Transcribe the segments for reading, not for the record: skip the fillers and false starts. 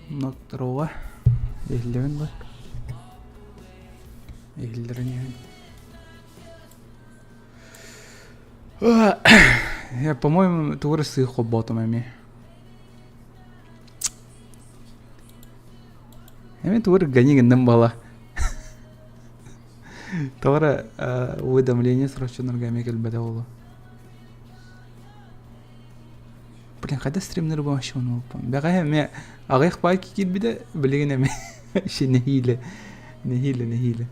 Нотторуга иһиллэбин дуо? Иһиллэрин иһин. Я, по-моему, тугу эрэ сыых холбоотум эмиэ. Эмиэ тугу эрэ гони гынным буола. Тоҕо эрэ уведомление срочнорга эмиэ кэлбэтэ буолуо. Блин, хайда стримнер вообще онолуппун. Бэҕэһээ эмиэ аҕыйах баай киирбитэ, билигин эмиэ вообще нэһиилэ, нэһиилэ, нэһиилэ.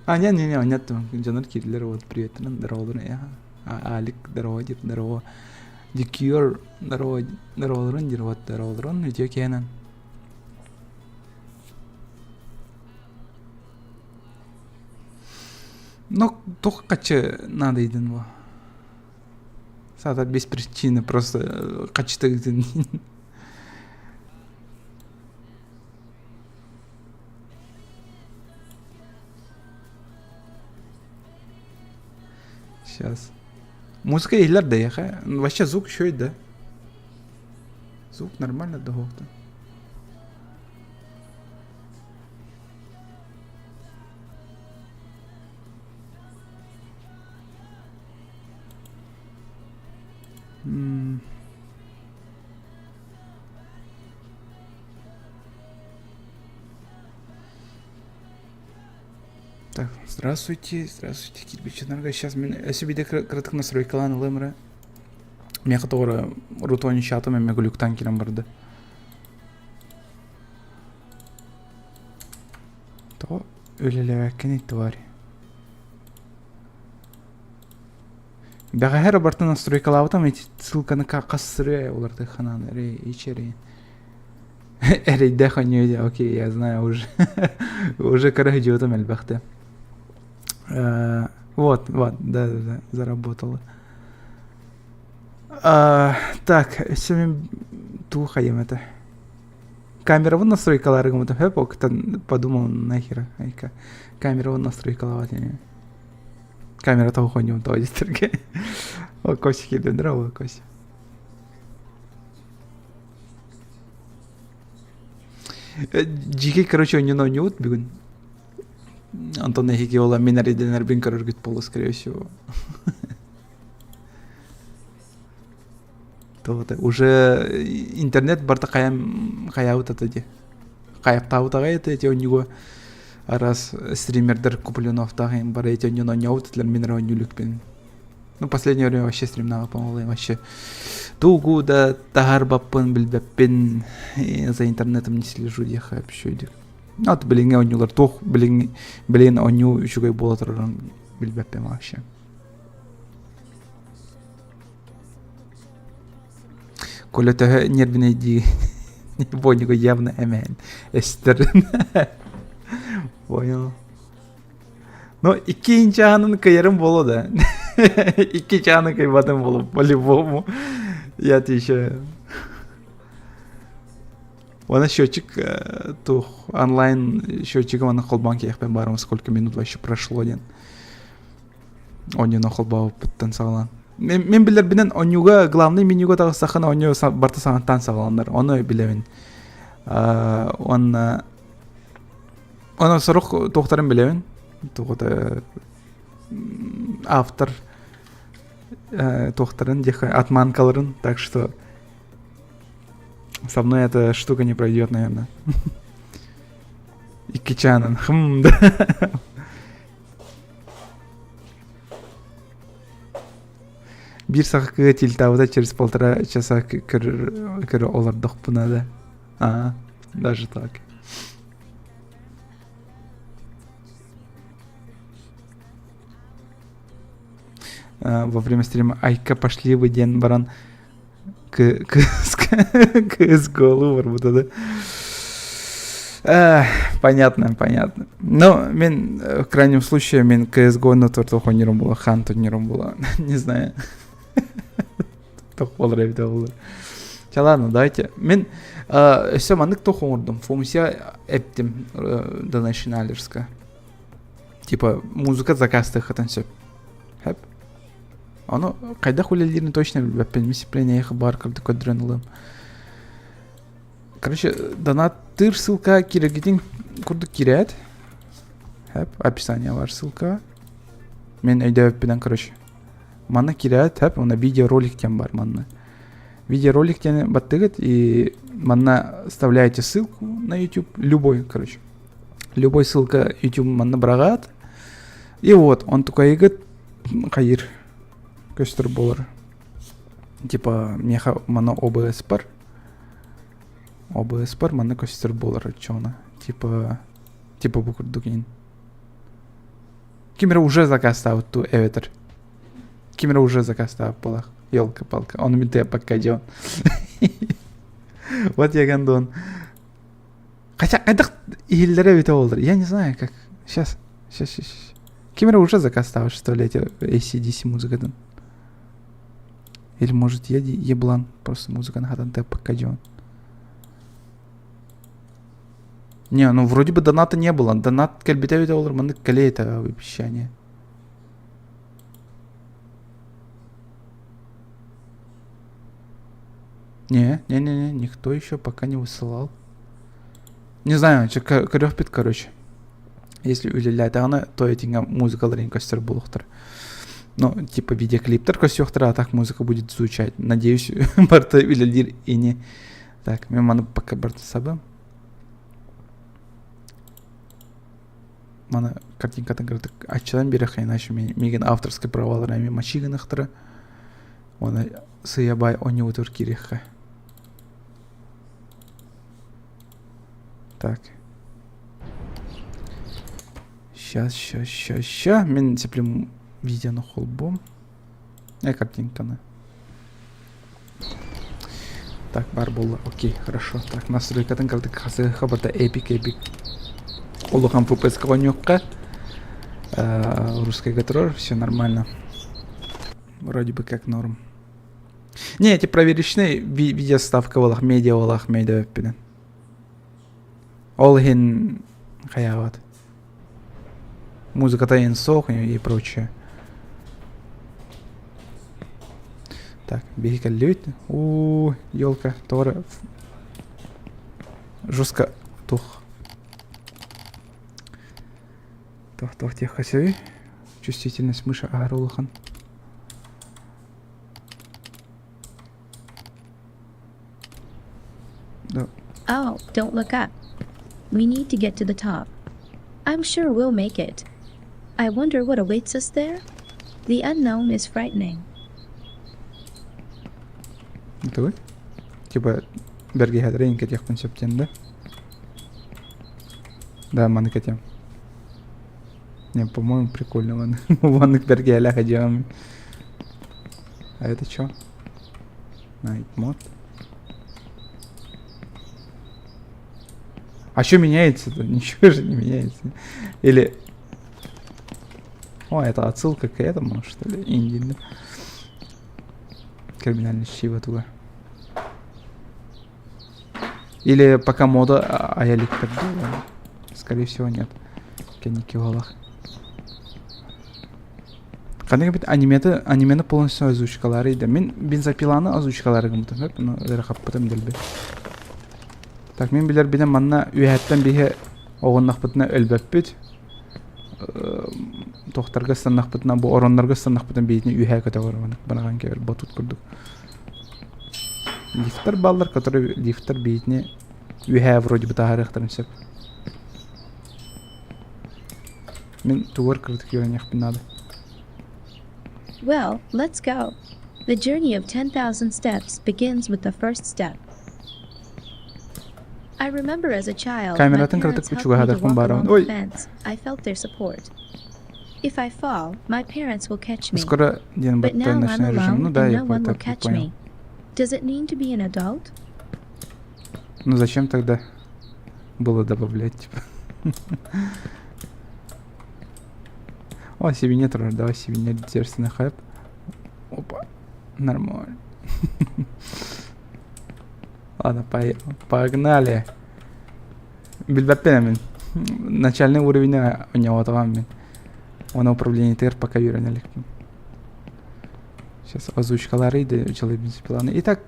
А, не, не, не, понятно. Дьоннор киирдилэр, вот, привет, здорово, Алик, здорово, дип, здорово. Дикюр, здорово, здороволорун диир, вот, здороволорун, үтүө киэнэн. Ну, туох хаччы надо идин бу. Саатар без причины просто хаччыта ыытын Сейчас. Музыка иһиллэр да эйиэхэ. Вообще звук еще да. Звук нормально дохуохта. Так, здравствуйте, здравствуйте, кирпичинарга. Сейчас мен өссө биде кыратык настройкалаан ылыам эрэ. Миэхэ тоҕо рутони чатым эмэ глюктан кирэн барды. Тоҕо үлэлээбэккиний тварь? Бэҕэһээ барытын настройкалаабытым ити ссылканы хас сырыы уларытыахханаан эрэй ичэрэй эрэйдээх онньуо дии окей я знаю уже уже көрө элбэхтэ вот вот да да да заработало так өссө мин тугу хайым этэ камерабын настройкалаары гыммытым хөп октан подумал нахера айка камерабын настройкалаабат ини камера того хоньюм того дистерге о Кося кирден здорово Кося Дьиикэй короче онньун оонньуубут бүгүн. Антон эһиги ола мин эрэйдэнэрбин көрөргүт буолуо скорее всего. Тоҕо уже интернет барыта хайам хайаабыт ата дии. Хайаптаабыт аҕай этэ ити оонньууга араас стримердэр Куплиновтаах бары эти оонньуун оонньообут этилэр мин эрэ оонньуу иликпин. Ну, последнее время вообще стримнаабаппын ол вообще тугу да таһаарбаппын билбэппин за интернетом не слежу диэхэ вообще диир. Вот билиҥҥи оонньуулар туох билиҥ билигин оонньуу үчүгэй буола турарын билбэппин вообще. Коля төһө нервинэйдии Бониго явно эмэһин эстэр. Понял. Ну, икки чаанын кыйарым буолуо да. Икки чааны кыйбатым буолуо по-любому. Я еще... Уонна счетчик туох онлайн счетчигым аны холбоон киэхпин баарым сколько минут вообще прошло диэн. Оонньууну холбообуппуттан саҕалаан. Мин билэрбинэн оонньууга главный менюга таҕыстаххына оонньуу барыта саҥаттан саҕаланар. Ону билэбин. Уонна Онон сорох туохтарын билэбин. Тугута автор туохтарын отманкаларын, так что со мной эта штука не пройдет, наверное. Икки чаанан. Хм, да. Биир саха кыыһа тильтаабыта через полтора часа көрө олордохпуна да. А, даже так. Во время стрима Айка пошли вы диэн баран кыыс голу барбыта да. Понятно, понятно. Но мен в крайнем случае мен CSGO-ну тортох ойнорум була, хан ойнорум була. Не знаю. Тох болар эбитэ буоллар. Ча ладно, давайте. Мен өссө маннык тох оҥордум. Функция эптим Donation Типа музыка заказтыаххытын сөп. Хэп. Ону хайдах үлэлиирин точно билбэппин. Мин сиплэниэхэ баар кырдык көрдөрөн ылыам. Короче, донаттыыр ссылка киирэргитин курдук киирээт. Хэп, описание бар ссылка. Мен өйдөөбүппүнэн, короче. Манна киирээт, хэп, уонна видеоролик диэн бар манна. Видеоролик диэни баттыгыт и манна вставляете ссылку на YouTube, любой, короче. Любой ссылка YouTube манна быраҕаат. И вот, он тукайыгыт хайыр көстөр болар. Типа, меха манна OBS бар. OBS бар, манна көстөр болар оччоҕуна. Типа, типа бу курдук иин. Ким эрэ уже заказтаабыт дуу эбэтэр ким эрэ уже заказтаабыт буолах. Елка-палка, ону мин тыаппакка дьон. Вот я гондон. Хотя, хайдах иһиллэрэ эбитэ буоллар. Я не знаю, как. Сейчас, сейчас, сейчас. Ким эрэ уже заказтаабыт, что ли, эти AC/DC музыкатын. Или, может, я еблан, просто музыканы хатан тыаппакка дьон. Не, ну вроде бы доната не было. Донат кэлбитэ эбитэ буоллар, маннык кэлиэ этэ обещание. Не, не, не, не, никто еще пока не высылал. Не знаю, көрүөхпүт, короче. Если үлэлээтэҕинэ, то этиҥэ музыкаларын көстөр буолуохтар. Ну, типа видеоклиптер көстүөхтэр, а так музыка будет звучать. Надеюсь, барыта үлэлиир ини. Так, мен маны пока барыта сабым. Маны картинкатын кырдык аччыдан биэрэххэ, иначе миигин авторскай правалар эми мачи гыныхтара. Оны сыябай онньуутур кириэххэ. Так. Сейчас, сейчас, сейчас, сейчас. Мин цеплю видеоны холбом. Э, картинканы. Так, бар буолла. Окей, хорошо. Так, настройкатын кырдык хасыһыха барда эпик, эпик. Улахан ФПС оонньуохха. Русская турар, все нормально. Вроде бы как норм. Не, эти проверочные видеоставка буолах, медиа буолах медиа Ол иһин хайаабат. Музыката иһин суох и прочее. Так, биһи кэллибит. Уу, елка, тоҕо жестко тух. Туох туох диэххэ сөбүй? Чувствительность мыши аһара улахан. Да. Oh, don't look up. We need to get to the top. I'm sure we'll make it. I wonder what awaits us there? The unknown is frightening. Тугуй? Типа бэргэһэлэрин кэтиэхпин сөп диэн да? Да, маны кэтиэм. Не, по-моему, прикольно вон. Ваннык бэргэһэлээх идиом. А это чё? Night mode. А что меняется-то? Ничего же не меняется. Или... О, это отсылка к этому, что ли? Инди, да? Криминальный чтиво туга. Или пока мода аялик так Скорее всего, нет. Кэнники уолах. Ханнык эбит анимета анимены полностью озвучкалары да. Мин бензопиланы озвучкалары гыммытым хөп, но ыарахаппытым дэлби. Так, мин билэрбинэн манна үөһэттэн биһи оҕуннахпытына өлбөппүт. Тохтарга ыстаннахпытына, бу ороннорго ыстаннахпытына биитини үөһээ көтөҕөр быраҕан кэбэр батут курдук. Лифтер баллар, которые лифтер биитини үөһээ вроде бы таһаарыахтарын сөп. Мин тугар кыратык үөрэниэхпин наада. Well, let's go. The journey of 10,000 steps begins with the first step. I remember as a child, my Камератын parents кыратык helped me to чугаһатарбын walk баарабын. along the Ой! fence. I felt their support. If I fall, my parents will catch me. Скоро диэн But батта now I'm ночной режим. Ну alone да, and я no one will это catch понял. me. Does it mean to be an adult? Ну зачем тогда было добавлять, типа? О, себе давай себе дерсный хайп. Опа, нормально. Ладно, погнали. Билбэппин мин. Начальный уровень оонньоотоҕум мин. Оны управлениетыгар пока үөрэнэ иликпин. Сейчас озвучкалары да дьалайбын планы. Итак,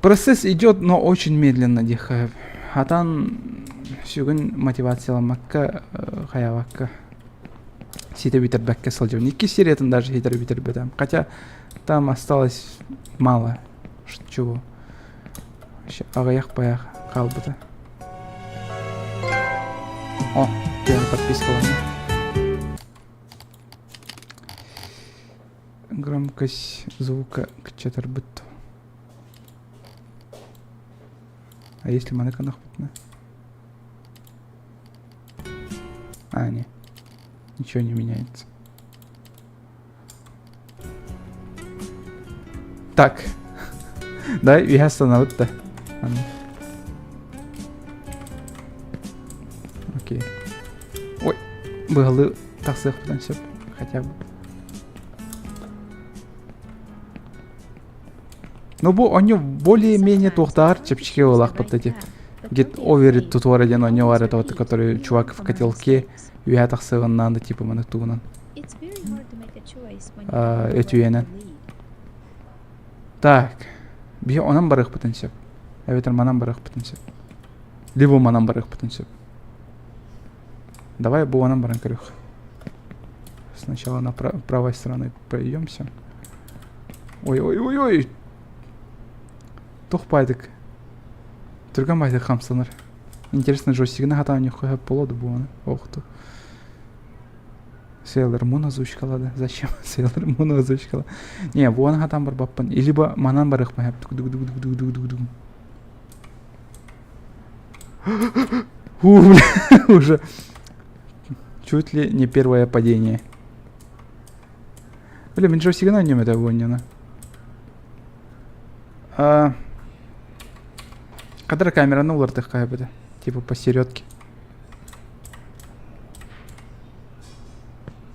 Процесс идет, но очень медленно диэххэ. Хатан сүгүн мотивацияламмакка, хайаабакка ситэ бүтэрбэккэ сылдьабын. Икки сериятын даже ситэрэ бүтэрбэтим. Хотя там осталось мало чего. Аҕыйах байах хаалбыта. О, первая подписка Громкость звука кыччатарбыт. А если маны гынахпытына? А, не. Ничего не меняется. Так. Да, я остановить да. Окей. Ой, быһалы тахсыахпытын сөп хотя бы. Ну бу онньу более-менее туохтааҕар чэпчэки буолаахпыт эти. Get over it тутуара диэн онньу бар это вот, который чувак в котелке үөһэ тахсыаҕын да типа маны тугунан өтүйэнэн. Так, биһи онон барыахпытын сөп. Эбэтэр манан барыахпытын сөп. Либо манан барыахпытын сөп. Давай бу онон баран көрүөх. Сначала на правой стороны пройдемся. Ой-ой-ой-ой! Туох баайдык. Түргэн баайдык хамсанар. Интересно, джойстигini хатаан нөхө болады буаны. Охту. Sailor Moon озвучкалады. Зачем Sailor Moon озвучкала? Не, буаны хатаан барбаппын. Либо манан барыхпын. Фу, бля, уже чуть ли не первое падение. Бля, мин джойстигын ойнуом этэ буонньуна. А... Кадр камераны улартыхха эбитэ. Типа посередке.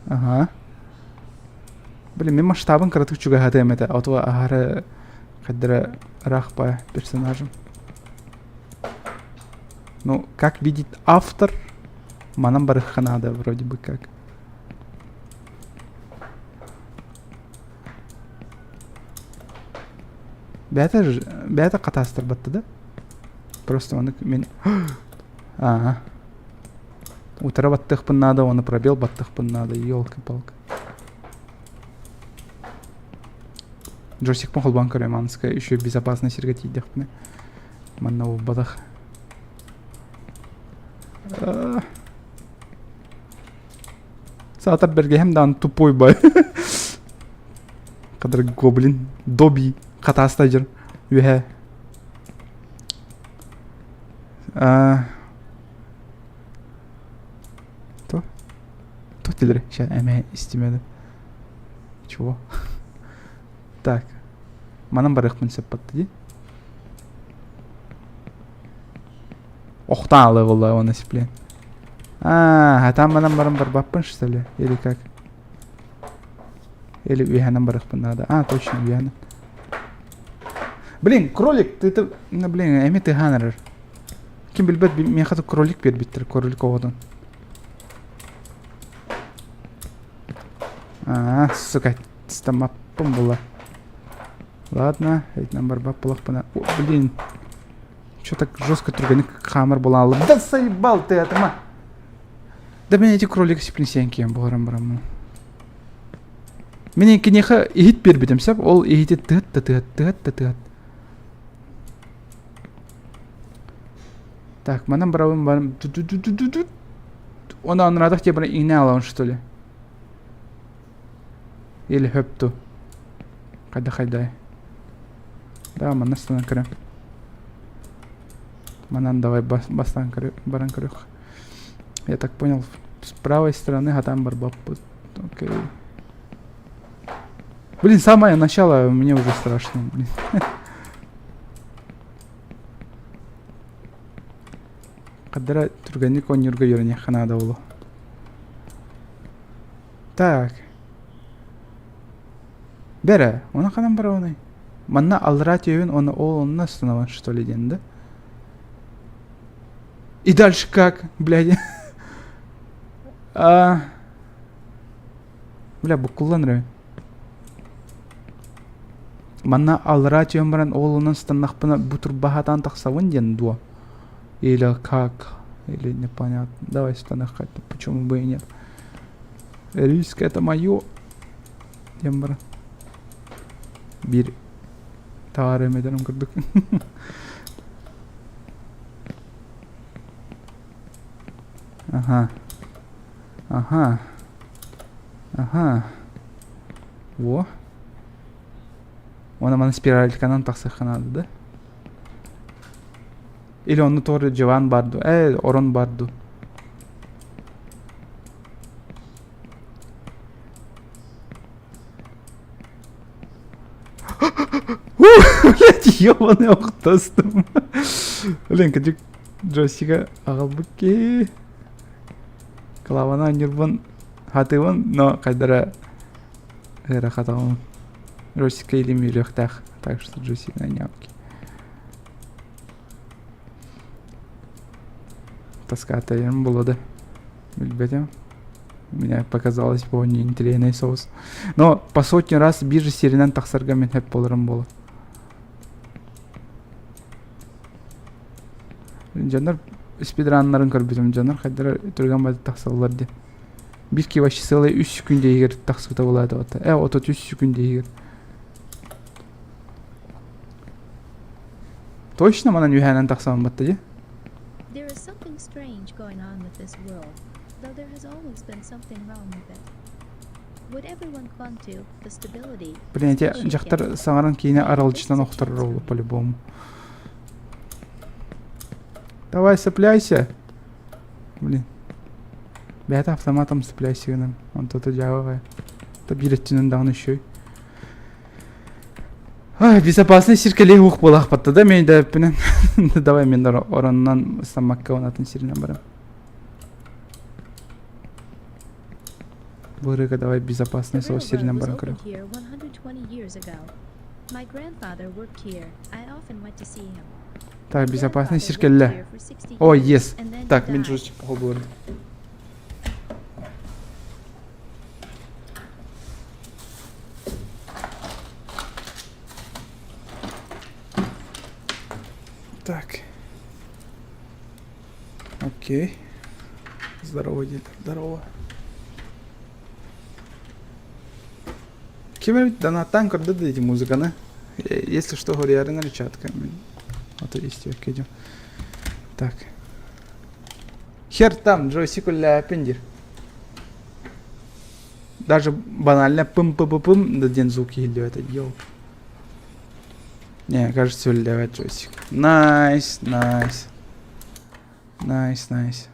Ага. Блин, мин масштабын кыратык чугаһатыам этэ. Оту аһары хайдара ыраах по персонажам. Ну, как видит автор, манан барыхха надо вроде бы как. Бэйэтэ бэйэтэ хатаастарбатта да? Просто ону мин Ага. Утара баттыахпын наада, уонна пробел баттыахпын наада, елки-палки. Джойстикпын холбоон көрөм, аныска еще безопасный сиргэ тиийдэхпинэ. Манна буолбатах. Саатар бэргэһэм даҕаны тупой бай. Кадр гоблин, доби, хатааста дьэр үөһэ. А То? То тилер. Сейчас эме истимеди. Чего? Так. Манан барыахпын сөп батты дии. Охтаан алыы буолла уонна сиплен. А, там манан баран барбаппын что ли? Или как? Или үөһэнэн барыахпын надо. А, точно, үөһэнэн. Блин, кролик, ты, ты, ну, блин, эми тыһаан эрэр. Ким билбэт, миэхэ кролик биэрбиттэр, кролик оҕотун. А, сука, стамаппын була. Ладно, этинэн барбат буолахпына. Блин, Че так жестко түргэнник хаамар буолаалым. Да заебал ты, атыма! Да мен эти кролик сиплин киэн буоларым бараммын. Мин киниэхэ иһит биэрбитим сөп, ол иһити тыат да тыат, тыат да тыат. Так, манан барабын барым. Оны анрадах тебе иҥнэ алабын что ли? Или хөпту. Хайда хайдай. Да, манна станан көрөм. Манан давай бас, бастан көрө, баран көрөх. Я так понял, с правой стороны хатан барбаппыт. Окей. Блин, самое начало мне уже страшно, блин. Кадара түргэнник оонньуурга үөрэниэххэ наада буолуо. Так. Бэрэ, ону ханан барабыный? Манна аллараа түөбүн уонна ол онно останован что ли диэн да? И дальше как, блядь? А... Бля, буккуллан эрэ. Манна аллараа түһэн баран ол онон станнахпына бу турбаһатаан тахсабын диэн дуо? Или как? Или непонятно. Давай станахха, почему бы и нет. Риск это мое. Диэн баран. Биир таары эмэтэрим курдук. Ага. Ага. Ага. Во. Уонна маны спиральканан тахсыахха наада да? Или онно туора дьыбаан баар дуо? Ээ, орон баар дуу? Блять, ёбаный охтостум. Блин, кырдьык джойстига аҕалбыт киһи. Клаваны анньырбын хатыыбын, но хайдара ыарахатаҕым. Джойстикка илим үөрүөхтээх, так что джойстик нанялки. Таскаатайым буолла да билбэтим. Мне показалось бу неинтересный соус. Но по сотни раз биир сиринэн тахсарга мин хэп буоларым буолла. Дьоннор спидраннарын көрбүтүм. Дьоннор хайдара түргэн бады тахсаллар диye. Биир киһи вообще целый үс секунда иһигэр тахсыбыта буолаата. Э, 33 секунда иһигэр. Точно манан үһээнэн тахсан батта дии? There is something strange going on with this world, though there has always been something wrong with it. What everyone clung to, the stability, Блин, эти дьахтар саҥаран киинэ аралдьытан охторор ол по-любому. Давай, цепляйся. Блин. Бэйэтэ автоматом цепляйся гынан. Онто дьаабаҕа. Та биир өттүнэн даҕаны үчүгэй. Ай, безопасный сир кэлиэ уох буолаахпатта да мен дэппинэн. Давай мен оронунан ыстаммакка онатын сиринэн барам. Бу давай безопасный The соус сиринэн railroad was баран opened көрүөх. here 120 years ago. My grandfather worked here. I often went to see him. Так, безопасный Grandfather сир worked кэллэ. here for 60 О, years, yes. and then he Так, мин died. джойстик холбуурдум. Так. Окей. Здорово, дед. Здорово. Ким эбит донаттаан көрдө да эти музыканы. Если что, говорярын речатка. Вот есть идем. Так. Хер там, джойстик үллээппин диир. Даже банально пым-пы-пы-пым да диэн звук иһиллибэт йоу. Не, кажется, үллээбэт джойстик. Nice, nice. Nice, nice.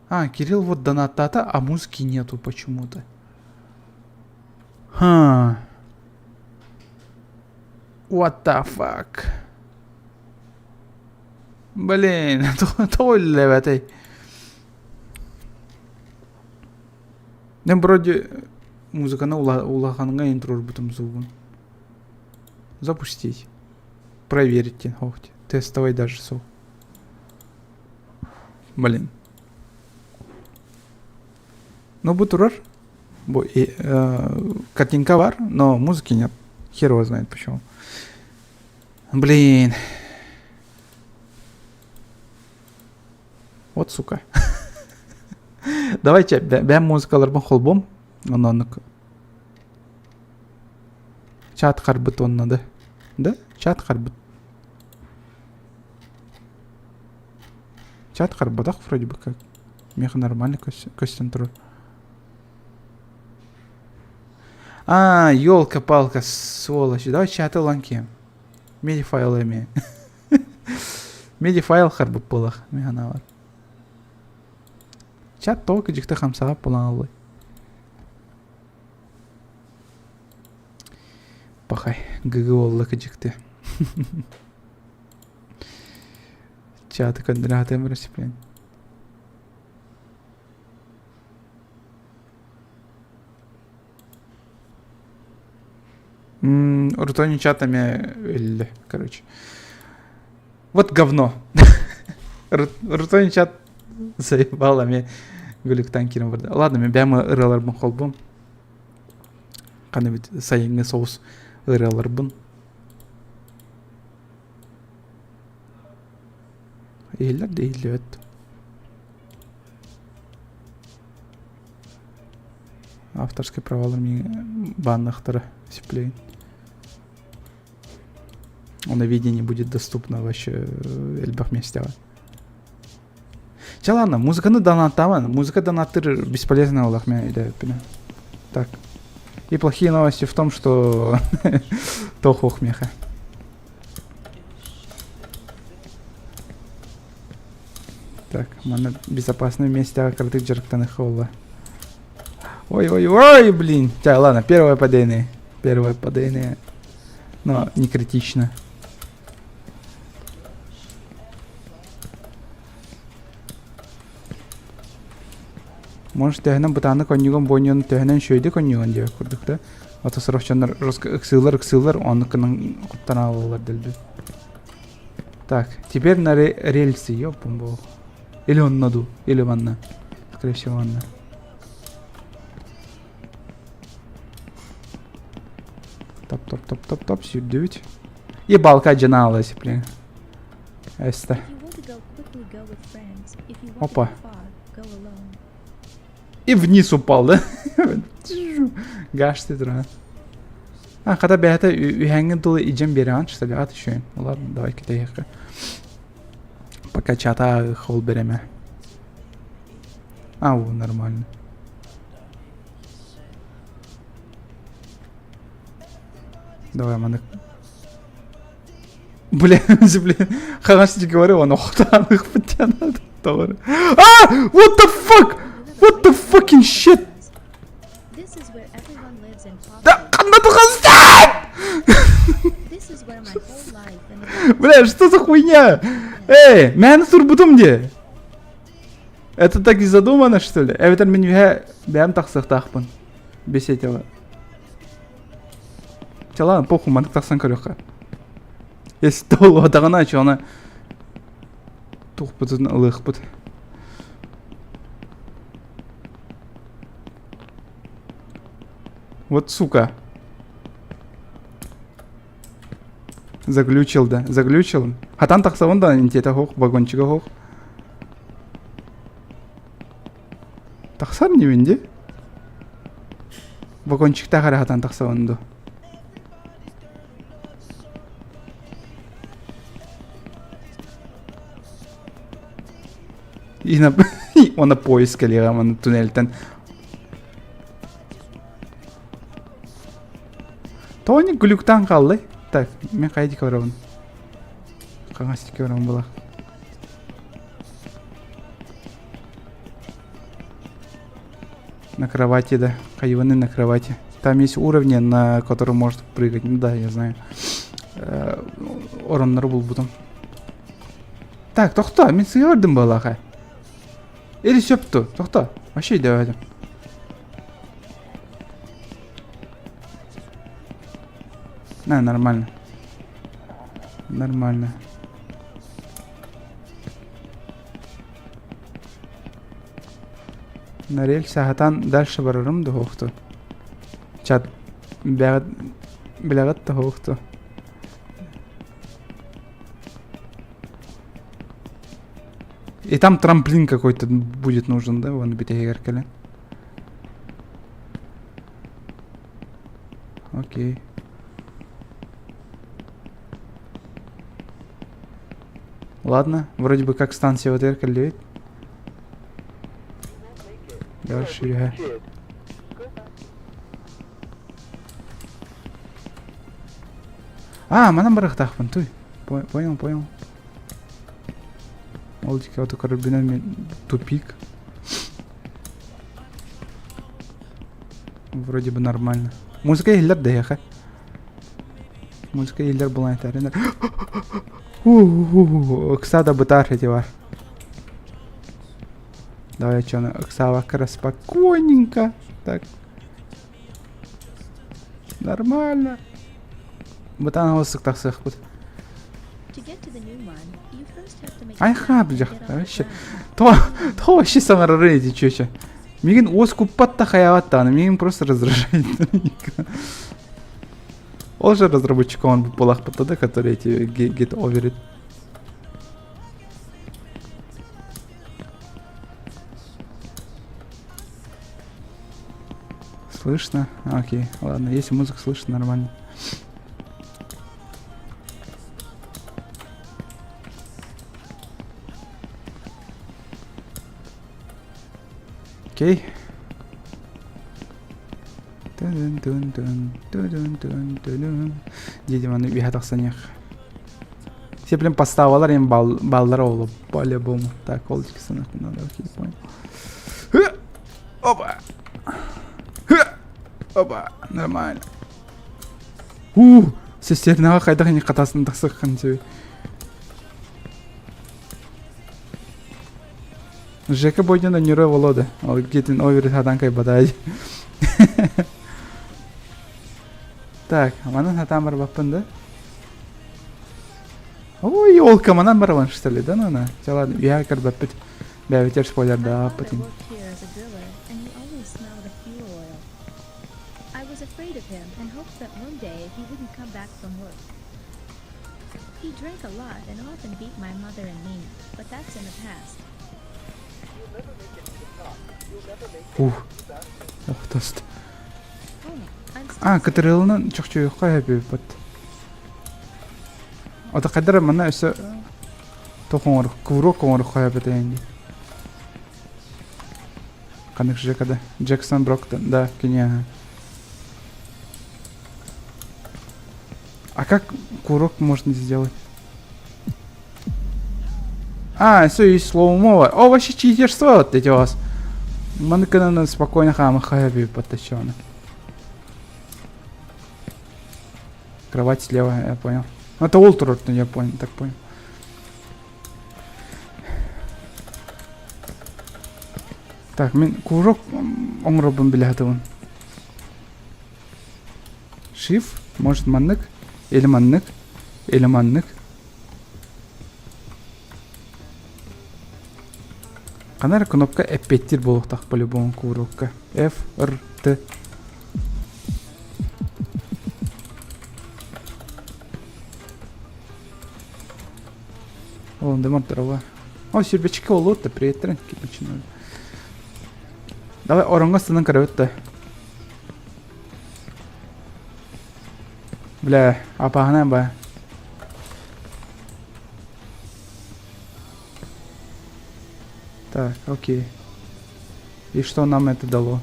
А, Кирилл вот донаттаата, а музыки нету почему-то. Ха. What the fuck? Блин, тоҕо үлэлээбэтэй? Мен вроде музыканы улаханыҥа интро туруорбутум Запустить. Проверить диэн Тестовый даже суох. Блин. Ну, бу турар. Бу картинка бар, но музыки нет. Хер его знает почему. Блин. Вот сука. Давайте бэм музыкаларбын холбом. Оннук чат харбыт онно да. Да? Чат харбыт. Чат харбатах вроде бы как. Меха нормально көстөн турар. А, елка-палка, сволочь. Давай чаты ылан киэм. Меди файл эми. Меди файл харбыт буолах. Механа бар. Чат тоҕо кыдьыкта хамсаҕа буолан аллай. Пахай, ГГ буолла кыдьыкты. Чаты көндүрэ расцепление. Рутони чатами өллө, короче. Вот говно. Рутони чат. Заебал эмиэ глюктан киирэн барда. Ладно, мен бэйэм ырыаларбын холбуом. Ханна бит сайыҥҥы соус ырыаларбын. Иһиллэр да иһиллибэт. Авторские правалар миигин баанныахтара сиплейин. Он видение будет доступно вообще элбэх миэстэҕэ. Чэ ладно, музыканы донаттааман. Музыка донаттыр бесполезно олох мен өйдөөбүппүнэ. Так. И плохие новости в том, что тохуох меха. Так, манна безопасное месте кыратык дьарыктаныхха буолла. Ой-ой-ой, блин. Чэ, ладно, первое падение. Первое падение. Но не критично. Может, төһөнөн бытааннык онньугун буонньуон төһөнөн үчүгэйдик онньугун диэбит курдук да. Ото сорох дьоннор ыксыыллар ыксыыллар оннук гынан хотторон аалаллар дэлби. Так, теперь на рельсы, ёппун бог. Или он наду, или ванна. Скорее всего, ванна. Топ, топ, топ, топ, топ, сүүрдүбүт. И балка дьанаалас, блин. Эста. Опа. И вниз упал, да? Гаш ты туран. А, хата бэйэтэ үһэҥҥин тылы идьэн биэрэҕин, что ли? Ат еще. Ладно, давай китэйиэххэ. Пока чата хол береме. А, о, нормально. Давай, маннык. Бля, блин, хаҥас говорю, он охтаных подтянут. А! What the fuck? What the fucking shit? Да, Бля, что за хуйня? Эй, мэн турбутум де. Это так и задумано, что ли? Эбэтэр мин үһэ бэйэм тахсыахтаахпын. Бесетела. Чэ ладно, похуй, маннык тахсан көрүөххэ. Если толуотаҕына, чону туохпутун ылыахпыт. Вот сука. Заглючил, да. Заглючил. Хатан тахсабын да интиэтэ хоох, вагончига хоох. Тахсар нибин ди? Вагончиктаах эрэ хатан тахсабын ду. И на, он на поезд кэлиэҕэ манна туннельтэн. Тони глюктан хааллай. Так, мен хайа диэки барабын? Хаҥас диэки барабын буолар. На кровати, да. Хайваны на кровати. Там есть уровни, на которые может прыгать. Ну да, я знаю. Ороннору булбутум. Так, тохто, мин сыа бардым буолаха. Или сөпту, тохто. Вообще өйдөөбөтүм. На, нормально. Нормально. На рельсе хатан дальше барарым да хоохту. Чат бэҕэт билэҕит да хоохту. И там трамплин какой-то будет нужен, да, вон бүтэһигэр кэлэн. Окей. Ладно, вроде бы как станция ВТР кэллибит. Дальше үһэ. А, манан барыахтаахпын, туй. Понял, понял. Ол диэки ото көрөрбүнэн мен тупик. Вроде бы нормально. Музыка иһиллэр да эһиэхэ. Музыка иһиллэр буолан этэринэр. Ыкса да бытаар эти бар. Давай что, ыксаабакка спокойненько. Так. Нормально. Бытаан оҕус тахсыахпыт. Айхаа дьахтар вообще. То, то вообще саҥарары эти чүөчэ. Мигин уос куппат да хайаабат даҕаны, мигин просто раздражает. Ол же разработчик он буолахпыт да, который эти get over it. Слышно? Окей, ладно, если музыку слышно, нормально. Окей. Дедим аны үһэ тахсан Все блин поставалар им баллар олу по-любому. Так, ол надо, окей, понял. Опа! Опа! Нормально. Уу, сестернаҕа хайдах ини хатасын тахсыаххын сөбүй? Жека бойден өнөрө болоды. Ол кетин овер сатан кайбатай. Так, манан хатан барбаппын да? Ой, елка, манан барабан что ли, да, ну на? Все, ладно, я көрбөппүт. Бэбитер спойлердааппытын. I was afraid of him and hoped that one day he wouldn't come back from work. He drank a lot and often beat my mother and me, but that's in the past. Ух, ох, тост. А, кытырылынан чохчуйукка хэппиппит. Ото хайдара манна өссө туох оҥорух, кувырок оҥоруохха сөп этэ дии. Ханнык Жека да? Джексон Броктон, да, кини аһа. А как курок можно сделать? А, все, есть слоумова. О, вообще читерство вот эти у вас. Маныкананы спокойно хаама хаби подтащёны. Кровать слева, я понял. Ну, это Ултрорт, я понял, так понял. Так, мин курок оҥоробун билэ сатыбын. Шиф, может маннык, или маннык, или маннык. Ханна эрэ кнопка эппиэттиир буолуохтаах по-любому курокка. F, R, Т. Ол дымар дрова. О, сирбечке олуот да приэттэрин кирпичный. Давай ороҥҥо станан көрөбүт да. Бля, апаһынан ба. Так, окей. И что нам это дало?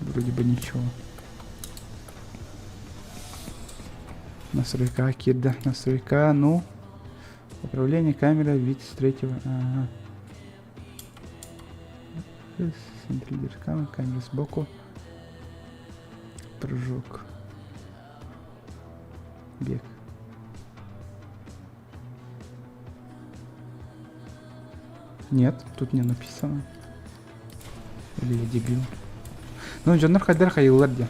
Вроде бы ничего. Настройка кирда, настройка, ну. Управление камера, вид с третьего. Ага. Централизир камера, камера сбоку. Прыжок. Бег. Нет, тут не написано. Или я дебил. Ну, дьоннор хайдар хайыллар дии.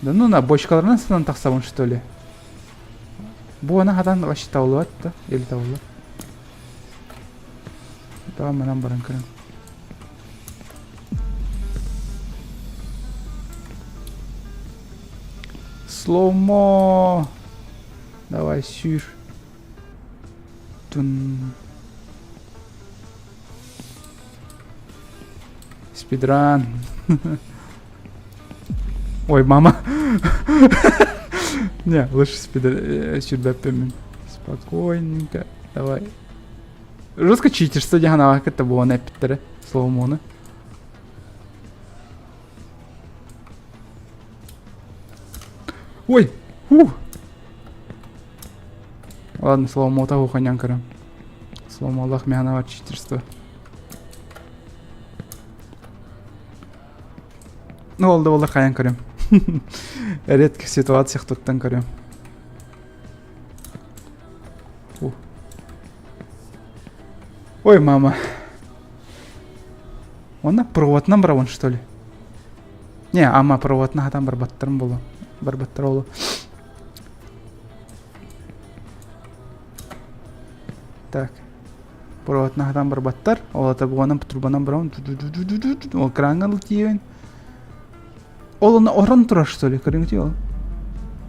Да ну на бочкаларынан сынан тахсабын что ли? Бу ана хатан вообще табылыбат да? Или табылар? Давай манан баран көрөм. Слоумо! Давай, сюр. Тун. Спидран. Ой, мама. Не, лучше спидр... Сюрбэппин. Спокойненько. Давай. Жестко читерство дьаһанаҕа кытта буолан эппиттэрэ слоумоны. Ой! Ух! Ладно, слоумота уханян көрөм. Слоумолах мианава читерство. Ну, ол да буоллар хайан көрөм. Редких ситуациях туттан көрөм. Ой, мама. Онно проводынан барабын, что ли? Не, ама проводна хатан барбаттарым болу. Барбаттар олу. Так. Проводна хатан барбаттар. Ол ата буганан трубанан баран ол краҥҥа тиийэн. Ол оны орон турар что ли? Көрүҥүтүй ол.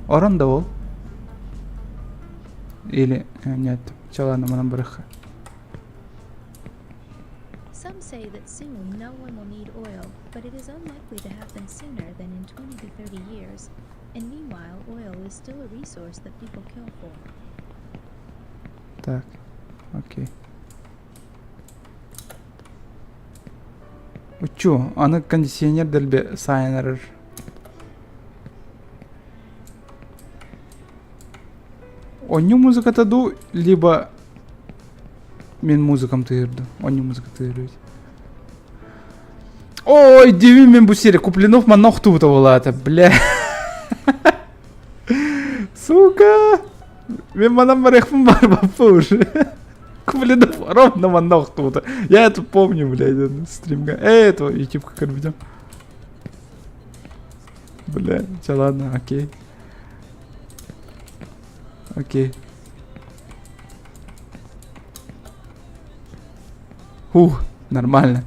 Орон да ол. Или нет, чалана манан барыха. Some say that soon no one will need oil, but it is unlikely to happen sooner than in 20 to 30 years, and meanwhile oil is still a resource that people kill for. Так, окей. Учу, аны кондиционер дэлби саайан эрэр. Онньу музыката дуу, либо мин музыкам тыырды. Онньу музыка тыырбыт. Ой, диви мин бу сири Куплинов манна охтубута буолаата, бля. Сука! Мин манан барыахпын барбаппын уже. Куплинов ровно манна охтубута. Я это помню, блядь, стримга. Эй, это YouTube көрбүтүм. Бля, все ладно, окей. Окей. Ух, нормально.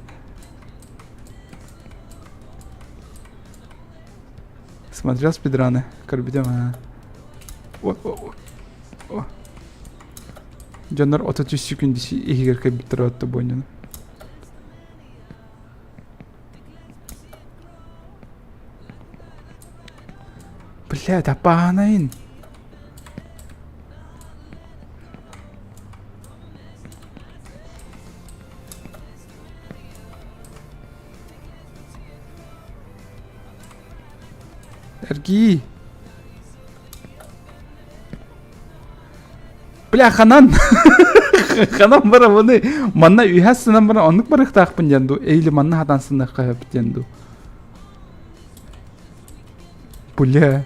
Смотрел спидраны? Көрбүтүм а. О, о, о. Дьоннор 33 секунд иһигэр кэлбиттэр отто буонньуну. Блядь, апаанайын. Эргии. Бля, ханан. Ханан барабыны. Манна үһэ сынан баран оннук барыахтаахпын диэн дуу. Эйли манна хатан сыныахха сөп диэн дуу. Бля.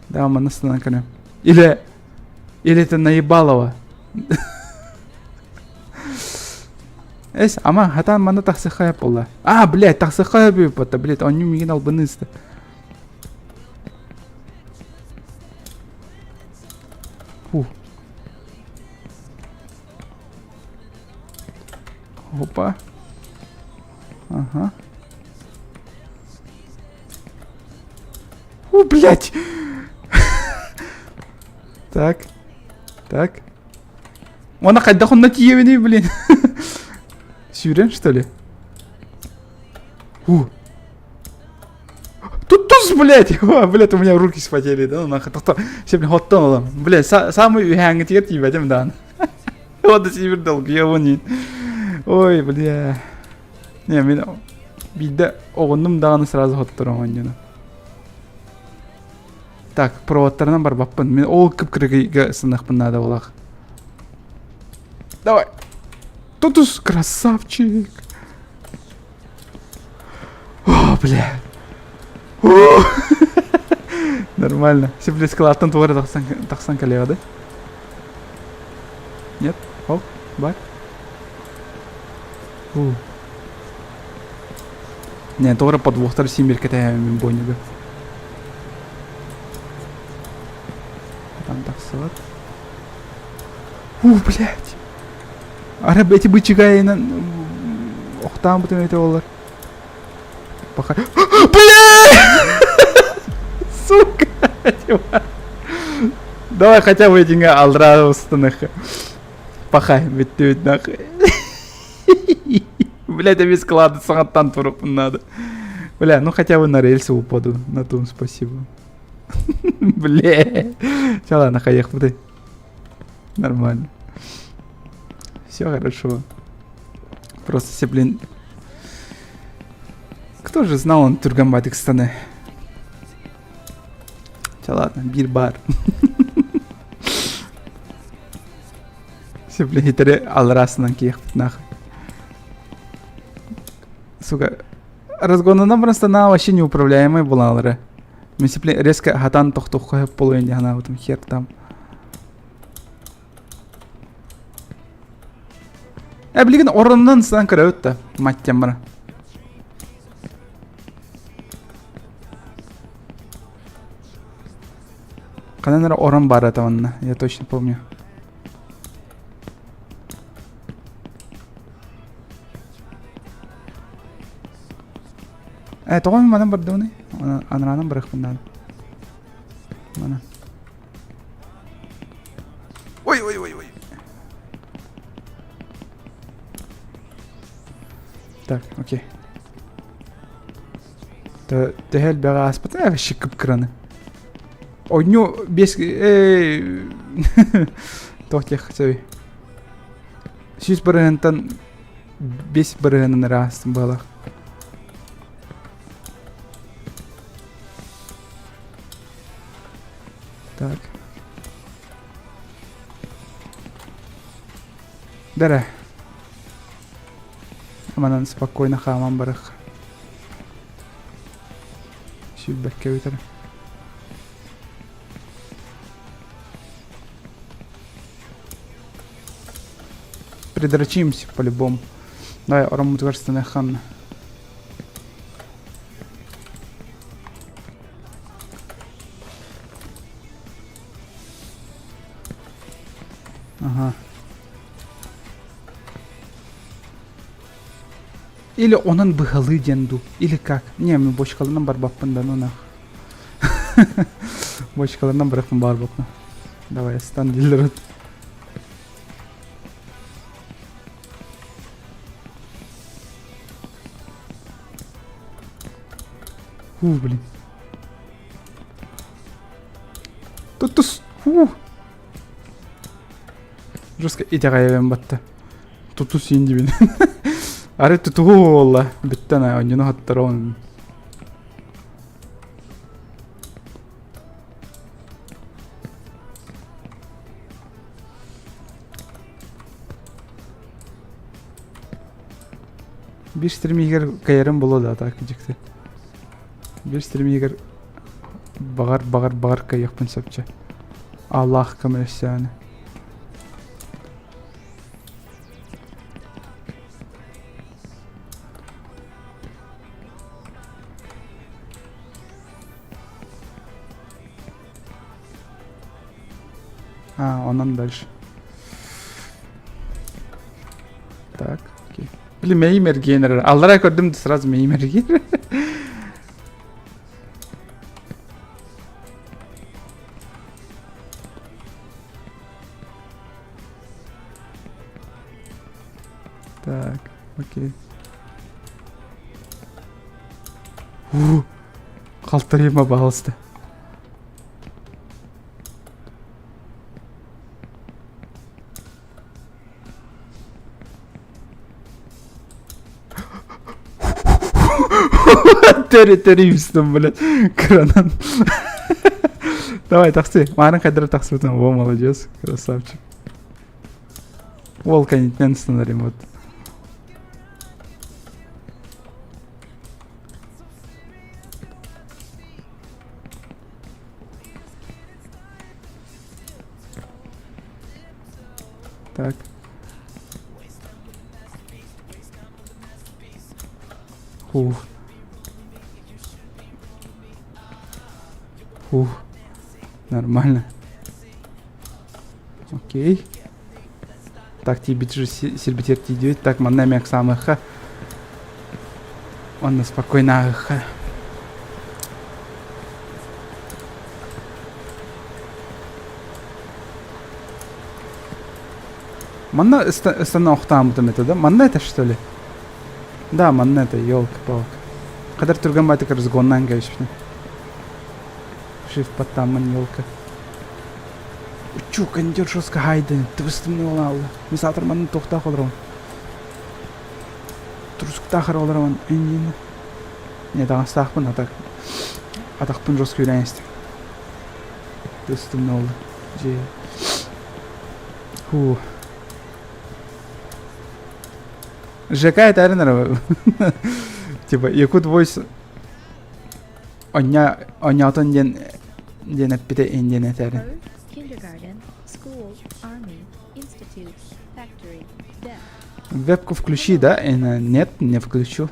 Да, манна сынан көнө. Или... Или это наебалово. Эс, ама хатан манна тахсыхха сөп буолла. А, блядь, тахсыхха сөп буолла, блядь, онньу миигин албыны ыста. Фух. Опа. Ага. О, блядь! Так. Так. Уонна хайдах онно тиийэбиний, блин? Сүүрэн, что ли? Фу. Тут туз, блядь! О, блядь, у меня руки вспотели, да, ну нахуй. Тохто, все, блин, хоттон олом. Блядь, самый үһээҥҥитигэр тиийбэтим даҕаны. Вот сибир долгуйабын. Ой, бля. Не, мин биирдэ оҕуннум даҕаны сразу хоттором оонньууну. Так, проводтарынан барбаппын. Мин ол кып-кыргыйга сыныахпын наада буолах. Давай. Тутус, красавчик. О, бля. О! Нормально. Все, блядь, скалаттан туора тахсан, тахсан кэлиэҕэ да? Нет? Хоп, бар. У. Не, туора подвохтар симир кэтэһэммин буонньуга. Там тахсыбат. У, блядь. Ара эти бычыгайынан охтаан бутун эти олар. Пока. Бля! Сука! Давай хотя бы этиҥэ алраа устаных. Пахай, бүттүбүт нахуй. Блядь, я без клады саҥаттан туруппун надо. Бля, ну хотя бы на рельсы упаду. На том спасибо. Бля. Все, ладно, хаехпыты. Нормально. Все хорошо. Просто все, блин... Кто же знал он түргэн станы? Все, ладно, бир бар. Все, блин, итэри алрасынан киэхпит нахуй. Сука, разгонынан просто на вообще неуправляемый буолалара. Мин блин, резко хатан тохтоххо полуин диһанаабытым хер там. Э, билигин оронунан сытан көрөбүт да, мать теммара. Ханан эрэ орон баар этэ онно, я точно помню. Э, тоҕо мин манан бардыбыный? Анараанан барыахпын наада. Манан. Ой, ой, ой, ой. Так, окей. Төһө элбэҕи ааспата вообще кып-кыраны. Ойню без туох диэх сөбүй 100 бырыһыантан 5 бырыһыанын эрэ аастым быһалаах. Так. Бэрэ. Манан спокойно хааман барах. Сүүрбэккэ бүтэр. Придрочимся по-любому. Давай ороммутугар станыахханна. Ага. Или онон быһалыы диэн дуу, или как? Не, мен бочкаларынан барбаппын да, ну нах. Бочкаларынан барыахпын баҕарбаппын. Давай, стан дииллэр. Фу, блин. Тутус. Фу. Жестко итэҕэйэбин батта. Туту сиин дибин. Арай тутуһу буолла. Бүттэн аа, онньуну хаттарон. Биир стримигэр кайарым боло да так дьикти. Биир стримигэр баҕар баҕар баҕар кайыахпын сөпчө. Аллах көмөлөссөөнө. А, онон дальше. Так, окей. Блин, мэйим эргиэн эрэр. Аллараа көрдүм да сразу мэйим эргиэн. Так, окей. Уу, халтарыйма, пожалуйста. Тери тери блядь, кранан. Давай, тахсы. Марын хайдара тахсыбытын. Во, молодец, красавчик. Волка не станарим вот. Так. Фух. Фух. Нормально. Окей. Так, тиийбит же сирбитигэр тиийдибит. Так, манна эмиэ ыксаамыахха. Уонна спокойно ааһыахха. Манна ыстана охтааммытым это, да? Манна это что ли? Да, манна это, елки-палки. Қадар түргэн байтык разгоннаан кэбиспитим. Shift баттааммын елка. Учу, кондер жестко хайды. Тыбыстымны олаалла. Мен саатар манна туохтаах олоробун. Турусуктаах эрэ олоробун. Иннин. Не таҥастаахпын атак. Атахпын жестко үүрэн истим. Тыбыстымны олла. Дьиэ. Фу. ЖК этээрин эрэ. Типа Якут Voice Онньо онньоотун диэн диэн эппитэ ин диэн этэрин. Вебку включи, да? Нет, не включу.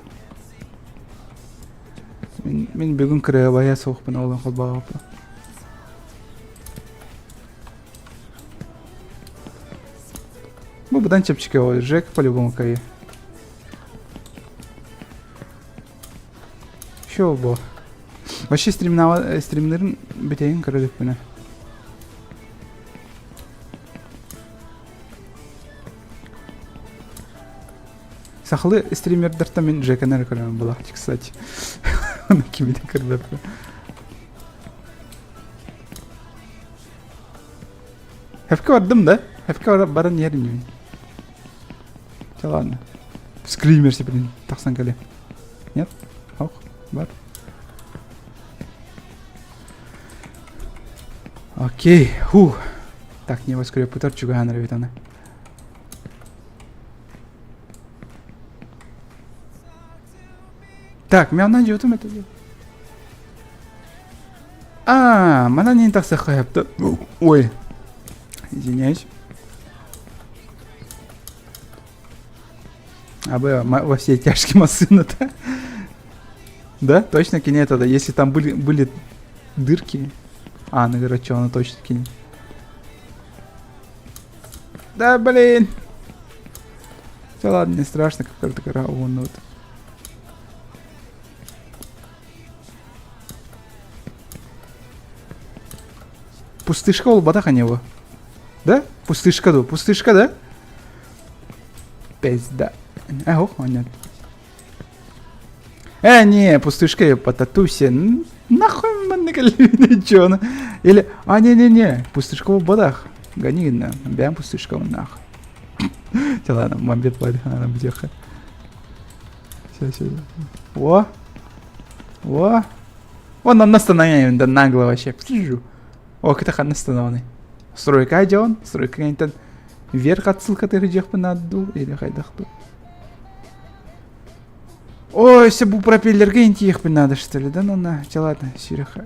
Мин, мин бүгүн кырыабайа суохпун олон холбоҕоппун. быдан чэпчэки ол Жек по-любому кайы. Еще бо. Вообще стримнава стримнерин битейин көрөлүкпүнэ. Сахалы стримердертен мин Жеканы эрэ көрөмүн булааччы, кстати. Оны кими да көрбөппүн. Хевке бардым да? Хевке баран иһэр инибин. Чэ ладно. Скример блин, тахсан кэлэ. Нет? Ох, бар. Окей, ху. Так, не воскрепутар чугаһан эбит аны. Так, мен дьиэтим это А, манан не тахсахха Ой, извиняюсь. А бы во все тяжкие машины-то. Да, точно кинет тогда. Если там были дырки. А, ну короче, она точно кинет. Да, блин. Все, ладно, не страшно, как только вот. Пустышка ол батах него. Да? Пустышка ду. Пустышка, да? Пизда. Э, ох, нет. Э, не, пустышка по татусе. Нахуй манна чё Или, а, не-не-не, пустышка в бодах. Гони на, бям пустышка нахуй. Все, ладно, мамбет бады, она бдеха. Все, все. О! О! Он на остановил, да нагло вообще. О, это хан остановленный. Стройка идет, стройка это вверх отсылка ты надо или хайдахту. Ой, все бу пропеллерге интиехпин надо, что ли? Да ну на, че ладно, Серега.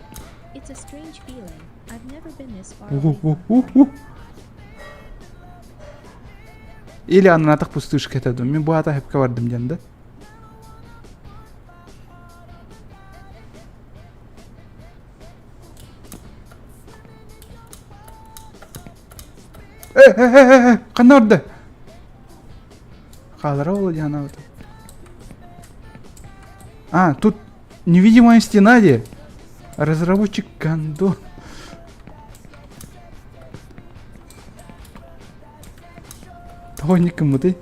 Или анатах пустышка это Мен бу ата хепке бардым диэн да? Э, э, э, э, ханна орда? Хаалара ол диэн аабыта. А, тут невидимая стена де. Разработчик гандон. Тоҕо гыммытый?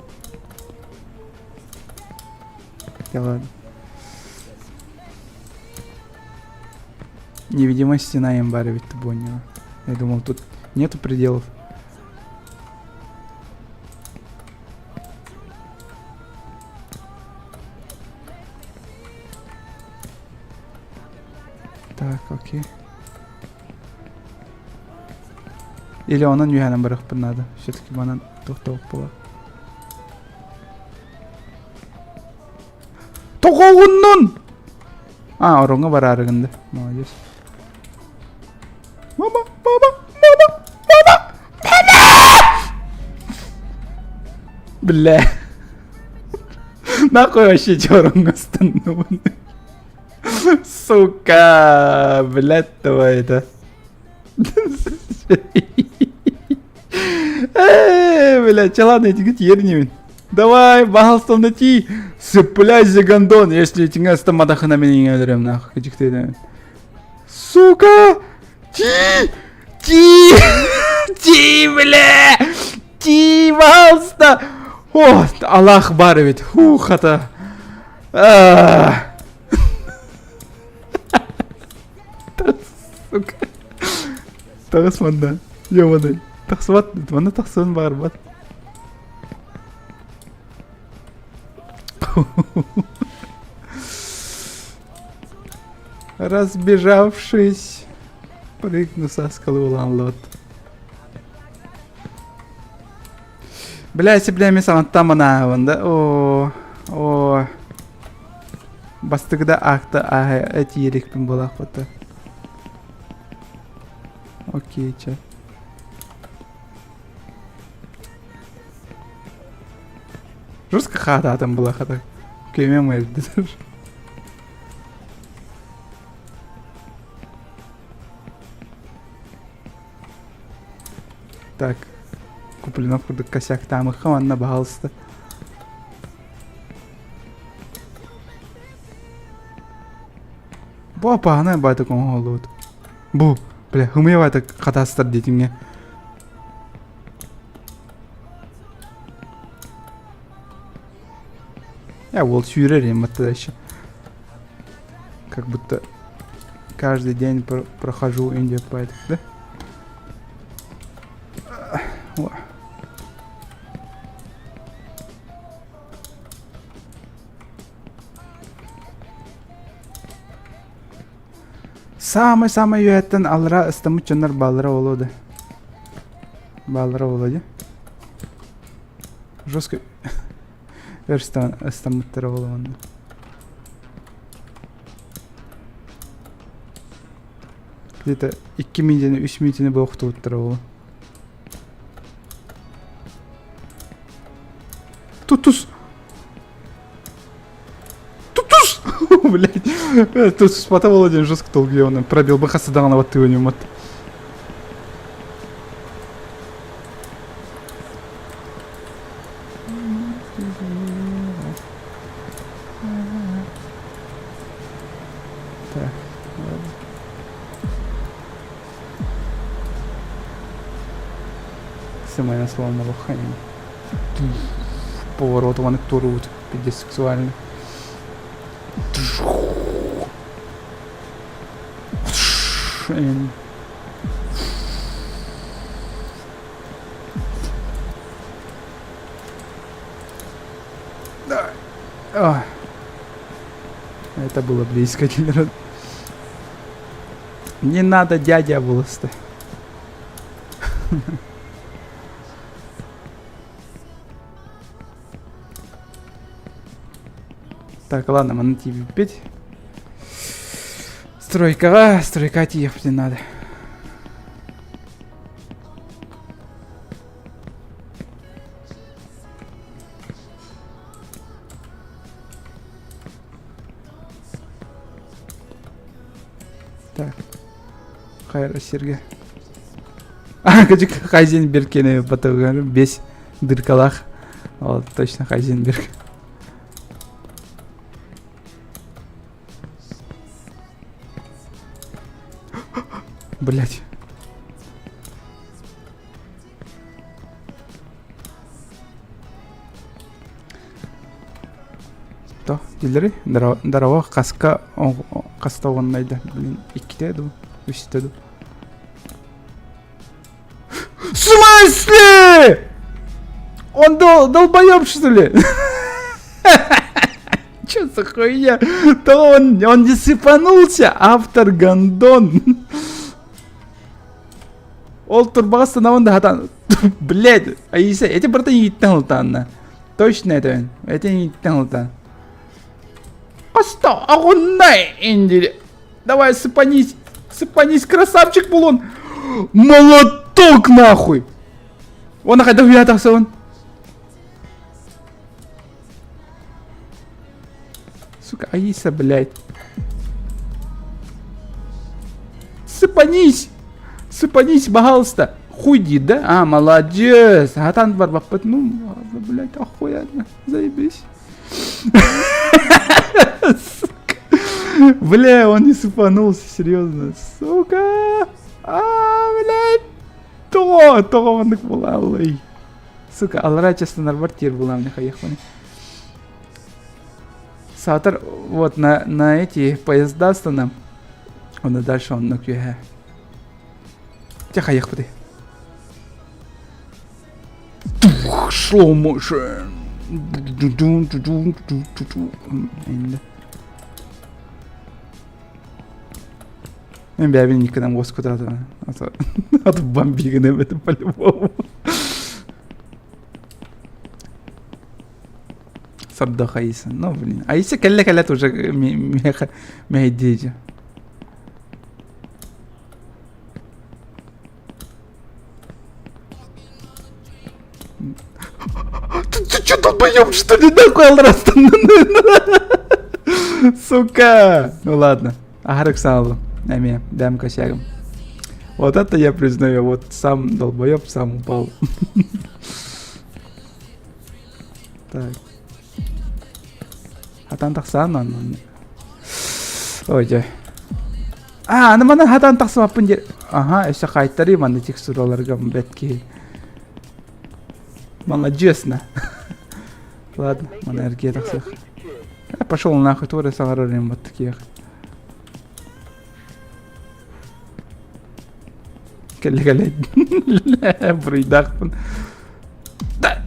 Да ладно. Невидимая стена им ведь ты поняла. Я думал, тут нету пределов. Так, окей. Или онон үөһэнэн барыахпын наада. Все-таки манан тохтоох буолар. Тоҕоҕуннун! А, ороҥҥо бараарыгын да. Молодец. Мама, мама, мама, мама, мама! Бля. Нахуй вообще чороҥҥо ыстанныбын. Сука, блядь, давай это. Эй, бля, че ладно, этигит ернемин. Давай, пожалуйста, найти. Цепляйся, гондон. Если этиңе астамадахына мен өлөрөм нахуй. Сука! Ти! Ти! Ти, бля! Ти, пожалуйста! О, Аллах бар ведь. Фух, это... Сука. Таҕыс манна. Ёбаный. Тахсыбат, манна тахсыан баҕарбат. Разбежавшись, прыгну со скалы улан Бля, бля, мен саҥаттан манаабын да. О, о. Бастыгыда акта аһа этиерикпин буолаахпыта. Окей, чэ. Жестко хаатаатым была хата. Күөмэм эрдилэр. Так. Куплинов курдук косяктаамыхха манна баһаалыста. Бу апаһына байтак оҥоһуллубут. Бу, бля, хымыйа байтак хатаастар диэтиҥҥэ. Я уол сүүрэр им еще. Как будто каждый день прохожу Индию поэтому, да? Саамай-саамай үөһэттэн аллара ыстаммыт дьоннор бааллара буолуо да. Бааллара буолуо дии. Жестко өр ыстаммыттара буолуо онно. Где-то 2 минутаны, 3 минутаны буохтубуттара буолуо. Тутус! Тутус! Блять. Тут спата Володин жестко толгионы. Пробил бы хасадаҕына баттыгын Так. Сымайна сломалуханин. Поворот вон турут. Пиздец сексуальный. Да. Это было близко, Не надо, дядя булысты. Так, ладно, манна тиийбиппит. Стройкаҕа, стройка тиийиэхпитин надо. Так. Хайра сиргэ. Кыдьык Хайзенберг кene батыгар бес дыркалаах. Вот, точно Хайзенберг. Блять. То, дилери, здорово, хаска, хаста оҕоннойда, блин, иккитэ ду, үстэ ду. В смысле? Он дол долбоеб, что ли? Че за хуйня? То он, он не сыпанулся, автор гандон. Ол турбаҕа станабын да хатан. Блядь, Аиса, эти барыта ииттэн ылтаанна. Точно это, эти ииттэн ылтаан. Хаста оҕуннай индили. Давай, сыпанись, сыпанись, красавчик булун. Молоток нахуй. Уонна хайдах үйэ тахсабын? Сука, Аиса, блядь. Сыпанись! Сыпанись, пожалуйста. Хуй да? А, молодец. Хатан барбаппыт. Ну, блядь, охуенно. Заебись. Сука. Бля, он не сыпанулся, серьезно. Сука. А, блядь. То, то он буоллай. Сука, аллара честно квартир была мне хаехали. Саатар вот на, на эти поезда станам. Он и дальше он на күйэ. Те хаехпыты. Slow motion. Мен бэйэбин никогда уоскутаата. А то бомбигын эбит по-любому. Сордох Аиса. Ну, блин. Аиса кэллэ-кэлэт уже меха мэһэйдиэдьэ. Ты, ты что, долбоёб, что ли, нахуй алрастан? Сука! Ну ладно. Аһарык сааллым. Эмиэ, бэм косягым. Вот это я признаю, вот сам долбоеб, сам упал. Так. Хатан тахсаан онно. Ой, дьэ. А, аны маны хатан тахсыбаппын диэн. Аха, өссө хаайтарыы манна текстураларга бэт киһи. Маладьыасна. Ладно, маны эргийэ тахсыах. Пошел нахуй, туора саҕарар им вот таких. Кэллэ кэлэ. Буруйдаахпын. Да,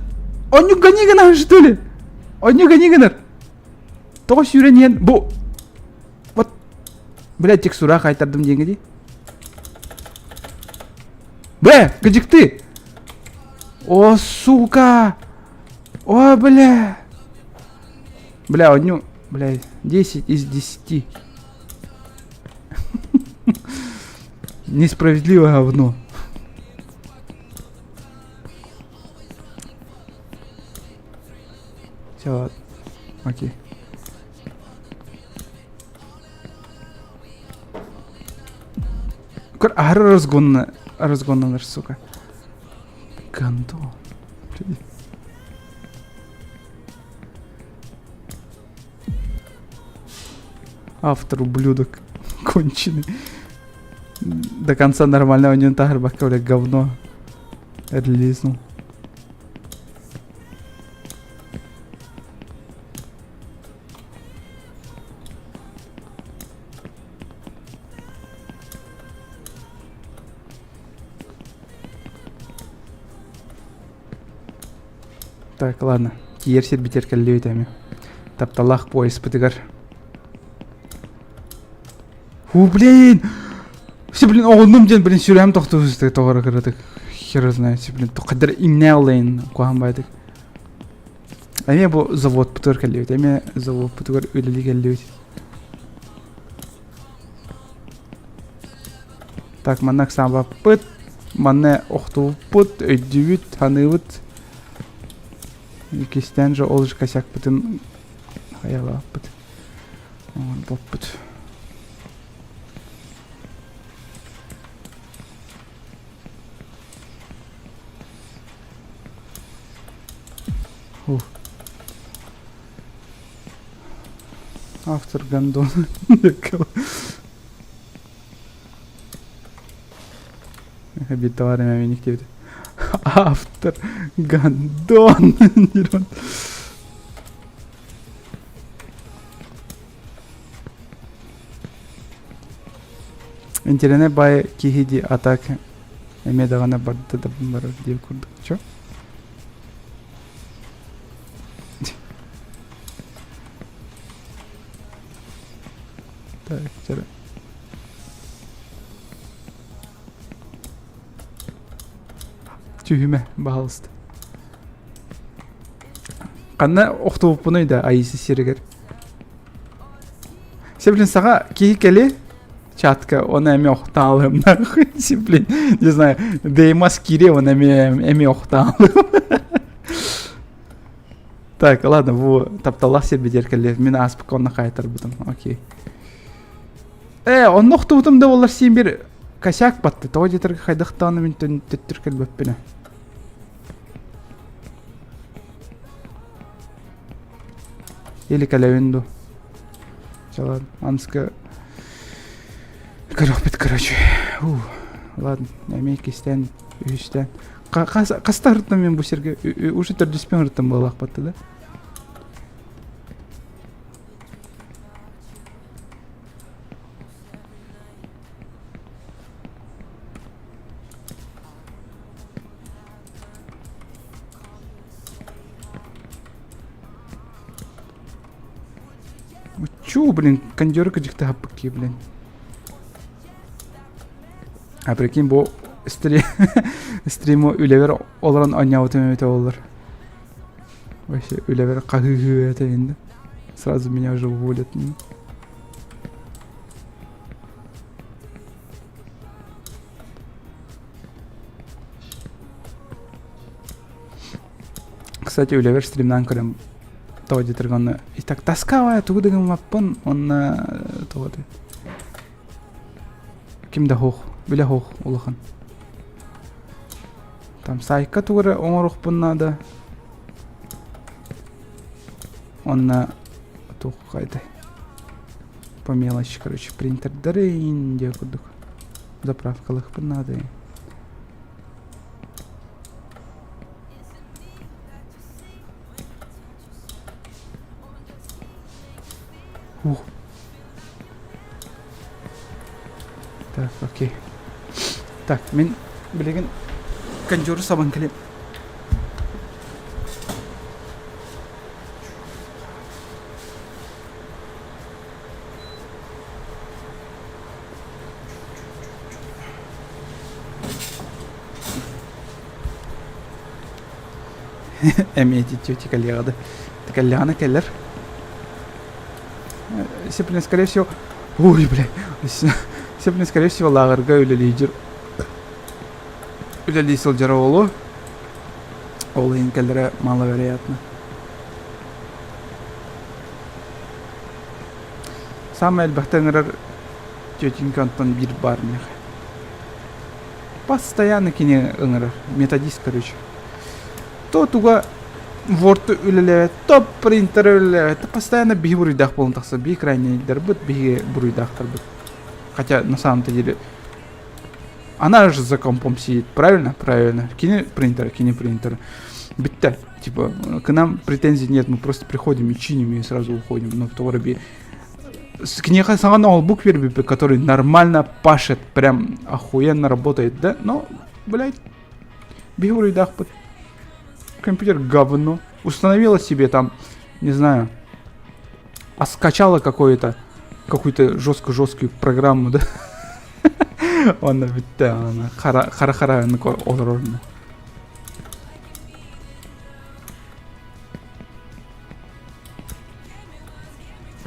онньук гони гынар что ли? Онньук гони гынар. Тоҕо сүүрэн иһэн бу вот блядь текстура хайтардым диэҥҥэ дии. Б, кыдьыкты! О, сука! О, бля! Бля, одну, бля, 10 из 10. Несправедливое говно. Все, ладно. Окей. Аһары разгонна, разгонналар, сука. Гандон. Автор ублюдок конченый. До конца нормально у него таһарбакка, бля, говно релизнул. Так, ладно. Тиийэр сирбитигэр кэллибит эми. Тапталлаах поезпытыгар. Фу, блин! Все, блин, оҕуннум диэн, блин, сүрэҕим тохтуу тоҕо кыратык. Хер знает, блин, хайдар иҥнээ алайын куһаҕан баайдык. Эмиэ бу заводпутугар кэллибит, эмиэ заводпутугар үлэлии кэллибит. Так, манна ыксаабаппыт, манна охтубуппут, өйдүүбүт, саныыбыт. Иккистээн же ол же косякпытын хайалааппыт. Оҥорбоппут. Ух. Автор гондон. Биир эмэ диэбит. Автор гондон. Интеллигент бай киһи дии а так эмиэ даҕаны барда да барар диир курдук. Чё? Так, чара. Түһүмэ, баһалыста. Ханна охтубуппунуй да Аиси сиригэр. Все, блин, саҕа киһи кэли чатка, он эми охтаалым нахуй, блин, не знаю, Деймас кире, он эми эми охтаалым. Так, ладно, бу тапталлаах сирбитигэр кэллэ. Мин ааспыкка онно хаайтарбытым. Окей. Э, онно охтубутум да буоллар син бир косяк батты. Тоҕо диэтэргэ хайдахтааны мин төттүр кэлбэппинэ. Или кэлэбин ду. Ладно, анска көрөхпүт короче. Ух, ладно, эмиэ иккистээн, үһүстээн. Хаста ырыттым мен бу сиргэ? Уже төрдүспүн ырыттым буолаахпатты да? Чу, блин, кондеры кыдьыкты хаппыкки, блин. А прикинь, бу стрим стриму үлэбэр олорон оонньообутум эбитэ буоллар. Вообще үлэбэр хаһыыһыы этэ инде. Сразу меня уже уволят. Кстати, үлэбэр стримнаан көрөн тоҕо диэтэргэ онно и так тоскавая тугу да гыммаппын онно тоҕо ким да суох. Үлэ суох улахан. Там сайтка тугу эрэ оҥоруохпун наада. Онно туох хайдай по мелочи, короче, принтердары диэ курдук заправкалыахпын наада. Ух. Так, окей. Так, мин билигин кондёру сабан кэлиэм. Эмиэ тетя кэлиэҕэ да кэллэҕинэ кэлэр. Сеплин, скорее всего, ой, бля, Сеплин, скорее всего, лааҕырга үлэлиир үлэлии сылдьар оҕолу. Ол иһин кэлэрэ маловероятно. Саамай элбэхтэ ыҥырар тетенька онтон биир баар миэхэ. Постоянно кини ыҥырар. Методист, короче. То туга Word үлэлээбэт, то принтер үлэлээбэт, постоянно биһи буруйдаах буолан тахсар. Биһи крайнейдарбыт, биһи буруйдаахтарбыт. Хотя на самом-то деле она же за компом сидит, правильно? Правильно. Кини принтер, кини принтер. Бүттэ. Типа, к нам претензий нет, мы просто приходим и чиним и сразу уходим. Но в то Киниэхэ саҥа ноутбук биэрбиппит, который нормально пашет, прям охуенно работает, да? Но, блядь, биһи буруйдаахпыт. Компьютер говно. Установила себе там, не знаю, а скачала какую-то какую-то жестко-жесткую программу, да? Онно бүттэ, ана хара-хара олорор.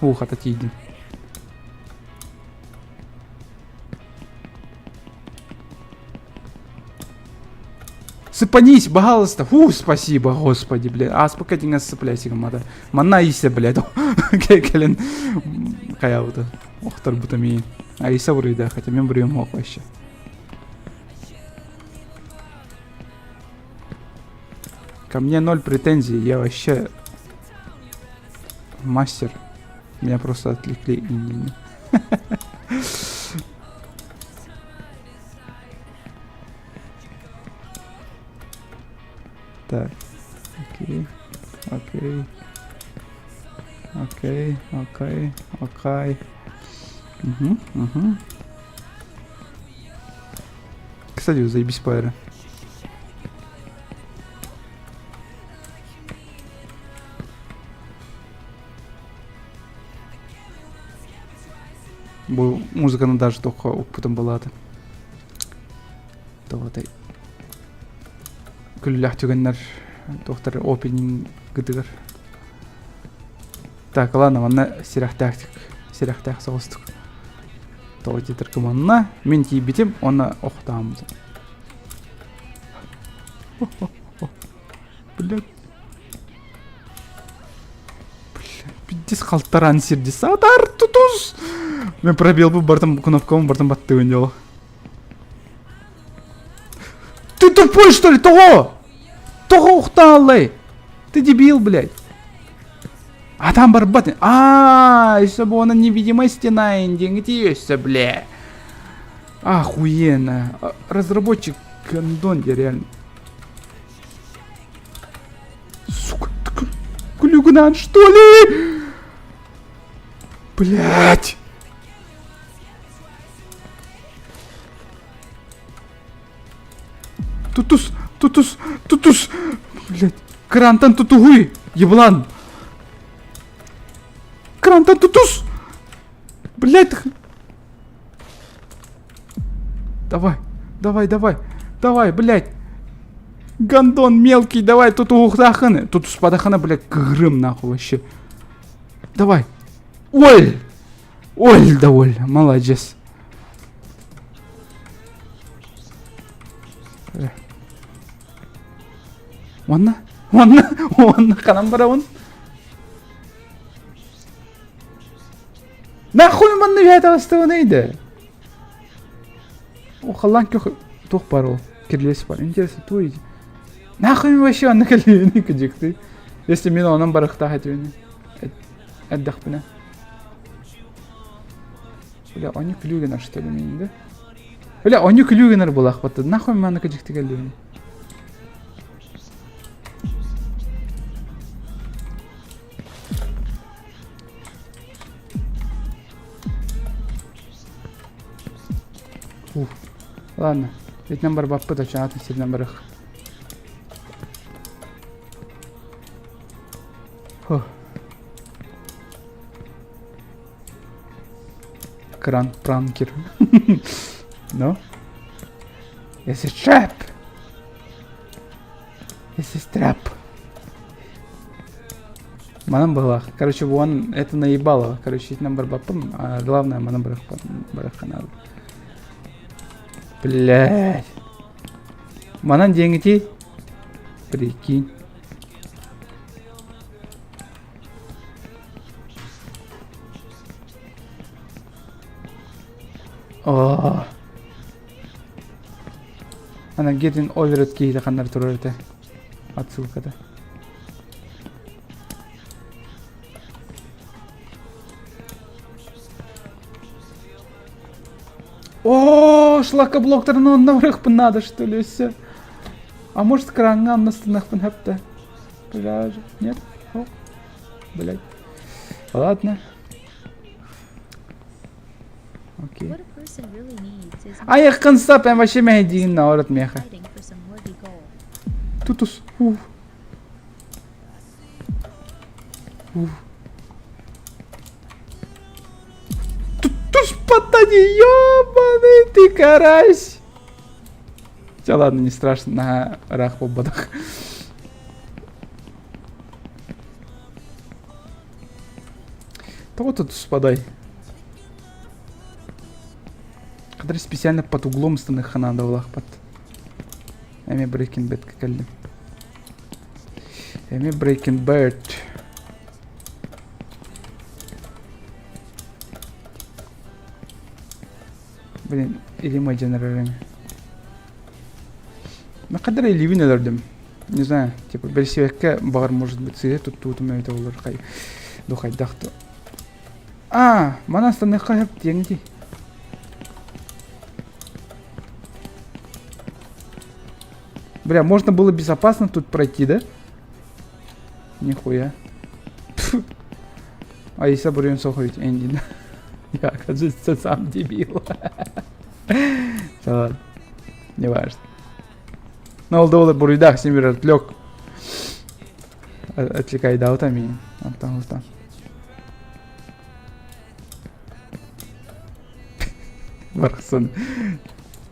Уу, хата тиийдим. Сыпанись, пожалуйста. Фу, спасибо, господи, бля. Ааспыкка дьиҥэ сыпляйся мада. Манна Аиса, блядь. Кэлин хайаабыта. Охторбута миин. Аиса буруйда, хотя мен буруйум суох вообще. Ко мне ноль претензий, я вообще мастер. Меня просто отвлекли. Так, окей, окей, окей, окей, окей. Угу, угу. Кстати, заебись пайра. Бу музыканы даже только укпутум балааты. Тоҕотой күллээх түгэннэр туохтар опенинг гытыгар. Так, ладно, манна сирэхтээхтик, сирэхтээх соҕустук. Тоҕо диэтэр манна мин тиийбитим, уонна охтооммутум. Блядь. Бля, пиздец халтараан сирди саатар тутус! Мен пробелбын бартым кнопкабын бартым баттыгын дело. Ты тупой, что ли, того? Того ухтааллай! Ты дебил, блядь! А там барбат. А, еще бы она невидимая стена, индингтиешься, бля. Охуенно. Разработчик гондон, реально. Сука, Клюгнан, что ли? Блять. Тутус, тутус, тутус. Блять. Крантан тутугуй, еблан. Крантан тутус. Блять. Давай, давай, давай, давай, блядь. Гондон мелкий, давай, тут ухтаханы. Тут спадахана, блядь, грым нахуй вообще. Давай. Оль! Оль, да оль, молодец. Уонна, уонна, уонна, ханан барабын? Нахуй манна үһэ таҕыстыбын өйдө? Халлаан көх туох баар ол? Кирилиэс бар. Интересно, туох иди? Нахуй вообще онно кэлиини кыдьыктыы. Если мин онон барыхтаах этибини. Эрдэхпинэ. Бля, они күлүү гынар что ли миин да? Бля, они күлүү гынар булаахпатты. Нахуй маны кыдьыкты кэллибини. Ух. Ладно. Итинэн барбаппыт очаатын сиринэн барых. Фух. Кран пранкер. No? It's a trap. It's a trap. Манан быһылаах. Короче, вон это наебало. Короче, итинэн барбаппын. А главное, манан барыахха наада. Блядь. Манан диэҥити. Прикинь. Оо. Ана getting over it киһитэ ханнар турар этэ. Отсылката. О, шлакоблоктарын онно барыахпын надо, что ли, все. А может, краҥҥа аннастыныахпын хөптө. Пляж. Нет? О, блядь. Ладно. Окей. What a person really needs is Айыккын сап, эн вообще мэһэйдиигин наорот миэхэ. fighting for some worthy goal. Тутус. Уф. Уф. Тутус потани, ёбаный ты карась! Все, ладно, не страшно, на рах буолбатах. Тоҕо тутуспадай? Который специально под углом станыхха надо улахпат. Эми Breaking Bad кэллим. Эми Breaking Bad. Блин, илим айдьанар Хаддар илиибин өлөрдүм. Не знаю, типа, бэлисипиэккэ баҕар, может быть, сыыһа туттубутум эбитэ буоллар хай ду хайдах да. А, манан станыахха сөп диэҥ дии. Бля, можно было безопасно тут пройти, да? Нихуя. А если буруйун суох эбит Энди. Я, оказывается, сам дебил. Ладно, не важно. Ну, ол да буолар буруйдаах син биир отвлек. Отвлекайдаабыта миигин. Онтон ылтан. Барахсан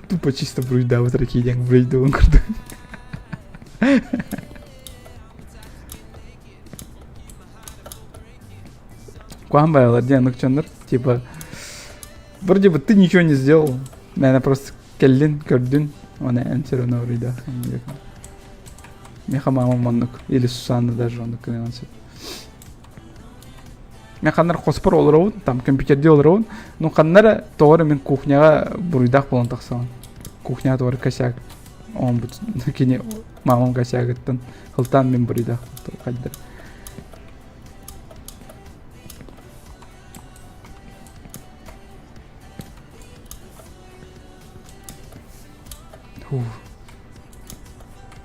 тупо чисто буруйдаабыт эрэ киирэн буруйдуун курдук. Куһаҕан баайалар диэн оннук дьоннор типа вроде бы ты ничего не сделал наверное просто кэллин көрдүн уонна эн все равно буруйдаах Миэхэ маамам оннук или Сусанна даже оннук гыныан сөп Мен ханна эрэ хоспор олоробун, там компьютердии олоробун, ну ханна эрэ тоҕо эрэ мин кухняҕа буруйдаах буолан тахсабын. Кухняҕа тоҕо эрэ косяк оҥорбут кини маамам косягыттан сылтаан мин буруйдаах хайдар. Фух.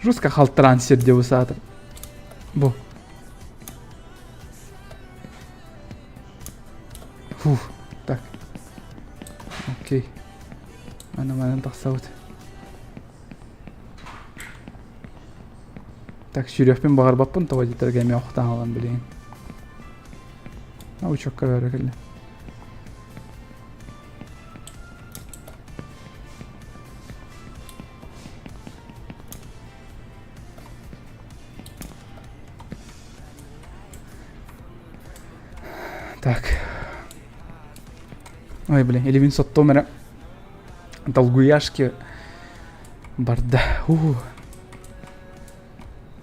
Жестко халтараан сирде бу саатар. Бу. Фух. Так. Окей. Ана манан тахсабыт. Так, сүүрүөхпүн баҕарбаппын тоҕо диэтэргэ эмиэ охтоон ылан билигин. Учокка бара кэллэ. Так. Ой, блин, илибин соттуом эрэ. Долгуяшки барда. Уу.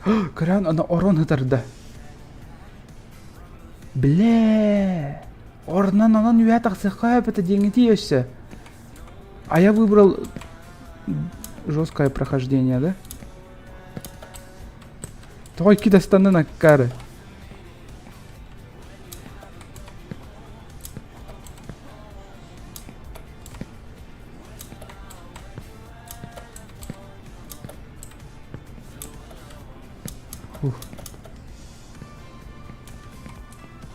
Көрөн аны орон ытарда. Блэ. Орнан онон үөһэ тахсыахха сөп этэ диэҥитий өссө. А я выбрал... Жесткое прохождение, да? Тоҕо икки дастаннын аккаары. Ух.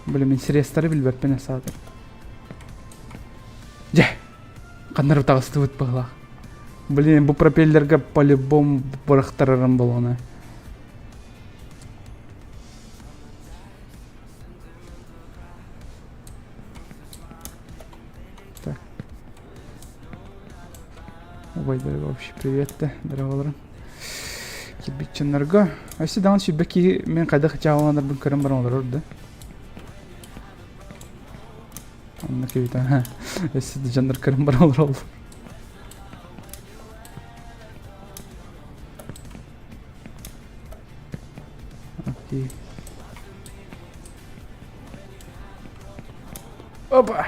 Блин, мин средстары билбэппин асаатым. Дьэ, ханнары таҕыстыбыт быһылаах. Блин, бу пропеллерга по-любому бырахтарарым болону. Так. Убайдарга вообще привет да, дороголорум. Кирбитчиннарга. Өссө даҕаны сүбэ киһи мин хайдах дьааланарбын көрөн баран олорор да. Онно кибитэ. Өссө да дьоннор көрөн баран олороллор. Окей. Опа!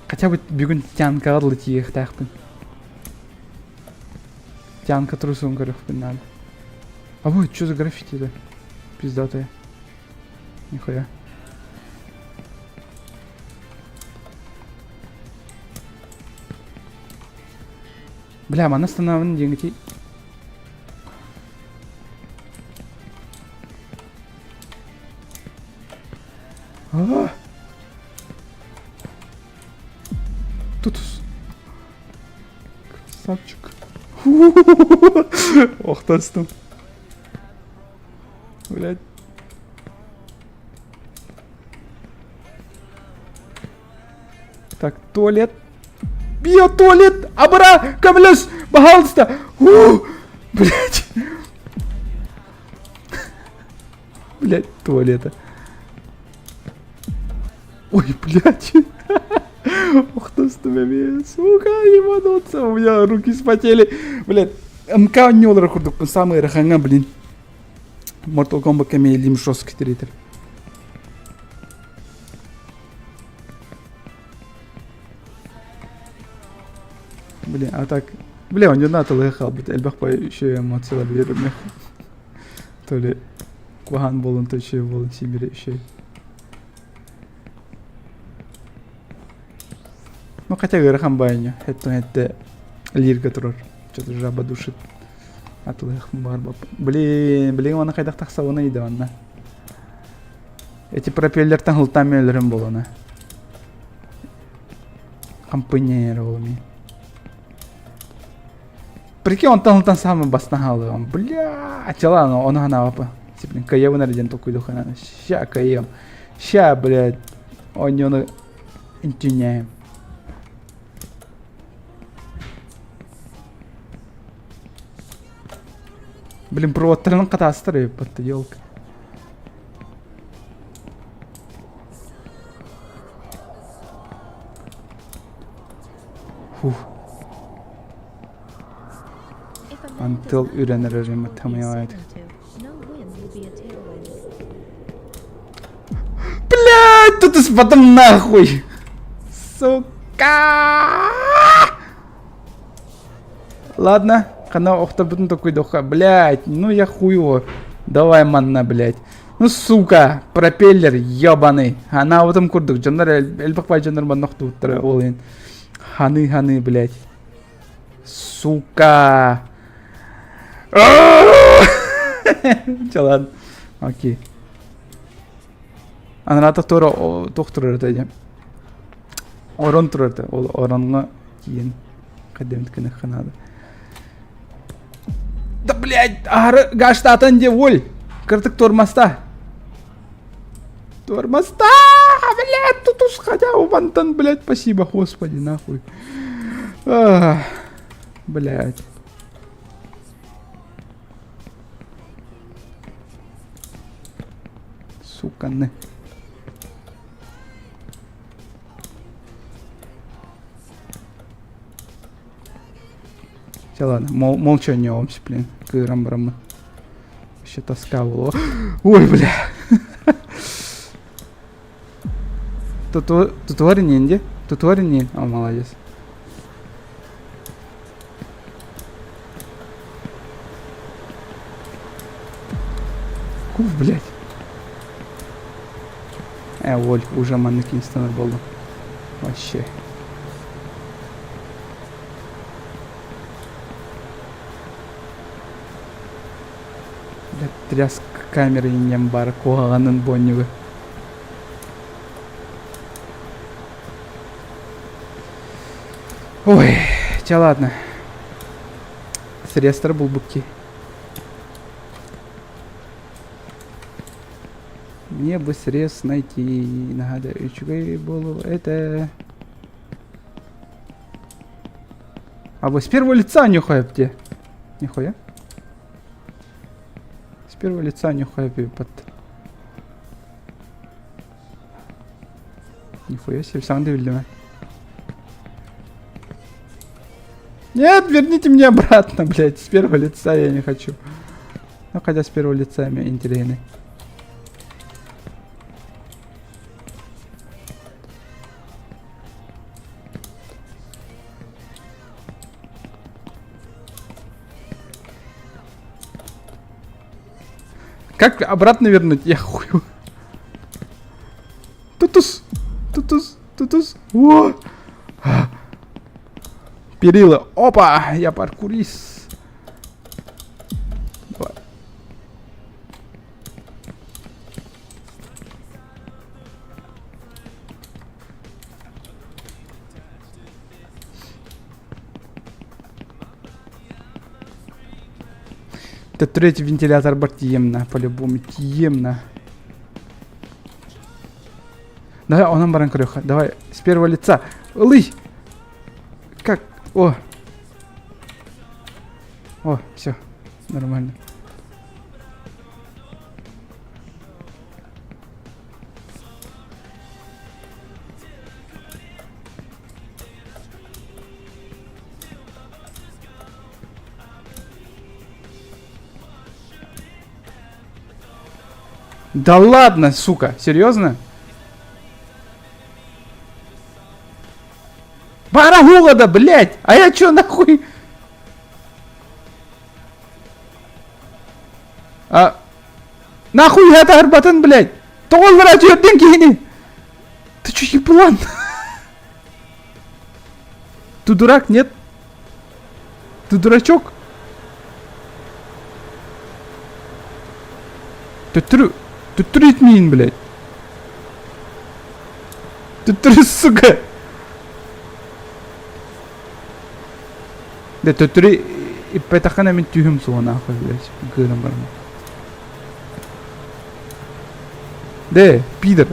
Хотя бы бүгүн тянкаҕа дылы тиийиэхтээхпин. Тянка трусун көрүөхпүн наада. А вот что за граффити-то? Пиздатая. Нихуя. Бля, манна станабын диэҥити. Тутус. Красавчик. Охтастым. Блядь. Так, туалет. Биотуалет! Абра! Көмөлөс! Пожалуйста! Блядь! Блядь, туалета. Ой, блядь. Ух ты, сука, ебануться. У меня руки вспотели. Блядь, МК не курдук, самый раханга, блин. Mortal Kombat кэмиэлиим жесткий тиритер. Блин, а так... Бля, он не надо хаалбыт, элбэх бай еще эмоциялар биэрэмэх. То ли куһаан буолун, то еще буолун, симире еще. Ну, хотя ыарахан баайынньа, хэттэн хэттэ лирга турар. Что-то жаба душит. Атылыах баар Блин, блин, оны хайдах тахсабыный да онно. Эти пропеллертан хылтаан өлөрүм буолуна. Хампынньа буолуми. Прикинь, онтон хылтан самый бастан хаалыам. Бля, чала, ону ханаабапа. Блин, каебын эрэ диэн толкуйдуоххана. Ща каем. Ща, блядь, оонньууну интүнньээм. Блин, проводтарын хатаастар эбиппат елка. Фух. Антыл үрэн эрэр хамыйаайт. Блядь, тут и потом нахуй. Сука! Ладно, хана охторбутун токуйдохха. Блядь, ну я хуево. Давай манна, блядь. Ну сука, пропеллер ебаный. Она в этом курдук. Дьоннор элбэх бай дьоннор манна охтубуттара ол иһин. Ханы-ханы, блядь. Сука! Чалан. Окей. Анараата туора туох турар этэ диэн. Орон турар этэ. Ол оронҥо тиийэн хайдаммыт гыныахха наада. Да блядь, аһары гаштаатан диэ воль. Кыртык тормоста. Тормоста! Блядь, тут уж хотя бы вантан, блядь, спасибо, господи, нахуй. Ах, блядь. Сука, не. Все, ладно, мол, молча не блин, кыыран бараммын. Вообще тоска была. Ой, бля. Тутуар иниэн дии. Тутуар иниэн. О, молодец. Куф, блядь. Э, Воль, уже маннык инстанар буоллум. Вообще. Блядь, тряска камеры иннем бар куһаҕанын буонньугу. Ой, чэ ладно. Средства булбукки. Мне бы срез найти. Надо үчүгэй буолуо этэ. А вы с первого лица нюхай где? Нихуя. С первого лица нюхай под. Нихуя себе, сам дебилдеме. Нет, верните мне обратно, блядь. С первого лица я не хочу. Ну, хотя с первого лица мне интересно. Как обратно вернуть? Я хуй. Тутус! Тутус! Тутус! О! Перила! Опа! Я паркурист! Давай. Төттөрү вентилятор бар тиемна, по-любому тиемна. Давай, онон баран көрүөххэ. Давай, с первого лица. Ылый! Как? О! О, все, нормально. Да ладно, сука, серьезно? Барагула блядь! А я чё нахуй? А... Нахуй это арбатын, блядь? Тоҕоллара түөрдүн киһини! Ты чё, еблан? Ты дурак, нет? Ты дурачок? Төттөрү... Төттөрү итмиин, блядь. Төттөрү, сука. Да төттөрү иппэтэххинэ мин түһүм суоҕа нахуй, блядь. Гырым барым. Де, пидор.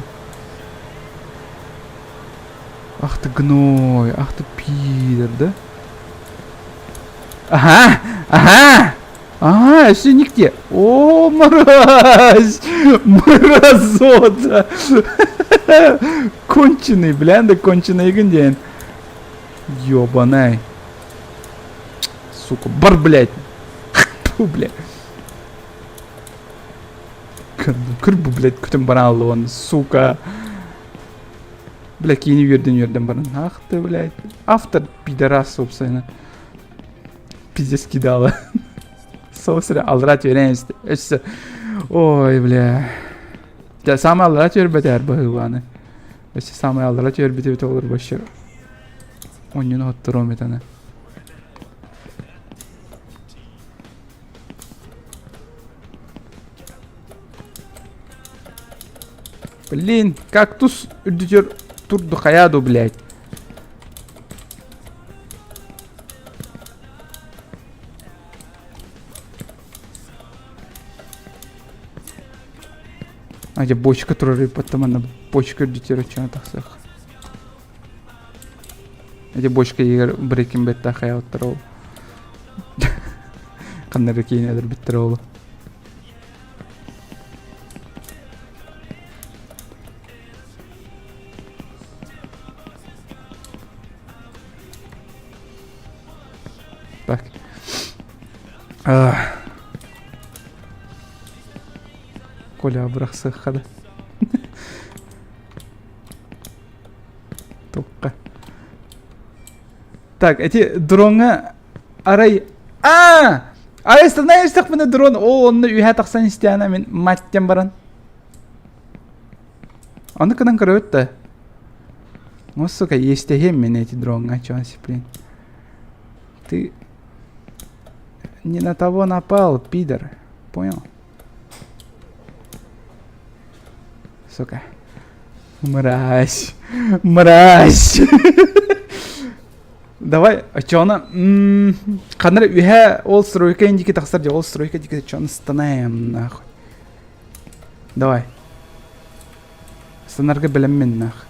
Ах ты гной, ах ты пидор, да? Ага, ага! Ага, все нигде. О, мразь! Мразота! Конченый, бля, да конченый диэн. Ёбанай. Сука, бар, блядь. Фу, блядь. Кырбу, блядь, күтүм баран сука. Бля, киини үөрдэн үөрдэн баран. Ах ты, блядь. Автор пидорас, собственно. Пиздец кидала. Соусыра аллара түөрэн өссө. Ой, бля. Дьэ, саамай аллара түөрбэтээр быһыылааны. Өссө саамай аллара түөрбүтүбүт олор вообще. Онньуну отторуом этаны. Блин, кактус үрдүтүөр турду хайа ду, блядь. А где бочка турар потом она бочка үрдүтүөр оччоно тахсыах. Эти бочка егер Breaking Bad хайааттар ол. Ханна эрэ киинэлэр бүттэр ол. Так. Коля бырахсыахха да. Тухха. Так, эти дроҥҥа арай аа арай станаешсахпына дрон ол онно үһэ тахсан истэҕинэ мин маттен баран Ону кынан көрөбүт да. Ну, сука, иэстэһиэм мин эти дроҥҥа, чё блин. Ты не на того напал, пидор. Понял? Сука. Мразь. Мразь. Давай, чоно, ханна үһэ ол стройка индики тахсар дии, ол стройка дики чоно станаем нахуй. Давай. Станарга бэлэммин нах.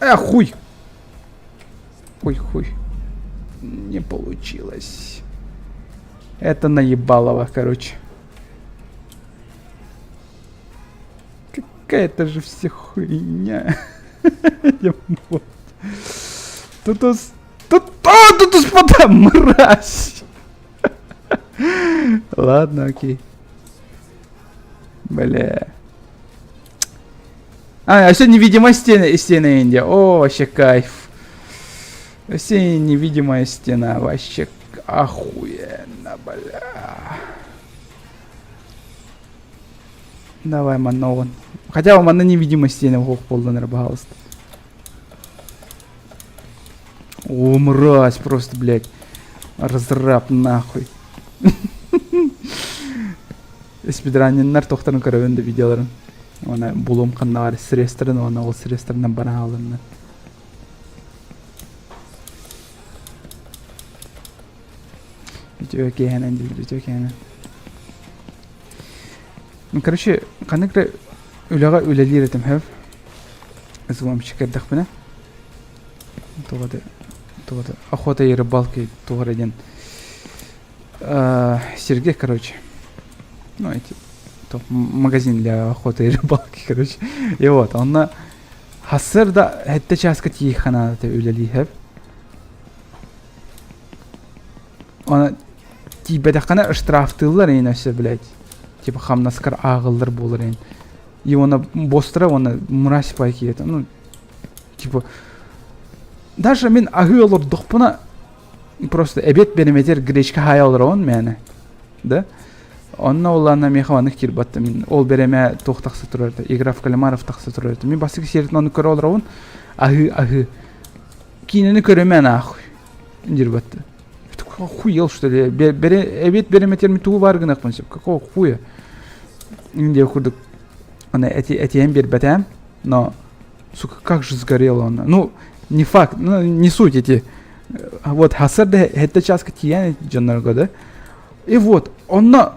Э, хуй! Хуй, хуй. Не получилось. Это наебалово, короче. Какая-то же все хуйня. Тут Тут... О, тут господа, мразь! Ладно, окей. Бля. А, а все невидимая стена, стена Индия. О, вообще кайф. Все невидимая стена, вообще охуенно, бля. Давай, манна Хотя манна невидимая стена ох буоллун пожалуйста. О, мразь просто, блядь. Разраб нахуй. Спидраниннар тохторун көрөбүн да видеоларын. Она булум ханна бар средстварын, она ол средстварынан бара алынна. Үтүө киэһэнэн диир, үтүө киэһэнэн. Ну, короче, ханнык эрэ үлэҕэ үлэлиир этим хөп. Взломщик эрдэхпинэ. Туох это, туох это, охота и рыбалка туох эрэ диэн Сергей, короче. Ну, эти, то, магазин для охоты и рыбалки, короче. И вот, онно хассыр да сэттэ чааска тиийиэххэ наада үлэлииһэп. Оны тиийбэтэххинэ штрафтыыллар эйин өссө, блядь. Типа хамнаскар ааҕыллар буолар эйин. И уонна бостара уонна мразь пайкиета. Ну, типа, даже мин аһыы олордохпуна просто эбиэт бэримэтэр гречка хаайа олоробун мээнэ. Да? Онно улаана миэхэ маннык киирбаттым. Мин ол бэрэмэ туох тахса турар этэ, Игра в кальмаров тахса турар этэ. Мин бастакы сиэритин ону көрө олоробун. Аһыы, аһыы. Киинэни көрүмэ нахуй. Диир Охуел, что ли? Эбиэт бэримэтэр тугу баар гыныахпын сөп. Какого хуя? Диэ курдук. Аны этиэн биэрбэтээм, но сука, как же сгорело он. Ну, не факт, ну, не суть эти. Вот, хасар да сэттэ чааска тиийэн дьоннорго да. И вот, онно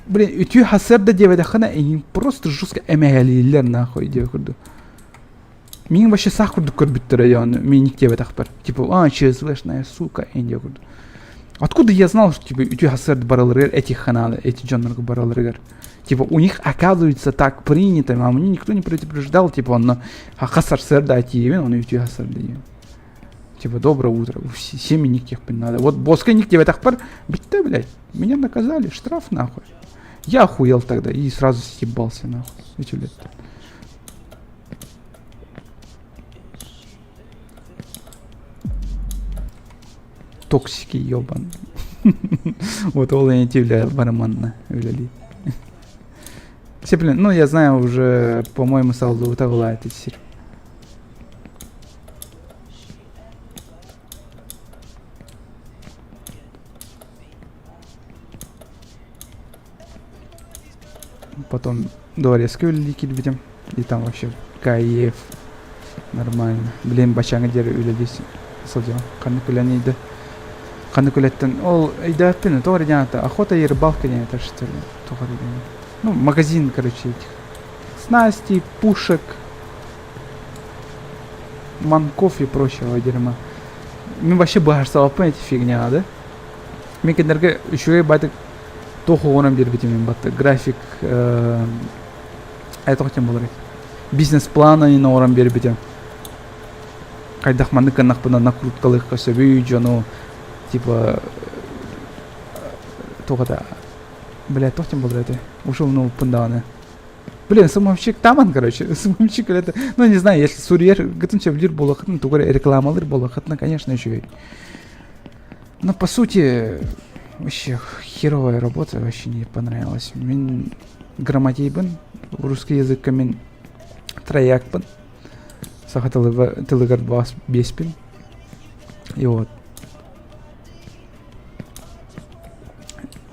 блин, үтүө хасар да диэбэтэххинэ, эйигин просто жестко эмэһэлииллэр нахуй диэ курдук. Миигин вообще сах курдук көрбүттэрэ ону мииник диэбэтэхпэр. Типа, а, ЧСВшная сука, диэ курдук. Откуда я знал, что типа үтүө хасар бараларыгар этих надо, эти дьоннорго бараларыгар. Типа, у них оказывается так принято, а мне никто не предупреждал, типа, он хас сарсыарда тиийэбин, он үтүө хасарда Типа, доброе утро, семьи никаких надо. Вот боска ник диэбэтэхпэр, бүттэ, блядь, меня наказали, штраф нахуй. Я охуел тогда и сразу съебался нахуй. Эти лет. Токсики ебаные. Вот ол эти барыманна үлэлии. Блин, ну я знаю уже, по-моему, салдыбыта была сир. Потом дворецкий үлэлии киирбитим. И там вообще кайф. Нормально. Блин, бачаҥа диэри үлэлии сылдьабын. Ханнык үлэни да ханнык үлэттэн ол өйдөөппүн тоҕо эрэ диэн аата охота и рыбалка диэн этэр что ли тоҕо эрэ диэн ну магазин короче этих снастей пушек манков и прочего дерьма мин вообще быһаарсыбаппын эти фигня да мин кинилэргэ үчүгэй байтык туох оҕонон биэрбитим мин батта график это хотим болар бизнес-план оҥорон биэрбитим. Хайдах маннык гыннахпына накруткалыахха сөбүй дьону типа туох это бля туох диэн буолар этэ уже умнубуппун даҕаны Блин, СММщик таман, короче, СММщик это, ну, не знаю, если сурьер гытын сөбүлүүр буолуоххутун, тугу эрэ рекламалыыр буолуоххутуна, конечно, үчүгэй. Но, по сути, вообще херовая работа, вообще не понравилась. Мин грамотейбын, русский языкка мин троякпын, саха тылыгар бас биэспин. И вот.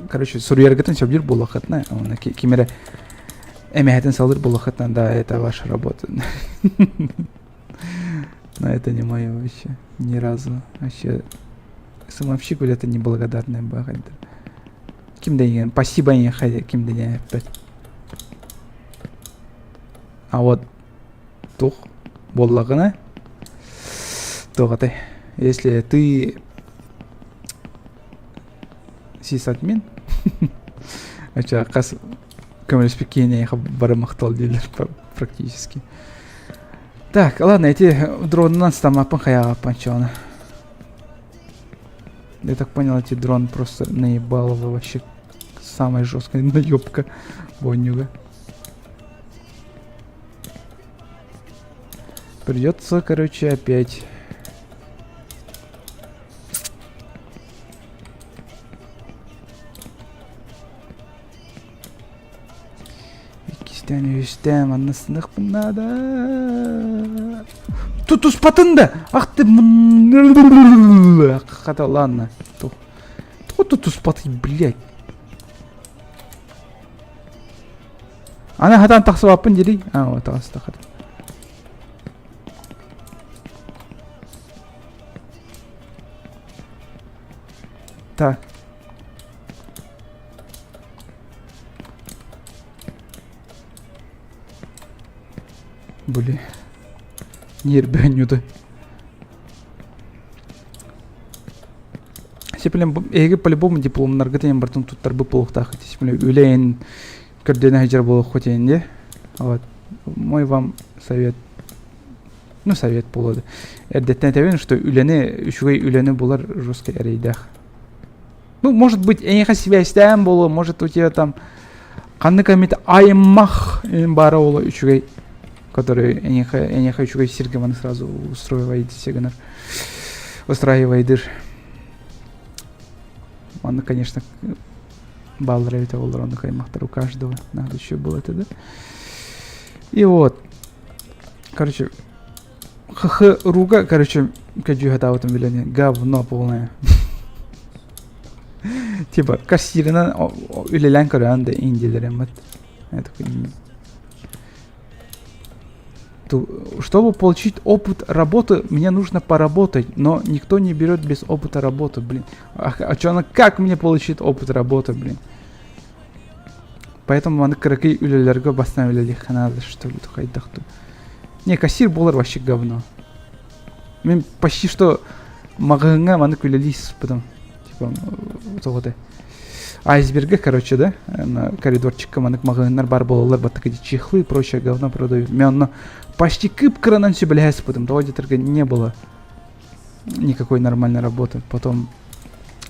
Короче, суруйаргытын сөбүлүүр буолуоххутуна, уонна ким эрэ эмэһэтин салыыр буолуоххутуна, да, это ваша работа. Но это не мое вообще. Ни разу. Вообще, самовщик это неблагодарная баҕайда. Ким да спасибо не ким да не эппэт. А вот туох буоллаҕына туох этэй если ты сисадмин оччо хас көмөлөспүт киһи бары махтал дииллэр практически так ладно эти дронунан стамаппын хайаҕаппын чону я так понял эти дрон просто наебалово вообще самая жесткая наебка вонюга Придется, короче, опять. Иккистээн, үһүстээн, манна сыныхпын наада. Тутуспатын да! Ах ты Хата, ладно. Тух тутуспатый, блядь. Аны хатан тахсыбаппын дири. А, вот таҕыста хата. Так. Блин. Ньиэрбэһэнньута. Сепилен эһиги по-любому дипломнаргытын эн бартын туттарбыт буолуохтааххыт. Сепилен үлээн көрдөнө сылдьар буолуоххут эн дии. Вот. Мой вам совет. Ну, совет буолуо. Эрдэттэн этэбин, что үлэни, үчүгэй үлэни булар жестко эрэйдээх. Ну, может быть, эйиэхэ сибээстээн буолуо, может, у тебя там ханнык эмит аймах баара буолуо үчүгэй, который эйиэхэ, эйиэхэ үчүгэй сиргэ маны сразу устроиваете гынар. Устраивайдыр. Манна, конечно, бааллар эбитэ буоллар оннук аймахтар у каждого надо еще было это, да? И вот, короче, ХХ руга, короче, кадьюхатаабытын билэн говно полное. Типа, кассирынан үлэлээн көрөөн да индилереммит. Я такой, чтобы получить опыт работы, мне нужно поработать, но никто не берет без опыта работы, блин. А, а что она, как мне получить опыт работы, блин? Поэтому маны кыракый үлэлэргэ бастаан үлэлиэххэ наада, что ли, хайдах Не, кассир буолар вообще говно. Мен почти что маҕаһыыҥҥа маннык үлэлии сыппытым. Типа, тоҕо Айсберга, короче, да, на коридорчикка маннык маҕаһыыннар бар буолаллар, баттык эти чехлы и прочее говно продают. Мен онно почти кып-кыранан сүбэлэһэ сыппытым. Тоҕо диэтэргэ не было никакой нормальной работы. Потом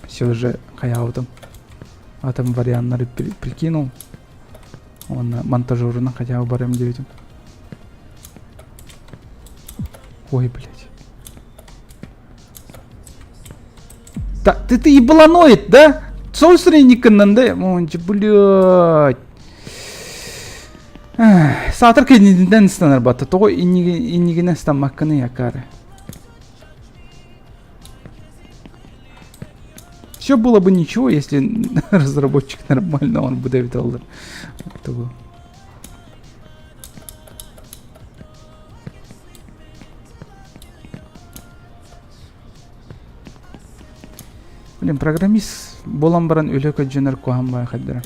все же хайаабытым. Атом варианнары прикинул. Уонна монтажерунан хотя бы барыам диэбитим. Ой, блядь. Да, ты, ты ебланоид, да? Собственникынан да? Ой, блядь. Саатар кэннинэн ыстанар батта. Тоҕо иннигинэн ыстаммаккыный акаары? Все было бы ничего, если разработчик нормально, он бы Давид Аллер. Блин, программист буолан баран үлэ көрдьөнөр куһаҕан баҕайы хайдара.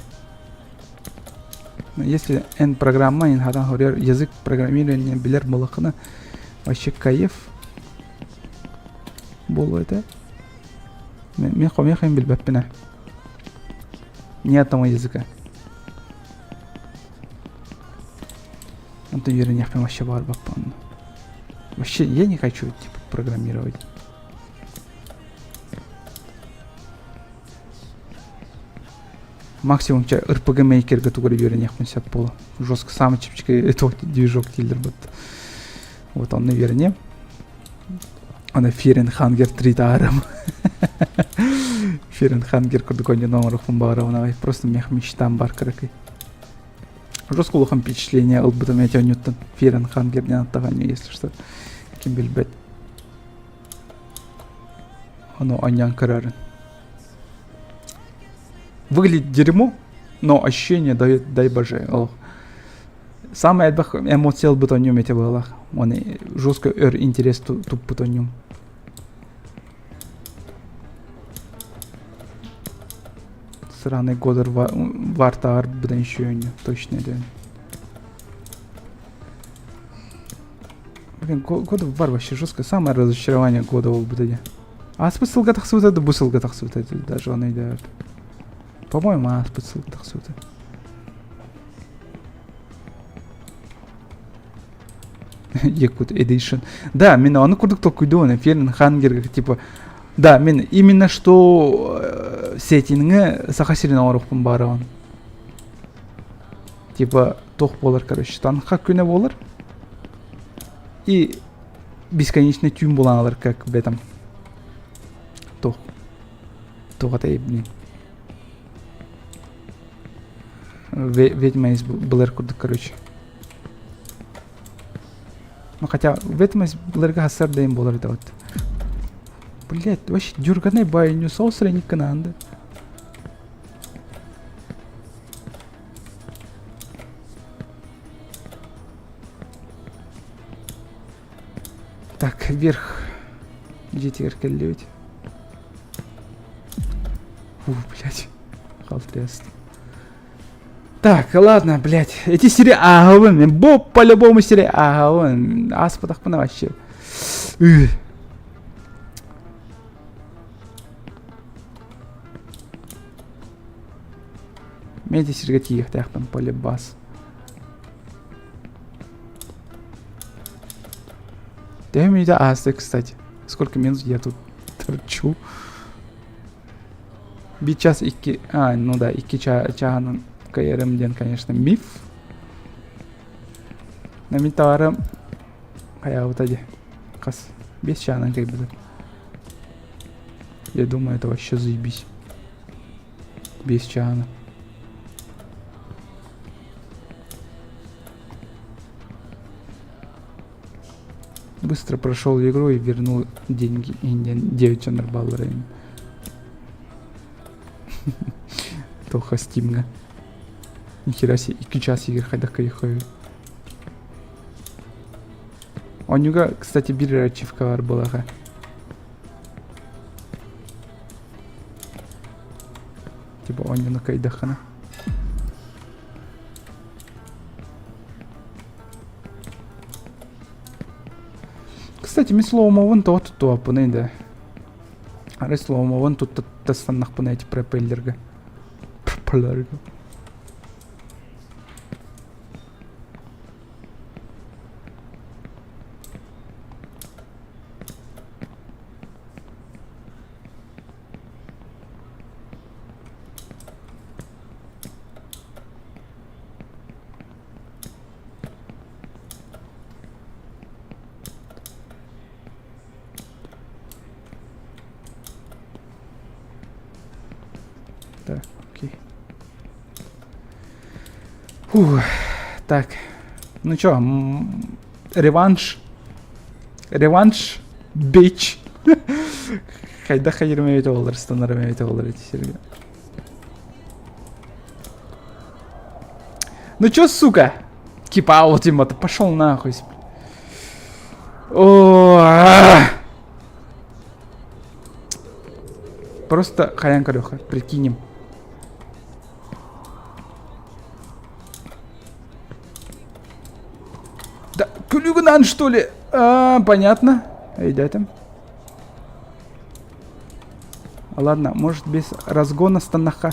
Если эн программа эн хатан хоруйар язык программирования билэр буоллаххына вообще кайф буолуо этэ. Мен хомуйах билбэппин ээ. Ни одного языка. Онтон үөрэниэхпин вообще баҕарбаппын. Вообще я не хочу типа. программировать. Максимум чэ РПГ мейкерге тугу эрэ үөрэниэхпин сөп буолуо. Жестко самый чэпчэки движок дииллэр бут. Вот онно үөрэниэм. Аны Fear and Hunger 3 таарым. Fear and Hunger курдук оонньууну оҥоруохпун баҕарабын аҕай. Просто мех мечтам бар кыракый. Жестко улахан впечатление ылбытым эти оонньууттан. Fear and Hunger диэн аттах оонньуу, если что. Ким билбэт. Ону оонньоон көрөрүн. Выглядит дерьмо, но ощущение дает, дай боже. Ох. Самое элбэх эмоция ылбыт оонньуум ити буоллах. Оны жестко өр интерес туппут оонньуум. Сраный Годор вартаар быдан еще точно диэн. Блин, God of War вообще жестко. Самое разочарование года буолбут ити. Ааспыт сылга тахсыбыта да бу сылга тахсыбыта даже оны өйдөөбөт. По-моему, ааспыт сылга тахсыбыта. Якут Edition. Да, мин ону курдук толкуйдуон Fear and Hunger типа да, мин именно что сеттинги Саха сирин оҥоруохпун баарабын. Типа туох буолар, короче, танха күнэ буолар. И бесконечный түүн буолан алар, как в этом. Туох. Туох этэй, блин. Ведьма из Блэр курдук, короче. Ну хотя Ведьма из Блэрга хасар дайын болар это вот. Блять, вообще дюрганай байыню соус средник кананды. Так, вверх. Дьиэтигэр кэллибит. Фу, блядь. Халтряст. Так, ладно, блядь. Эти сири ааҕабын. Бу по-любому сири ааҕабын. Ааспатахпына вообще. Мен ити сиргэ тиийиэхтээхпин полибас. Төһө мүнүүтэ ааста, кстати? Сколько минут я тут торчу? Бир час икки... А, ну да, икки чааһынан кайарым диэн, конечно, миф. Но мин товарым хайаабыта дии. Хас? Бес чаһынан кайбытым. Я думаю, это вообще заебись. Бес чаһана. Быстро прошел игру и вернул деньги. 900 баллар. Тоха Стимга. Нихера себе, 2 час игр хайдах кайхаю. Онюга, кстати, бир ачивка бар балаға. Типа онюны кайдахана. Кстати, мин слоумовын тоҕо туттубаппыный да. Арай слоумовын туттастаннахпына эти пропеллерге. Пропеллерге. Так, окей. Фух, так. Ну чё, реванш. Реванш, бич. Хайда хайырма эбит олар, станарым эбит олар эти серге. Ну чё, сука? Типа, а вот Тима, ты пошел нахуй. О, Просто хайан көрүөххэ, прикинем. Да, күлүгүнэн что ли? А, понятно. Өйдөөтүм. Ладно, может без разгона станаха.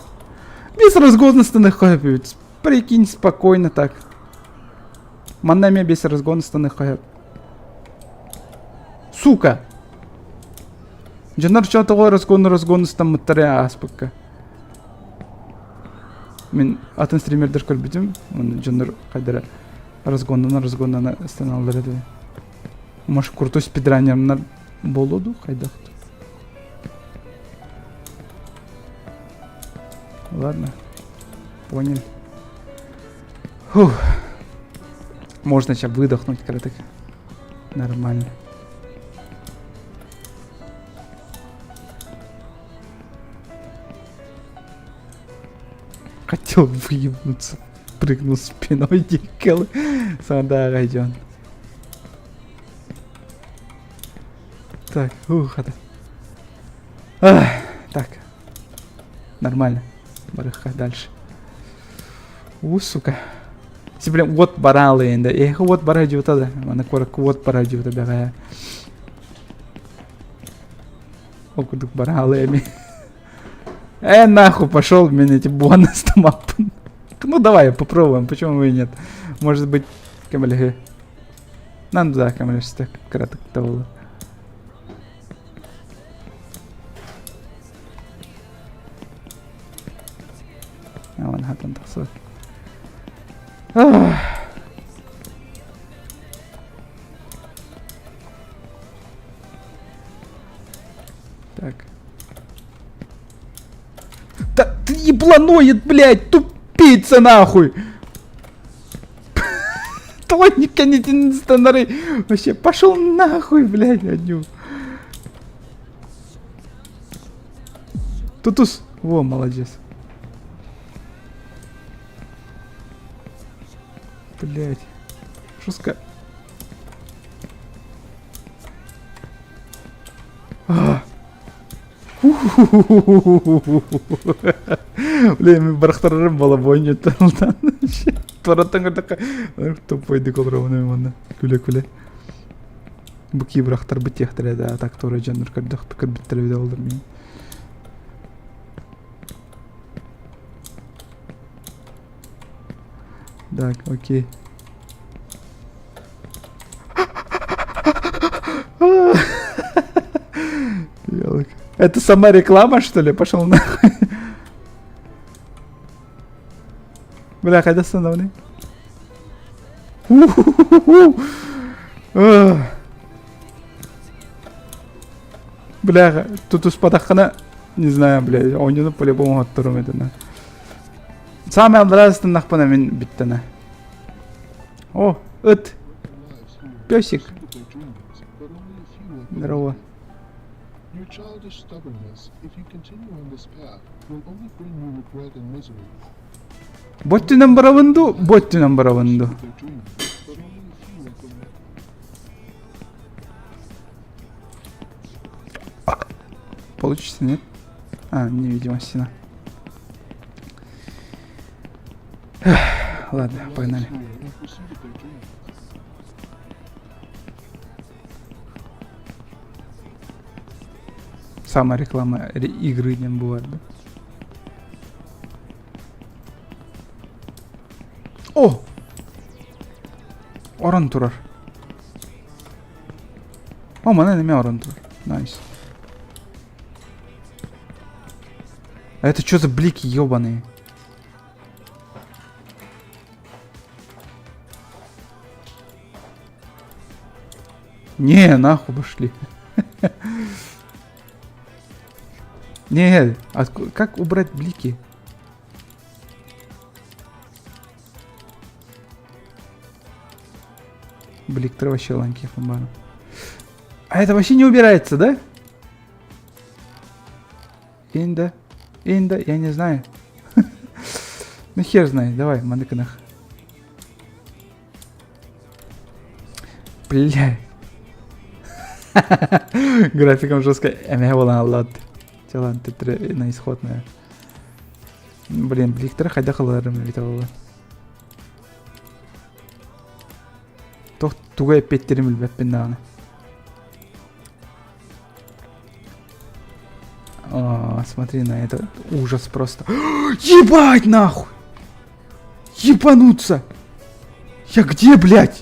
Без разгона станаха. Прикинь, спокойно так. Манна эмиэ без разгона станаха. Сука! Дьоннор чо тоҕо разгон разгон ыстаммыттара ааспыкка. Мин атын стримердэр көрбүтүм, уонна дьоннор хайдара разгоннана разгоннана ыстаналлар этэ. Может, крутой спидранернар буолуо дуу, хайдах? Ладно, поняли. Фух. Можно сейчас выдохнуть, когда так нормально. Хотел выебнуться. Прыгнул спиной дикел. Санда идет. Так, ух, это. Ах, так. Нормально. Барыха дальше. У, сука. Си, блин, вот баралы енді. Эх, вот бара дьута да. Мана куоракка вот бара дьута бэҕэһээ. Ол курдук бараалы эми. Э, нахуй пошел, меня эти бонус там Ну давай, попробуем, почему бы и нет. Может быть, кэмэлэһи. Нам да, кэмэлэстэ, кыратык да Вон хатан тахсыбыт. Так. Да ты ебланоид, блядь, тупица нахуй! Твой не станары. Вообще, пошел нахуй, блядь, одню. Тутус. Во, молодец. Блядь. Жестко. А. Блин, мин барахтарарым буола буонньуттан Туораттан көрдөххө тупойдук олоробун манна күлэ-күлэ. Бу кии бырахтарбыт диэхтэрэ да так туора дьоннор көрдөх көрбүттэрэ эбитэ буоллар мин. Так, окей. Это сама реклама, что ли? Пошел нахуй. Бля, хайда становный. Бля, тут успатаххана, не знаю, бля, оонньууну по-любому отторум этина. Самый аллараа мин бүттэнэ. О, ыт! Песик. Здорово. Your childish stubbornness, if you continue on this path, will only bring you regret and misery. Боттүнэн барабын дуу, боттүнэн барабын дуу? Their dreams, but only a few of them Получится, нет? А, невидимая стена. Ладно, погнали. who are in pursuit of their dreams. Самая реклама игры не бывает, да? О! Орон турар. О, манан эмиэ орон турар. Nice. А это что за блики ебаные? Не, нахуй пошли. Не, как убрать блики? Блик вообще ланки фумбара. А это вообще не убирается, да? Инда, Инда, я не знаю. Ну хер знает, давай, маныканах. Бля. Графиком жестко. Эмэ буолан аллат. Чалан на исходная. Блин, бликтер хайдах ыларым эбитэ буолла. Туох тугу эппиэттирин билбэппин даҕаны. О, смотри на это. Ужас просто. Ебать нахуй! Ебануться! Я где, блядь?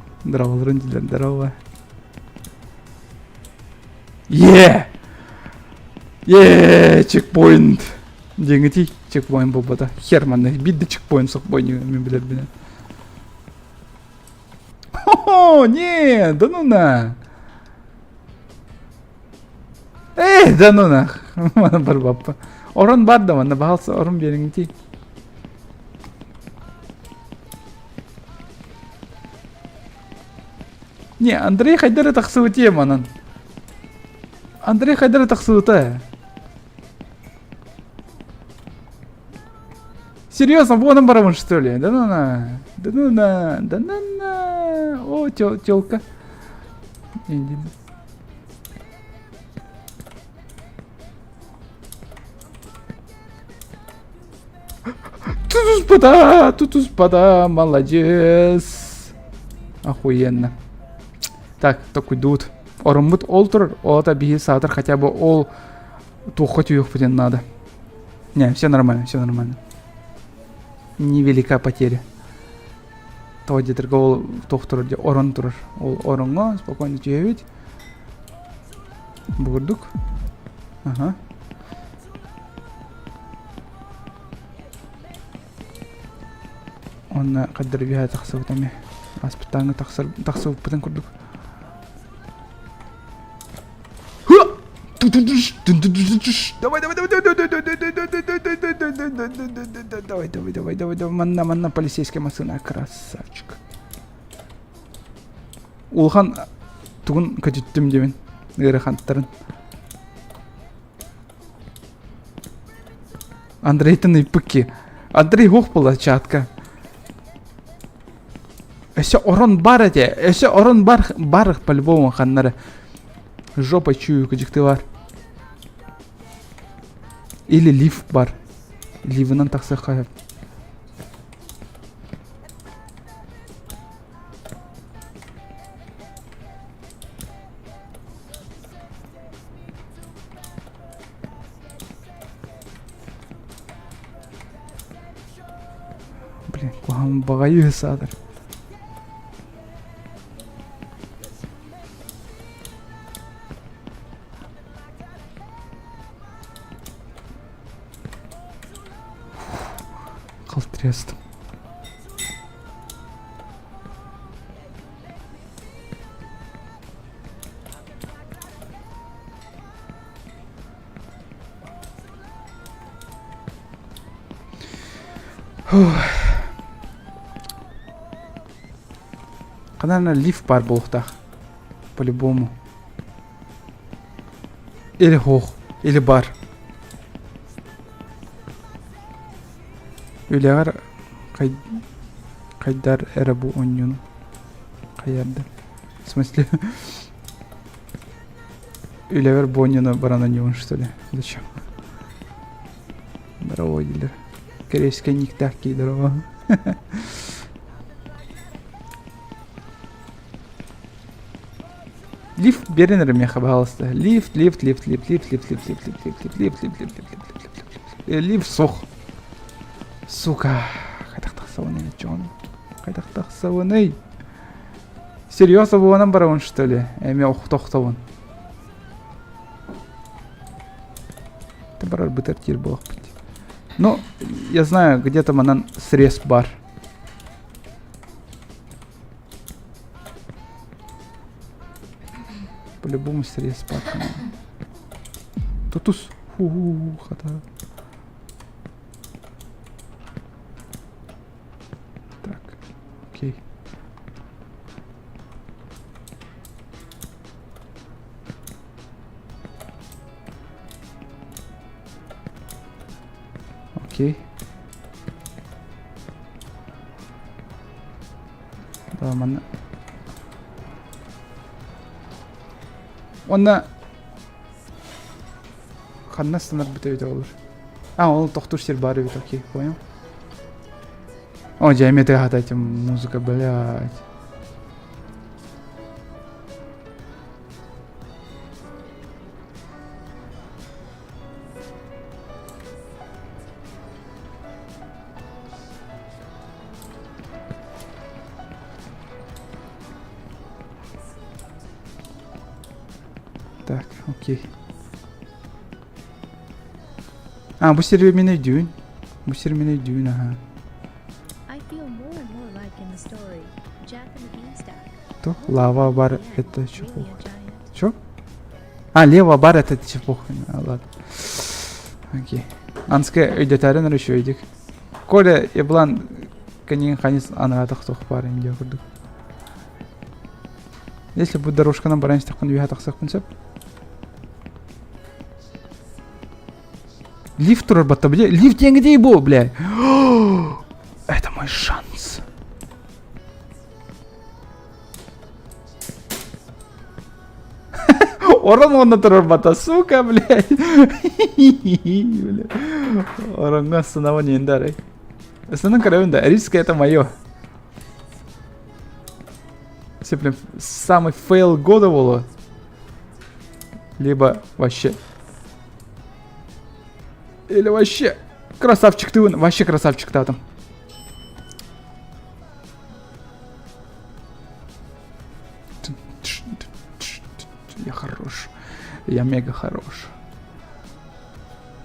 Здороваларын дилер, здорово. Е! Е, чекпоинт! Диэҥитий чекпоинт буолбата. Хер манна биир да чекпоинт суох бойню мин билэрбинэн. Хо-хо, не, да ну на. Э, да ну нах. Мана барбаппа. Орон бар да манна баһалса орон биэриҥитий. Не, Андрей хайдары тахсыбытие манан. Андрей хайдары тахсыбыта. Серьезно, вон барабан что ли? Да ну на, да ну на, да ну на. О, тел, телка. Тутуспада, тутуспада, молодец. Охуенно. Так, токуйдуут. Ороммут ол турар, ол биһи саатар хотя бы ол туохха түйүөхпүтүн надо. Не, все нормально, все нормально. Невелика потеря. Тоҕо диэтэргэ ол туох турар дии орон турар. Ол ороҥҥо спокойно түһэбит. Бу курдук. Ага. Уонна хаддар үөһэ тахсыбыт эмиэ. Ааспыттааҥҥы тахсар тахсыбыппытын курдук. Давай, давай, давай, давай, давай, давай, давай, давай, давай, давай, давай, давай, давай, давай, манна, манна полицейская машина, красавчик. Улахан тугун көтүттүм диэбин, ыарахаттарын. Андрейтан ыйпыкки. Андрей хуох була чатка. Өссө орон бар этэ. Өссө орон бар, бар по-любому ханнары. Жопа чую кыдьыкты бар. Или лифт бар. Ливынан тахсыахха сөп. Блин, куһаҕан баҕайы саатар. Қалтырастым. Ханан лифт баар буолуохтаах. По-любому. Или хоох, или бар. Үлэҕэр хайдар эрэ бу онньуну хайардар. В смысле? Үлэбэр бу баран онньугун что ли? Зачем? Здорово, дилер. Корейская никтах здорово. Лифт берин эрэ миэхэ, пожалуйста. Лифт, лифт, лифт, лифт, лифт, лифт, лифт, лифт, лифт, лифт, лифт, лифт, лифт, лифт, лифт, лифт, лифт, лифт, лифт суох. Сука. Хайдах тахсабыный, Джон? Хайдах тахсабыный? Серьезно буолан барабын, что ли? Эми охтохтобун. Барар бытар тир буолахпыт. Ну, я знаю, где-то манан срез бар. По-любому срез бар. Тутус. Ху-ху, хата. Так, окей. Окей. Да, манна. Уонна ханна станар бүтэбит olur. А, ол тохтуур сир баар эбит, окей, понял. О, дьэ, эмиэ тыаһата музыка, блядь. Так, окей. А, бу сири мин өйдүүн. Бу сири мин өйдүүн, аха. То лава бар это чепуха. Чё? А, лево бар это чепуха. А, ладно. Окей. Анска өйдөтәрін еще өйдік. Коля, еблан, канин ханис анаратах тох бар им дия курдук. Если бу дорожканан баран истэхпин үөһэ тахсыахпын сөп. Лифт турар батта, бля. Лифт диэҥҥэ бу, бля. Это мой шанс. Орон онно турар бата, сука, блядь. Бля. Ороҥҥо астынабын енді арай. Астынан көрөбүн да, риска это мое. Все прям самый фейл года было. Либо вообще. Или вообще. Красавчик ты, вообще красавчик там. Я хорош. Я мега хорош.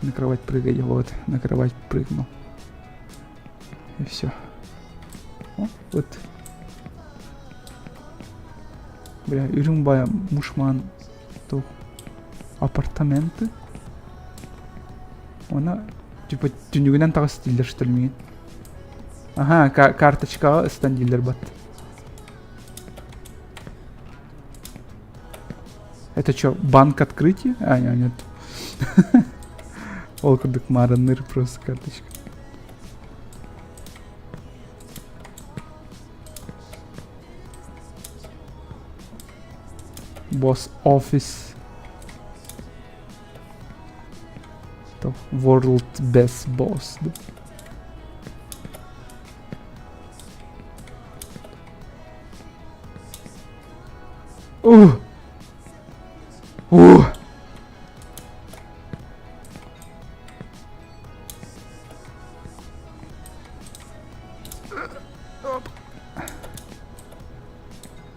На кровать прыгай, вот, на кровать прыгнул. И все. О, вот. Бля, үрүҥ баайа мушман туох апартаменты. Она типа түнүгүнэн таҕыс дииллэр что ли миигин. Ага, карточкаҕа ыстан дииллэр бат. Это что, банк открытие? А, нет, нет. Ол курдук маарынныр просто карточка. Босс офис. World Best Boss. Да? Ух! Ух!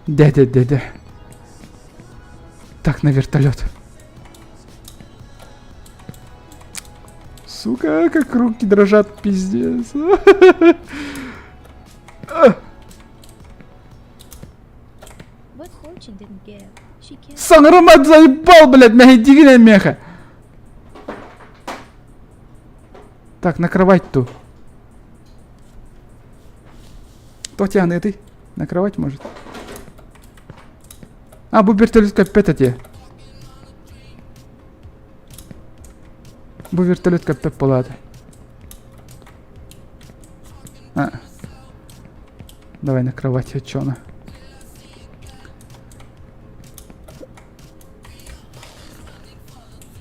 Дядя, дядя. Так, на вертолет. Сука, как руки дрожат, пиздец. Саҥарыма заебал, блядь, мэһэйдиигин меха. Так, на кровать ту. Татьяна, ты на кровать может? А, бу вертолет капет эти. Бу вертолет капет болады. А. Давай на кровать, а чё она?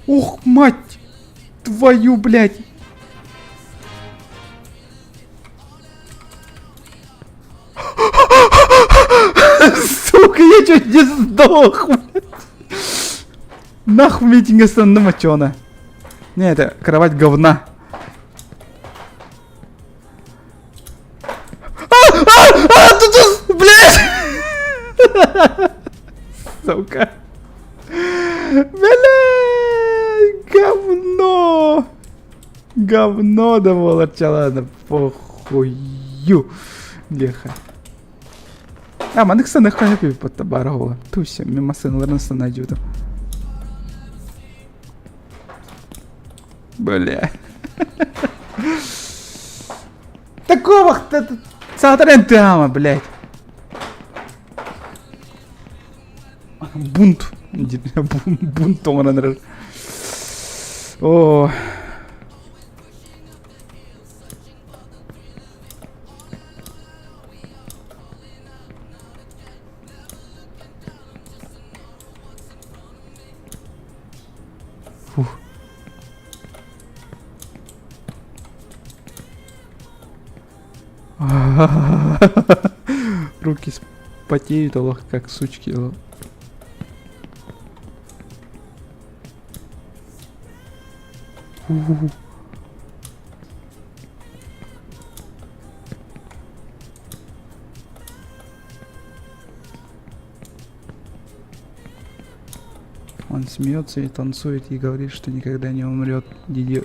Ух, мать твою, блядь! Сука, я чуть не сдох, блядь. Нахуй митинг остановим, чё она? Не, это кровать говна. А, а, а, тут, тут, блядь! Сука. Блядь, говно! Говно да буолар ладно, похую. Леха. А, маннык саныхха сөп баара буола. Туся, мен массыыналарын санаадьыбытым. Бля. Такого саатар эн блядь. Бунт. Бунт оҥорон эрэр. Оо. Фух. Руки потеют, олох, как сучки. Он смеется и танцует и говорит, что никогда не умрет. Диди.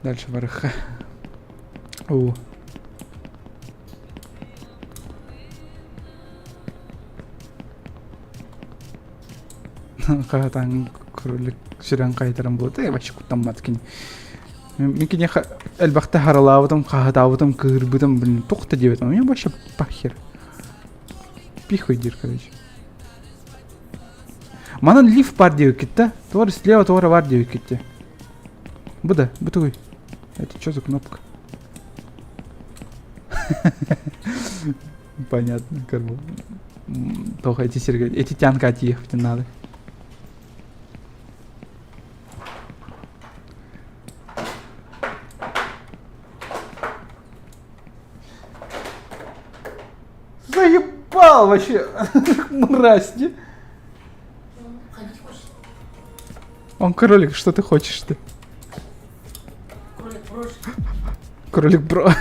Дальше варха. О. Хаһытаан кролик сүрэн хайытаран буолта вообще куттаммат кини. Мин киниэхэ элбэхтэ харалаабытым, хаһытаабытым, кыырбытым, блин, туох да диэбэтим. Мне вообще похер. Пихуй диир, короче. Манан лифт бар диэбиккит да? Туора слева, туора бар диэбиккит дии. Бу да, бу тугуй? Это что за кнопка? Понятно, как бы. Только эти серьги, эти тянка ехать надо. Заебал вообще, мразь, не? Он ходить хочет. Он кролик, что ты хочешь ты? Кролик брош. Кролик бро.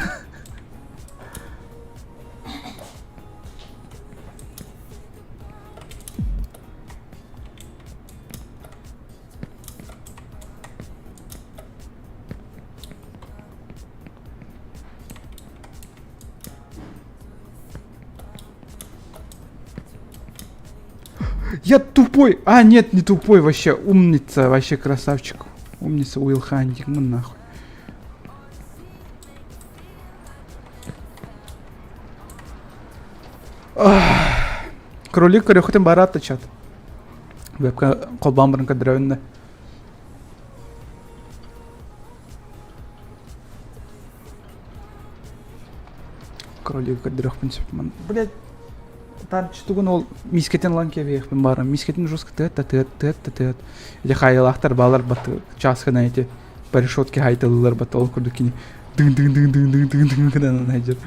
Я тупой! А, нет, не тупой вообще. Умница, вообще красавчик. Умница Уилл Хантинг, ну нахуй. Кролик көрөхүтүн бараат да чат. Вебка холбоон баран көрдөрөбүн да. Кролик көрдөрөхпүн сөп. Блять, Тарчтугун ол мискетин ылан кэбиэхпин баарым. Мискетин жестко тыат да тыат, тыат да тыат. Эти хайалаахтар баалар бат чааскына эти по решетке хайтылылар бат ол курдук кини дың дың дың дың дың дың дың гынан айдыр.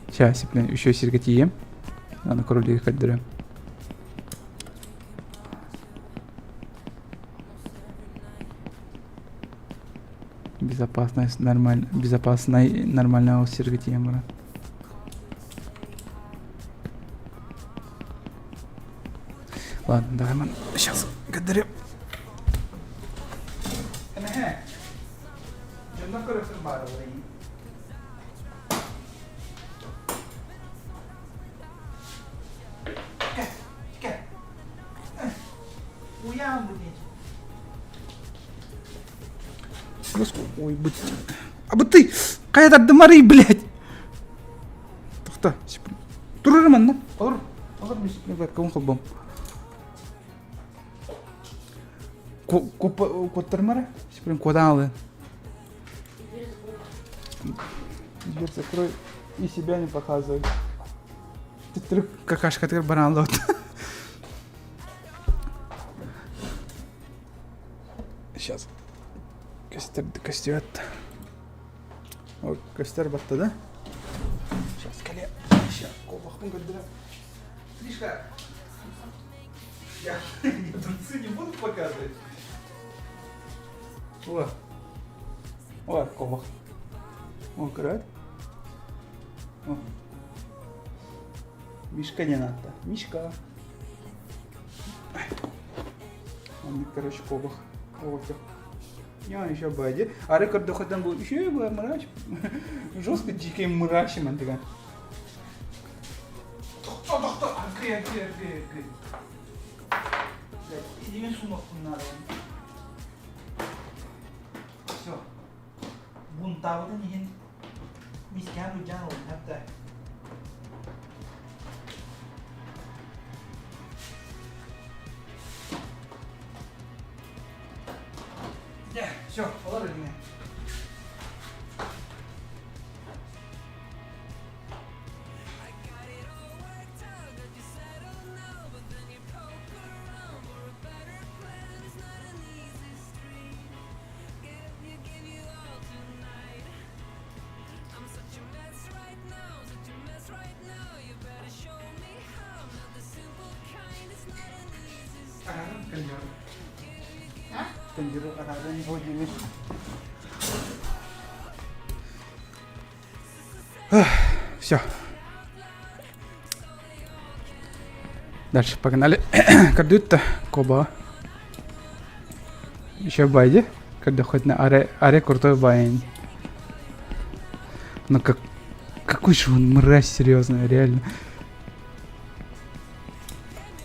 Сейчас, блин, еще сиргэ тиийэм. Аны кролиги көрдөрөм. Безопасность нормально, безопасной нормального сиргэ тиийэн баран. Ладно, давай ман сейчас көрдөрөм. Дьоннор көрөктөр баара Ой, будь. А бы ты! Хайа тардымарый, блядь! Тохто, Турар манна. Олор, олор кон холбом. Куоттармара? Сиприн куотаалы. Дверь закрой и себя не показывай. Ты какашка ты баран лот. Сейчас. Костер, костер. Ой, костер батта, да? Сейчас, коле. Сейчас, колбахпын көрдүрэ. Тришка, я, я трусы не буду показывать. О, о, колбах. О, көрөт. О. Мишка не надо. Мишка. Он, короче, кобах. Вот. Я еще бади. А рекорд доходан был еще была мрач. Жестко дикий мрач, man такая. Тохто, тохто, аргы, аргы, аргы, аргы. Илиҥин сунуохпун наада. Все. Бунтаабытын иһин мискээн уйдьаан ылыннар да. Дьэ, все, олор илиҥэ. Араҕын көннөрү. Көннөрү араҕын ол диэни. Все. Дальше погнали. Кардютта Коба. Еще байди. Когда хоть на аре, аре крутой байн. Но как, какой же он мразь серьезная, реально.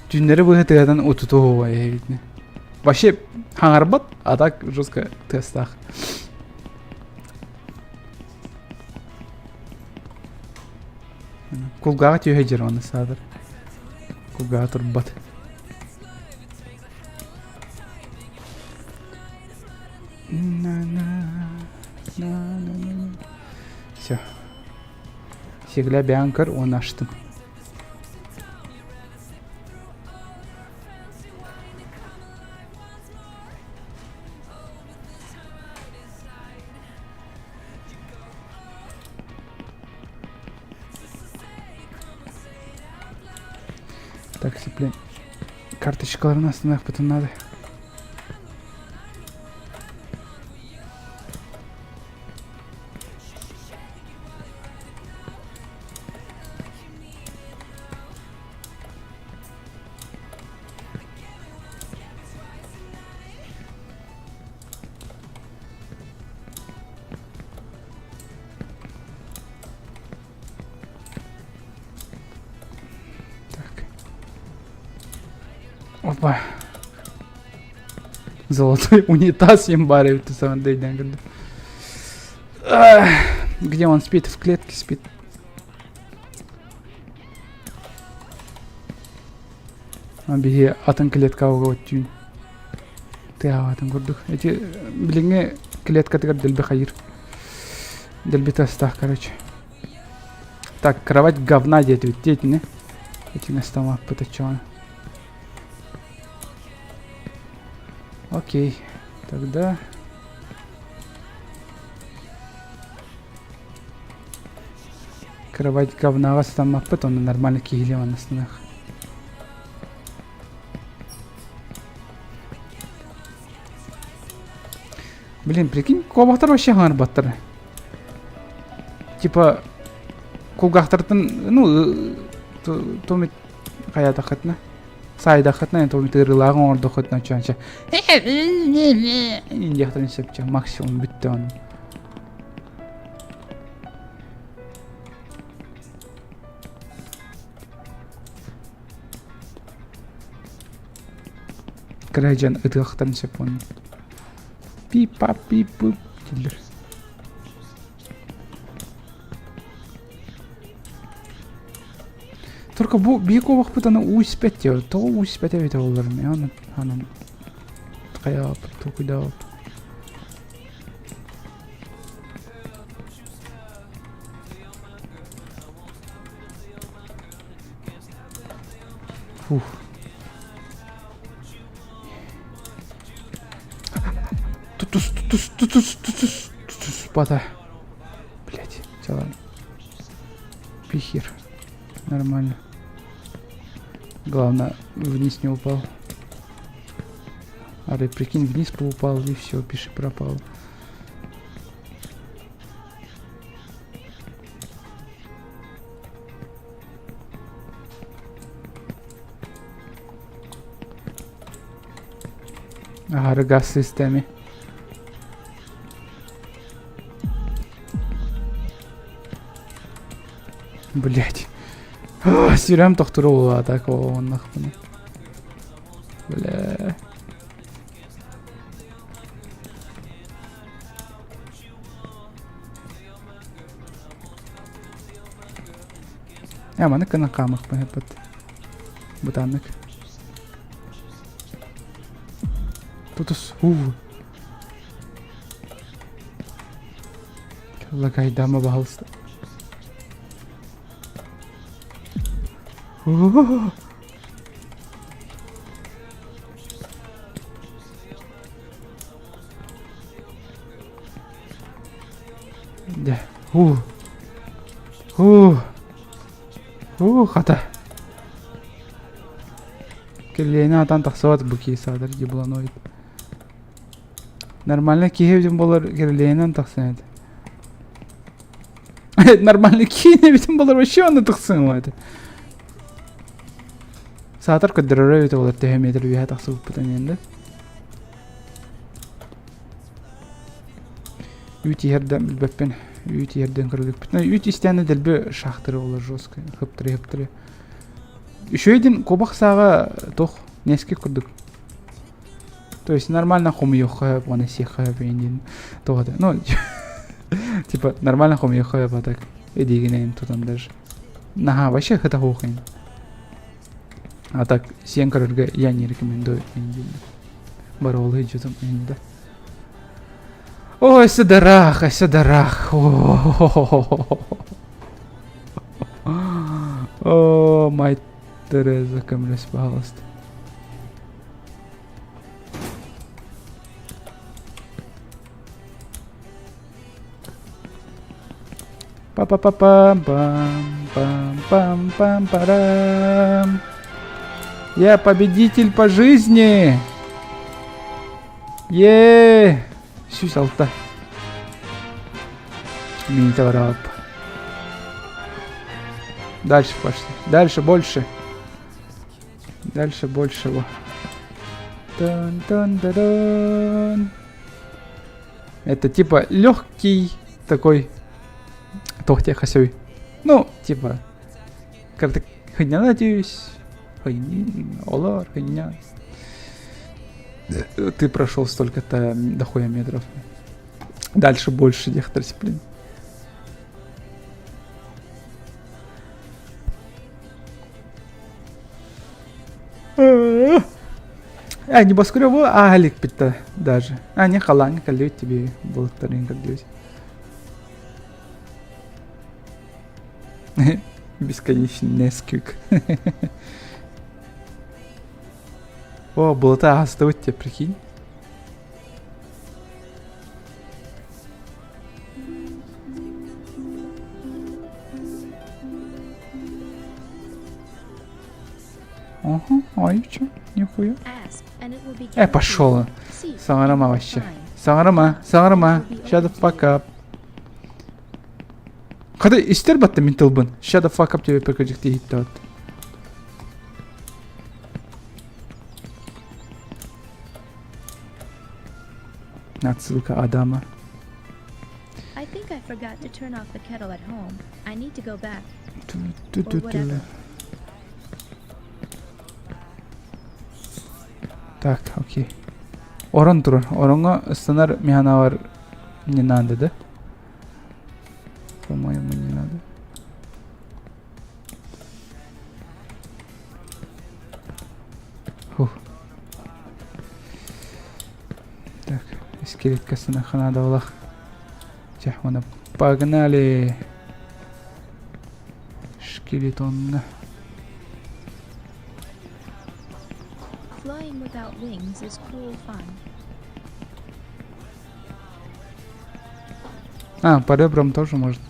Түүннэри быһа тыадан утутуһуга эһигитини. Вообще хаҥарбат, а так жестко тыастаах. Кулгааҕа түһэ дьэр оны саатар. Кулгааҕа турбат. Все. Сиглә бэйэҥ көр уонна аштым. Так, блин, карточкаларын астыныахпытын наада. Так. Опа. Золотой унитаз им барив, ты сам Где он спит? В клетке спит. Биһи атын клеткаҕа түүн тыаһаабатын курдук. Эти билиҥҥи клеткатыгар дэлби хайыр. Дэлби тастаах, короче. Так, кровать говна диэтибит диэтини. Этиҥ астамаппыт оччоҕуна. Окей, тогда... Кровать говнаҕа сытаммаппыт, онно нормально киһилии маннастанах. Блин, прикинь, куобахтар вообще хаҥарбаттар. Типа, кулгаахтартан, ну, томит хайаатаххытына, саайдаххытына, томит ыарыылааҕын оҥордоххутуна чуанча диэхтэрин сөп максимум бүттэ он. Кыра дьон ытыахтарын сөп уонна пип-пап пип-пуп дииллэр. Только бу биир куобахпыт аны уу испэт диэ. Тоҕо уу испэт эбитэ буоллар мен анан хайаабыт толкуйдаабыт. Фух. Тутус, тутус, тутус, тутус, тутус, бата. Блять, взяла. Пихер. Нормально. Главное, вниз не упал. Ары, прикинь, вниз поупал, и все, пиши пропал. Аһары газ системи. Блять. Сүрәм тохтуру була так оннахпына. Бля. Ээ, маннык гынан хаамыахпын эппит. Бытааннык. Тутус. Уу. Лагайдама, пожалуйста. Дьэ, уу. Уу. Уу, хата. Кэллиэни атан тахсыбат бу киһи саатар ебланоид. Нормально киһи эбитин буолар кирилиэнэн тахсан этэ. Нормальный киинэ эбитин болар вообще онно тахсыҥ это. Саатар көрдөрөрө эбитэ болар төһө метр үөһэ тахсыбыппытын енді. Үүт иһэрдэн билбэппин. Үүт иһэрдэн көрүлүкпүт. Үүт истээнэ дэлби шахтары олор жестко. Хыптыры хыптыры. Үчүгэйдин куобах сааҕа туох несколько курдук. То есть нормально хомуйуохха сөп уонна сиэххэ сөп диэн тоҕо да. Ну, типа нормально хомуйуохха сөп а так эдиигинэйин тутан даже. Наһаа вообще хыта хуохин. А так сиэн көрөргө я не рекомендую диэн. Баролы дьутум да. Ой, сыдарах, сыдарах. О, мать Тереза, көмөлөс, пожалуйста. Па-па-па-пам-пам-пам-пам-пам-парам. Я победитель по жизни! Е! 106. Мини-товар Дальше пошли. Дальше больше. Дальше большего. Тан тан да дан Это типа легкий такой тохте хасёй. Ну, типа, как-то хыня надеюсь. Олар, хыня. Ты прошел столько-то дохуя метров. Дальше больше дехтарс, блин. А, небоскребу ааликпит даже. А, не халаҥ кэллибит тебе былыттарын көрдүбүт. Бесконечный Несквик. О, былыта астыбыт тебе, прикинь. Ага, ай, чё, нихуя. Э, пошел. Саҥарыма вообще. Саҥарыма, саҥарыма. Shut the fuck up. Хата истэр батта мин тылбын. Shut the fuck up тебе прикажыкты иһитте вот. Отсылка Адама. I think I forgot to turn off the kettle at home. I need to go back. Or whatever. Так, окей. Орон турар. Ороҥҥо ыстанар механавар не надо, да? По-моему, не надо. Фух. Так, скелетка надо было. Чэ, уонна погнали! Шкелетонна. Flying without wings is cruel fun. А, по ребрам тоже можно.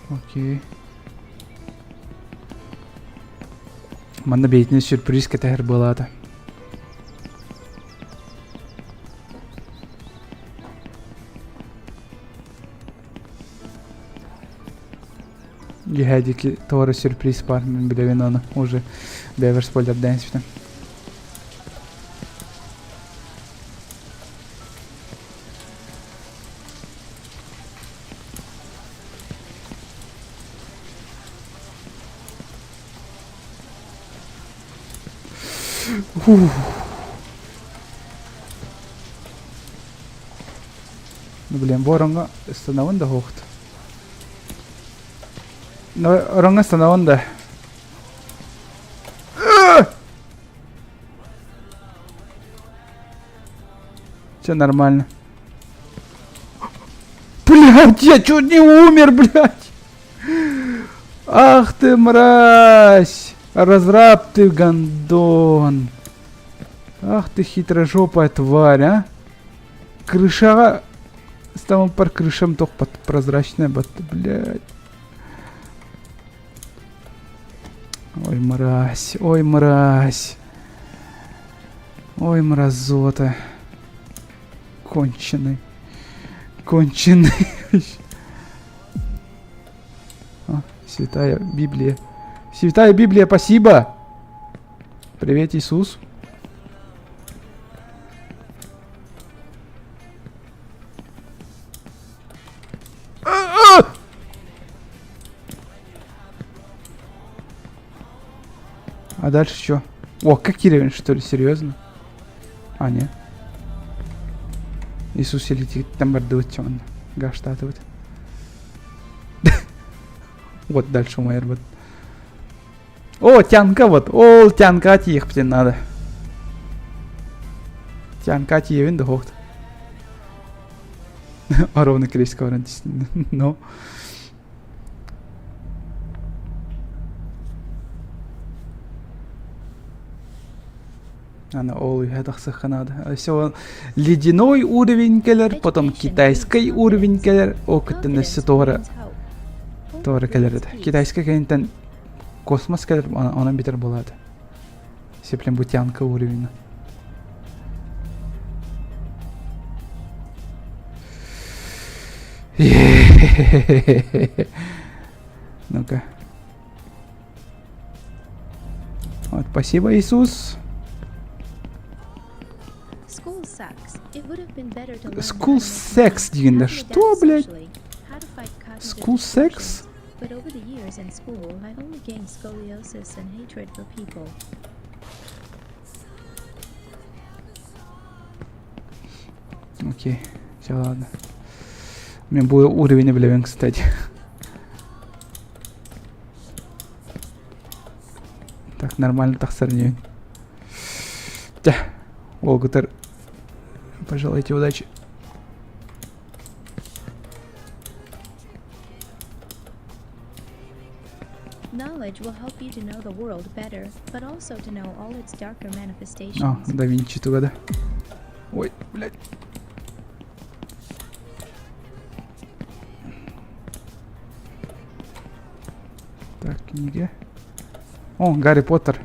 Окей. Манна бэйэтинэн сюрприз кэтэһэр буолаата. Дьиһээ диэки туора сюрприз баар, мин билэбин ону уже бэйэбэр спойлердаан испитим. Фух. Ну, блин, бу ороҥҥо ыстанабын да суохт. Ну, ороҥҥо ыстанабын да. Все нормально. Блядь, я чуть не умер, блядь! Ах ты мразь! Разраб ты, гондон! Ах ты хитрожопая тварь, а! Крышаҕа стампар крышам тохпот прозрачная батта, блядь. Ой, мразь, ой, мразь. Ой, мразота. Конченый. Конченый. О, святая Библия. Святая Библия, спасибо! Привет, Иисус. А дальше что? О, как деревень, что ли? Серьезно? А, нет. Иисус илиититтэн бардыбыт чоҥон гаштаатыбыт. Вот дальше умайарбыт. О, тянка вот. Ол тянка тиийиэхпитин надо. Тянка тиийэбин да хоохт. Ровно крестик баран түстүн. Но. Аны ол үһэ тахсыахха наада. Все ледяной уровень кэлэр, потом китайский уровень кэлэр, ол кыттан өссө туора туора кэлэр этэ. Китайскай кэнниттэн космос кэлэр, онон бүтэр буолаата. Сеплен бутянка уровень. Ну-ка. Вот, спасибо, Иисус. School sex дегенде что, блядь? School sex? But over the years in school, I've only gained scoliosis and hatred for people. Окей, все, ладно. У меня был уровень Oblivion, кстати. Так, нормально тахсар не. Тя, Волгутер, пожелайте удачи. Knowledge will help you to know the world better, but also to know all its darker manifestations. А, да Винчи туда, да. Ой, блядь. Так, книги. О, Гарри Поттер.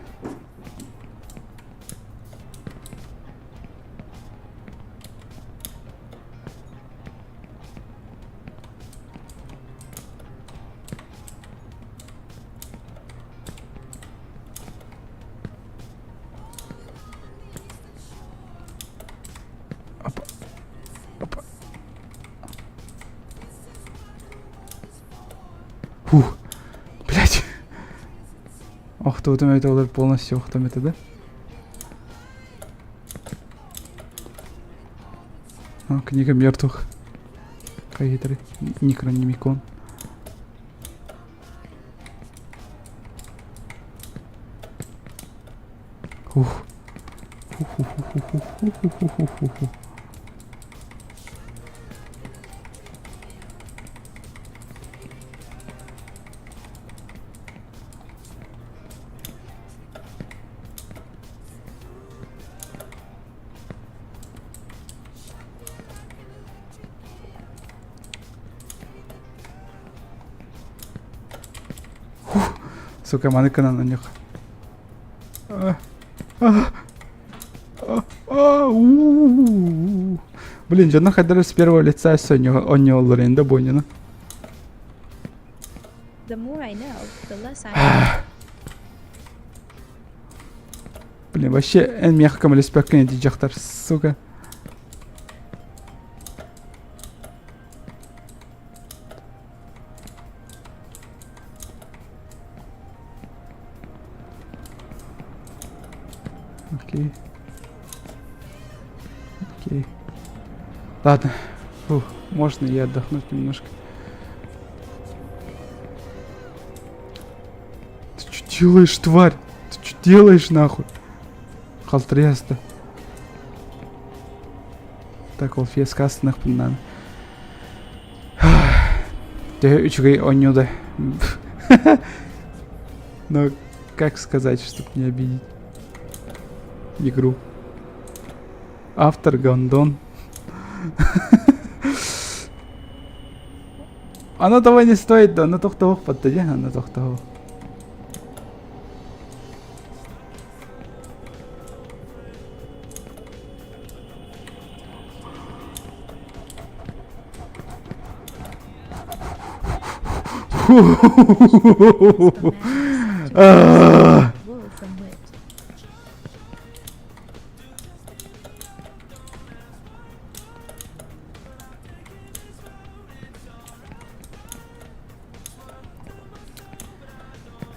Опа. Опа. Фух. Блять. Охтубутум эбитэ олор полностью охтум этэ да? А, книга мертвых. Хайгитры. Некрономикон. Ух. Ху-ху-ху-ху-ху-ху-ху-ху-ху. Сука, маны кынан аньох. Блин, дьонно хайдары с первого лица онньоллор инде буонньуну. The more I know, the less I know. Блин, вообще эн миэхэ көмөлөспөккүн ити дьахтар, сука. Окей. Окей. Ладно. Фух, можно и отдохнуть немножко. Ты что делаешь, тварь? Ты что делаешь, нахуй? Халтырыйаста. Так, ол фиеска астыныахпын Төһө үчүгэй оонньуу да. Но как сказать, чтобы не обидеть игру? Автор Гондон. Оно того не стоит, да, оно тохтоох подтади, оно тохтоох.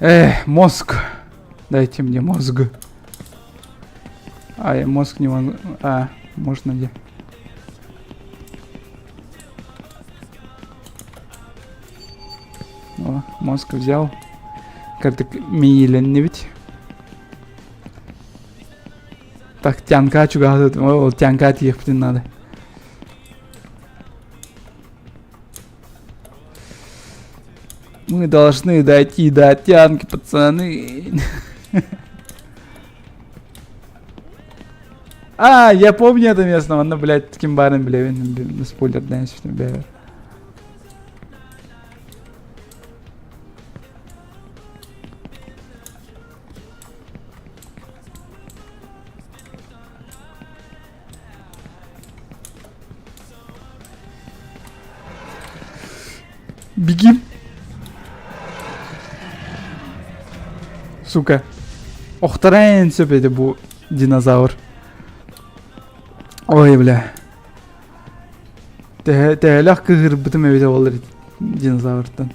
Эх, мозг. Дайте мне мозг. А, я мозг не могу. А, можно где? О, мозг взял. Как-то мииленнибит. Так, тянка чугаһатыт. Ол тянка тиэхпитин надо. Мы должны дойти до тянки, пацаны. А, я помню это место, онно, блядь, ким баарын билэбин, спойлердаан сүтүм бэбэр. Беги. Сука. Охтарайын сөп edi бу динозавр. Ой, бля. Төһөлөөх кыһырбытым эбитэ буоллар динозавртан.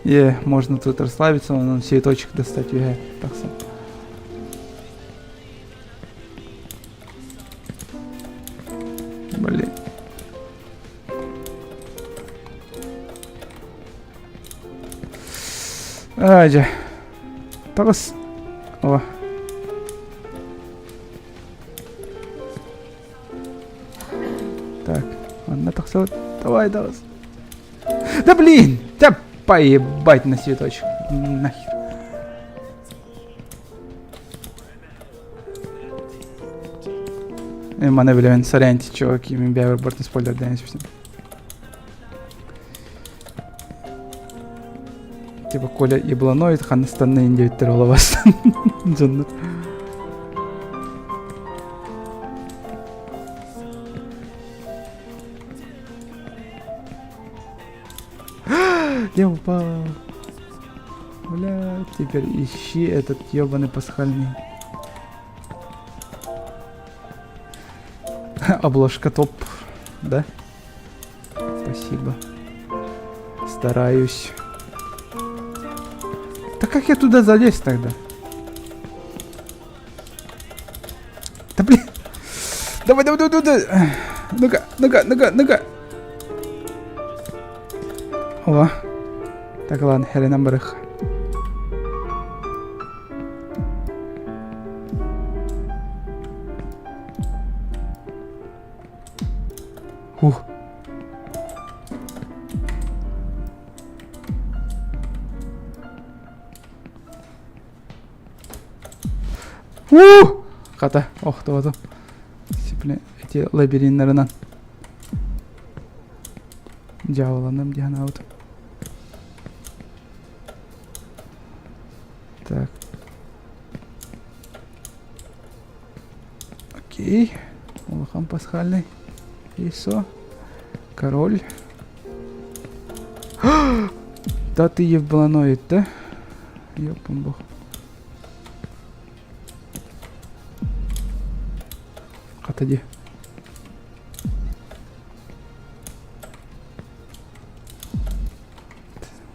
Е, можно тут расслабиться, он цветочек достать үһэ тахсан. Блин. Ай, дьэ. Таҕыс. О. Так, манна тахсабыт. Давай, таҕыс. Да блин! Да поебать на цветочек. Нахер. Маны билэбин, соряньте, чуваки, мин бэйэбэр бортун спойлердаан испитим. Типа Коля ебланоид ханныстанна индиэттэр олобастан дьоннор. Я упал. Бля, теперь ищи этот ебаный пасхальный. Обложка топ, да? Спасибо. Стараюсь. Да как я туда залезть тогда? Да блин. Давай, давай, давай, давай. Ну-ка, ну-ка, ну-ка, ну-ка. О. Так, ладно, хрена барых. Ух. Уу! Хата, охтубатым. Эти лабириннарынан дьаабыланым дии санаабытым. Так. Окей. Улахан пасхальный. Яйцо. Король. Да ты ебланоид, да? Ёпан бог. Хата дии.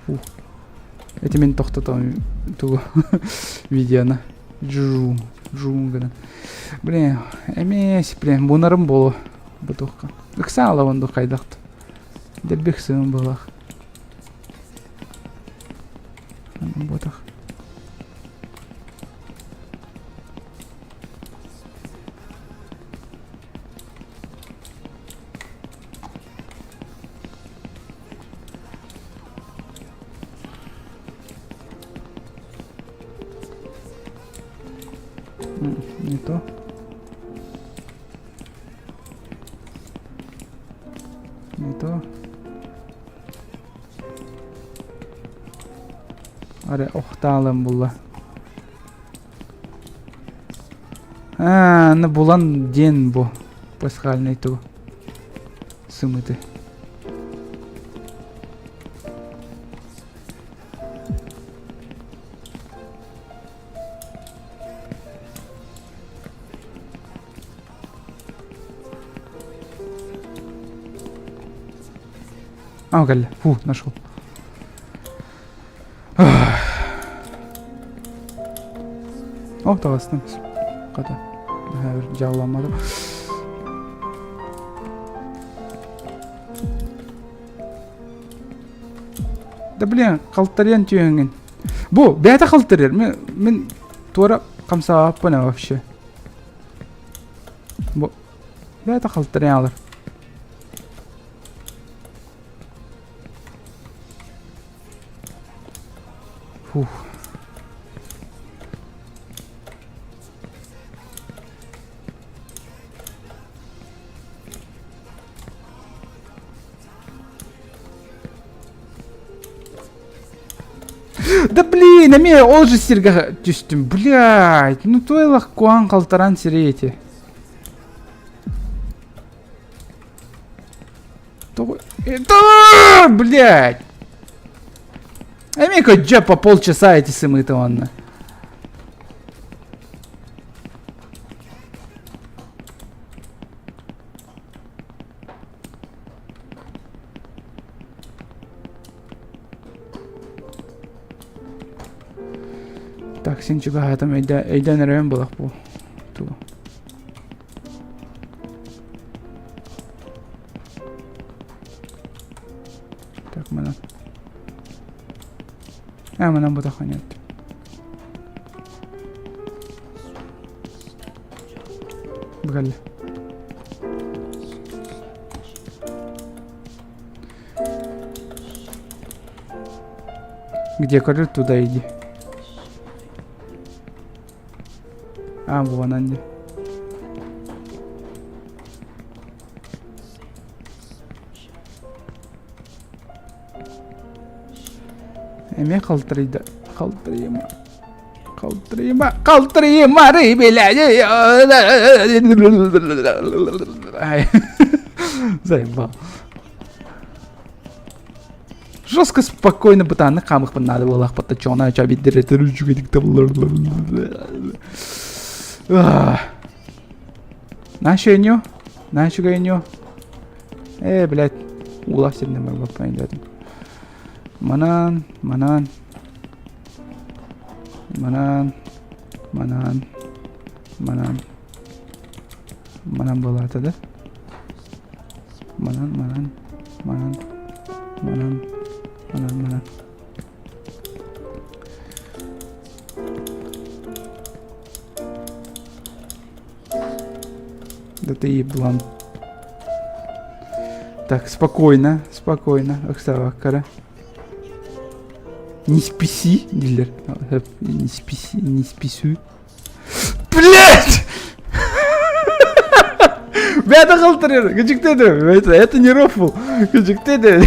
Фух. Эти мин тохтотом тугу видеоны. Жу, жу гынан. Блин, эмиэ блин, бунарым болу бутухка. Ыкса алабын хайдахт. Дэлбих сыын буолах. Ботах. Не то. Не то. Арай охтаалым булла. Аа, аны булан диэн бу. Пасхальный тугу? Сымыты. А, кэллэ. Фу, нашел. О, таҕыстым. Хата. Дьаалламматым. Да блин, халтарыйан түһэҥҥин. Бу, бэйэтэ халтарыйар. Мин, мин туора хамсаабаппын вообще. Бу, бэйэтэ халтарыйан алар. Фух. Да блин, эмиэ ол же сиргэ түстүм. Блядь, ну туйлах куан халтаран сири эти. Это, блядь! Эмиэ көдьө по полчаса эти сымыты онно. Так, син чугаһаатым өйдөөн эрөйөн булах бу. Ту. Так, манан. А, манан бутаха нет. Бу Где король, туда иди. А, вон они. Эмиэ халтарыйда. Халтарыйма. Халтарыйма. Халтарыйма Заебал. Жестко спокойно бытааннык хаамыхпын наада буолаахпат да чоҕуна чабиддер этер үчүгэйдик табыллар. Наша Наша Э, блядь, уулаах сиринэн барбаппын өйдөөтүм. Манан, манан, манан, манан, манан, манан буолаата да? Манан, манан, манан, манан, манан, манан. Да ты еблан. Так, спокойно, спокойно. Ыксаабаккара. Не спеси, дииллэр. Не спеси, не спесю. Блять! Бэйэтэ халтарыыр. Кычыктыды. Это, это не рофл. Кычыктыды.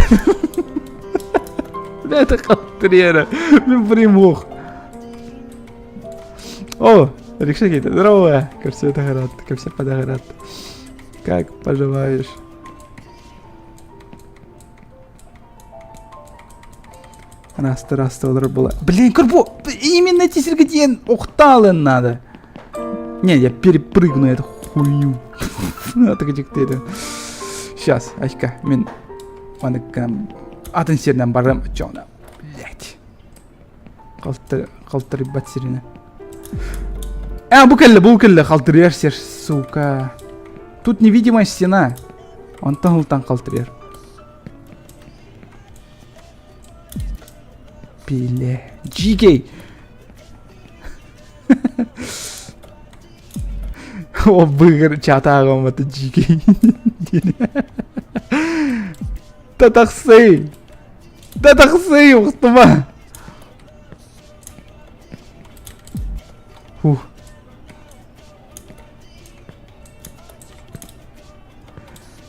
Бэйэтэ халтарыыр. Мин примух. О, Алексей говорит, здорово, как все это горат, как все подоград. Как поживаешь? Раста, раста, олар была. Блин, курбу, именно эти сергетен ухталын надо. Не, я перепрыгну эту хуйню. Сейчас, ачка, мен аны атын сиринэн барам чона. Блять. Халтырыйбат сиринэ. А, бу кэллэ, бу кэллэ, халтырыйар сир, сука. Тут невидимая стена. Онтон ылтан халтырыйар. Пиле. GK. О, быгыр чатаагам это GK. Татахсый! Татахсый, ухтума! Фух.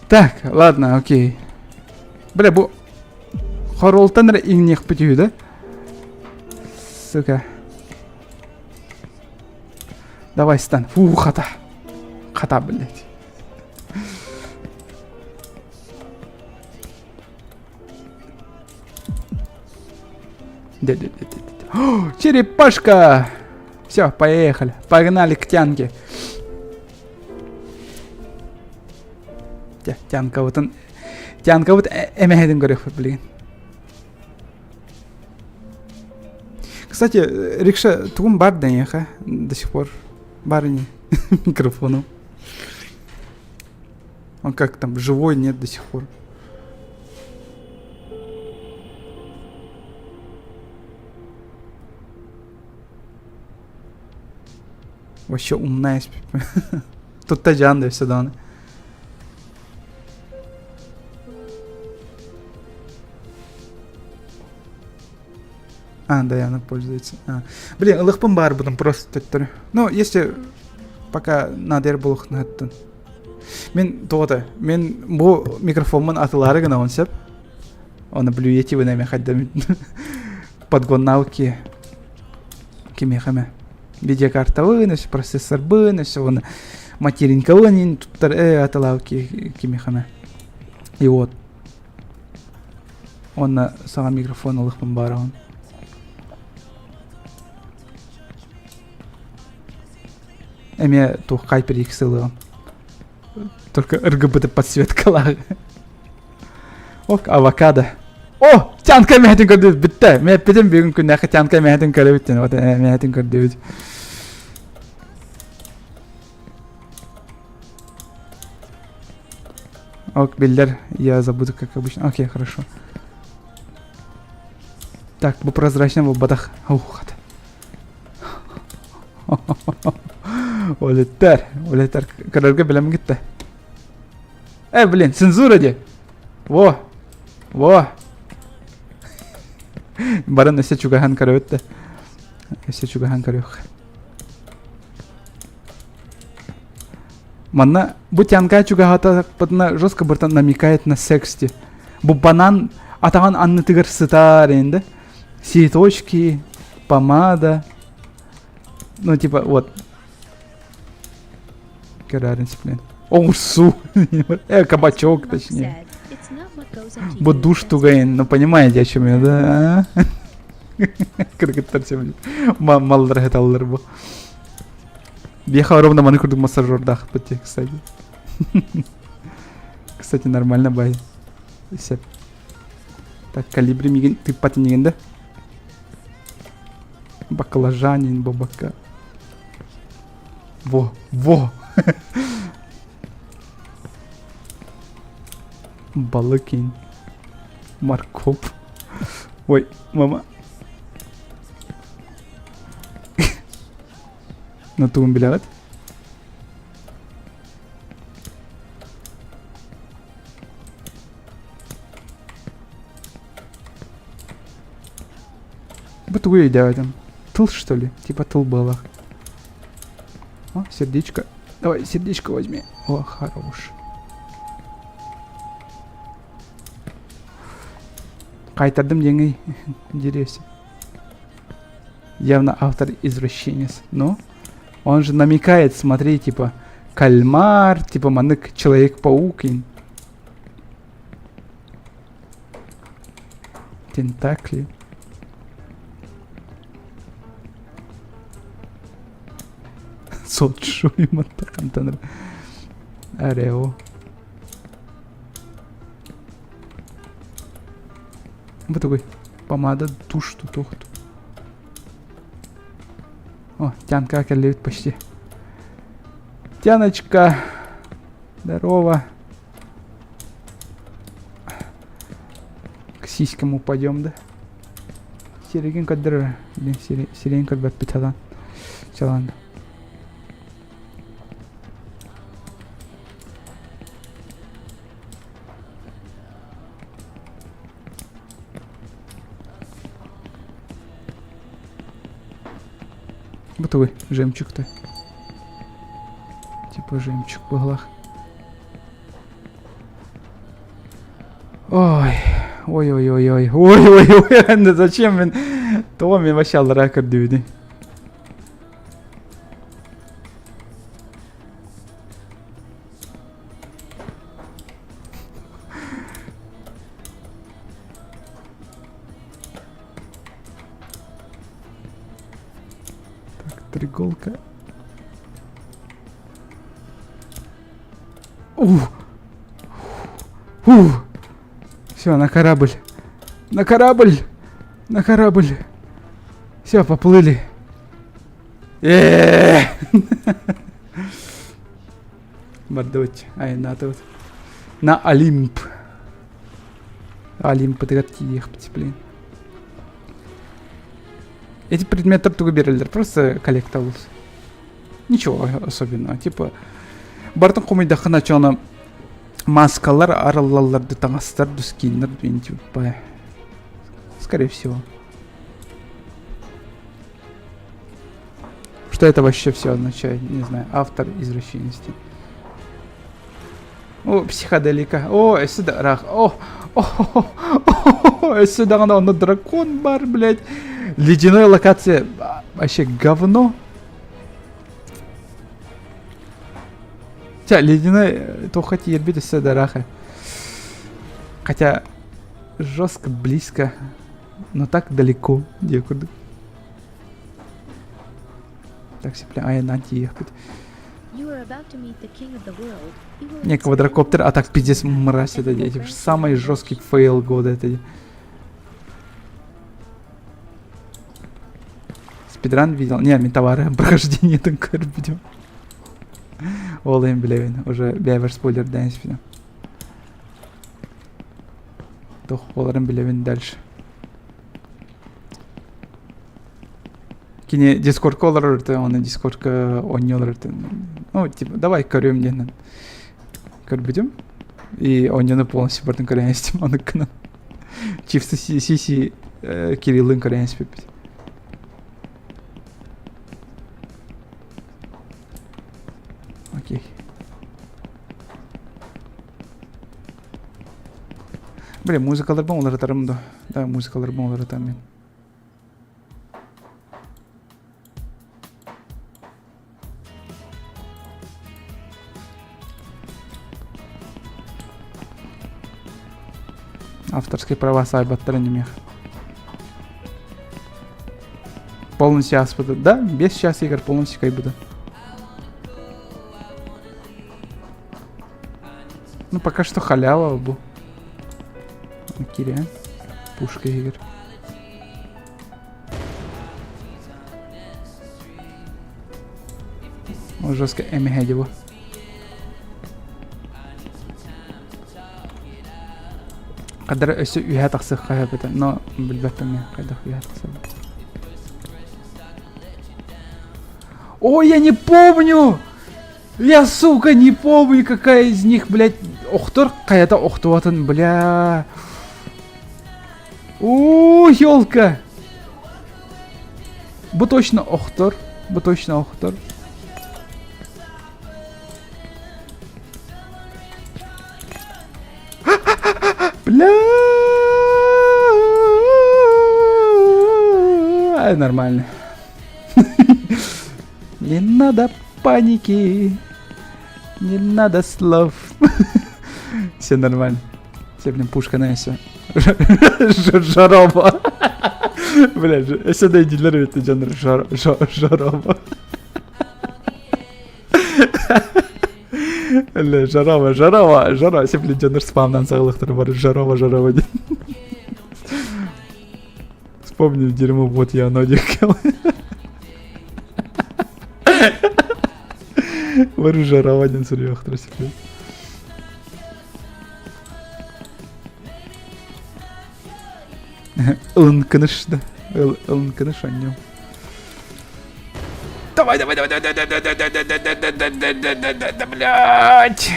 Так, ладно, окей. Бля, бу... Хоролтан эрэ иҥниэхпит үһү да? Сука. Давай, стан. Фу, хата. Хата, блядь. Черепашка! Все, поехали. Погнали к Тянке. Тянка вот Тянка вот эмэһэтин көрүөхпүт билигин. Кстати, рикша тугум бар да эйиэхэ до сих пор бар не микрофону. Он как там, живой нет до сих пор. Вообще умная. Тут Таджан да все даны. А, да, она пользуется. А. Блин, ылыхпын баар потом просто төттөрү. Ну, если пока надо буолуохтун. Мин тоҕото, мин бу микрофоммун атылаары гынабын сөп. Оны Blue Yeti эме хайда подгоннауки кимиэхэ эмэ видеокартабын, өссө процессорбын, өссө оны материнкабын туттар э атылаабыт кимиэхэ эмэ. И вот Уонна саҥа микрофон ылыахпын баараҕын. Эмиэ туох HyperX ылыаҕым. Только РГБ подсветкалаах. Ок, авокадо. О, тянка эмэһэтин көрдүбүт бүттэ. Мен эппитим бүгүн күннээххэ тянка эмэһэтин көрөбүт диэн. Вот эмэһэтин көрдүбүт. Ок, биллэр, я забуду, как обычно. Окей, хорошо. Так, бу прозрачный буолбатах. Ух, Олеттер, олеттер. Көрөргө билем гитте. Э, блин, цензура де. Во. Во. Баран өссө чугаһан көрөбүт да. Өссө чугаһан көрүөх. Манна бу тянка чугаһатахпытына жестко быртан намекает на сексти. Бу банан атаҕын аннытыгар сытар енді. Цветочки, помада. Ну типа вот. Көрөрүн блин. Оҕурсу. Э, кабачок точнее. Бу душ тугайын, ну понимаете, о чем я, да? Кыргыттар всем маллар хаталлар бу. Биэхэ ровно маны курдук массажердаахпыт дии, кстати. Кстати, нормально бай. Сеп. Так, калибри мигин тыппат инигин да? Баклажанин бабака. Во, во! Балыкин. Маркоп. Ой, мама. Ну тугун билэҕит? Бу тугу өйдөөтүм? Тыл что ли? Типа тыл буолар. О, сердечко. Давай, сердечко возьми. О, хорош. Кайтардым диэҥий деревья. Явно автор извращенец. Но он же намекает, смотри, типа, кальмар, типа манык Человек-паук. Тентакли. Сочу Арео. Бу такой помада тушь тутуохту. О, Тянка кэллибит почти. Тяночка! Здорово! К сиськам упадем, да? Сиреген көрдөрөр. Сиреген көрбөппүт алан. Чалан. Бу тугуй жемчуг-то. Типа жемчуг быһылах. Ой, ой-ой-ой-ой, ой-ой-ой, зачем мен тоҕо мен вообще аллараа көрдүбүтүй? Треуголка. Ух! Ух! Все, на корабль. На корабль! На корабль! Все, поплыли. Э Бардыбыт, айаннаатыбыт. На Олимп. Олимпытыгар тиийиэхпит, блин. Эти предметтэр тугу биэрэллэр? Просто коллектабл. Ничего особенного. Типа, бартын хомуйдаххына чоно маскалар арыллаллар ду таҥастар ду скиннэр ду типа скорее всего. Что это вообще все означает, не знаю. Автор извращенности. О, психоделика. О, өссө да ыраах. О, о, өссө даҕаны онно дракон бар, блядь. Ледяной локация вообще говно. Хотя ледяной туохха тиийэрбит өссө да ыраах. Хотя жестко близко, но так далеко диэ курдук. Так, сипле айаннаан тиийиэхпит. Не, квадрокоптер, а так пиздец мразь это, дети. Самый жесткий фейл года это. Спидран видел? Не, мин товары прохождение там көрбүтүм. Ол им билэбин, уже бэйэбэр спойлердаан испитим. Туох буоларын билэбин дальше. Кини дискордка олорор это, оны дискордка оонньуу это. Ну, типа, давай көрүөм диэн көрбүтүм. И оонньууну полностью барытын көрөн истим ону гынан. Чипсы Сиси Кириллын көрөн испиппит. Окей. Блин, музыкаларбын уларытарым да. Да, музыкаларбын уларытам мен. Авторские права саайбаттар немех. Полностью аспыты. Да, без час игр полностью кайбыды. Ну, пока что халява бу. Киря. Пушка игр. Жестко эмиһэ бу. Хадара өссө үһэ тахсыахха сөп этэ, но билбэппин мен хайдах үһэ тахсабын. Ой, я не помню! Я, сука, не помню, какая из них, блядь, охтор хайата охтубатын, бля. О, елка! Бу точно охтор. Бу точно охтор. Бля! Нормально. Не надо паники. Не надо слов. Все нормально. Все, блин, пушка на все. Жароба. Бля, сюда иди, это жанр жароба. Бля, жарова, жарова, жарова. Все, блин, дьоннор спамнан саҕалыктара бар. Жарова, жарова диэн. Вспомнив дерьмо, вот я оно диэки. Бары жарова диэн суруйуохтара себе. Ылынкыныш да. Ылынкыныш анньым. Давай, давай, давай, давай, давай, давай, давай, давай, давай, давай, давай, давай, давай, давай, блядь.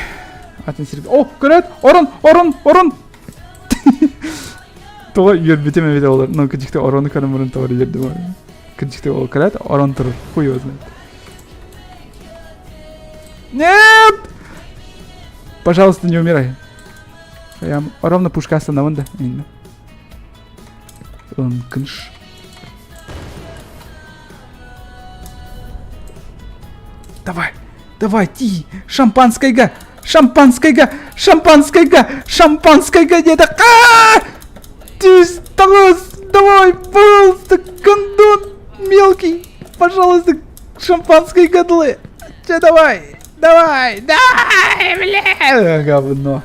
Атын сирге. О, көрөт, орон, орон, орон. Тоҕо үөрбүтүм эбит олор. Ну, кырдьыкты орону көрөн баран тоҕо үөрдүм. Кырдьыкты ол көрөт, орон турар. Хуй его знает. Нет! Пожалуйста, не умирай. Я ровно пушка остановлен, да? Именно. Кныш. Давай, давай, ти, шампанскайга, шампанскайга, шампанскайга, шампанскайга диэтэ. Түс, тоҕус, давай, пожалуйста, гондон мелкий, пожалуйста. Шампанское гадлы! Че давай! Давай! Давай! Бля! Говно.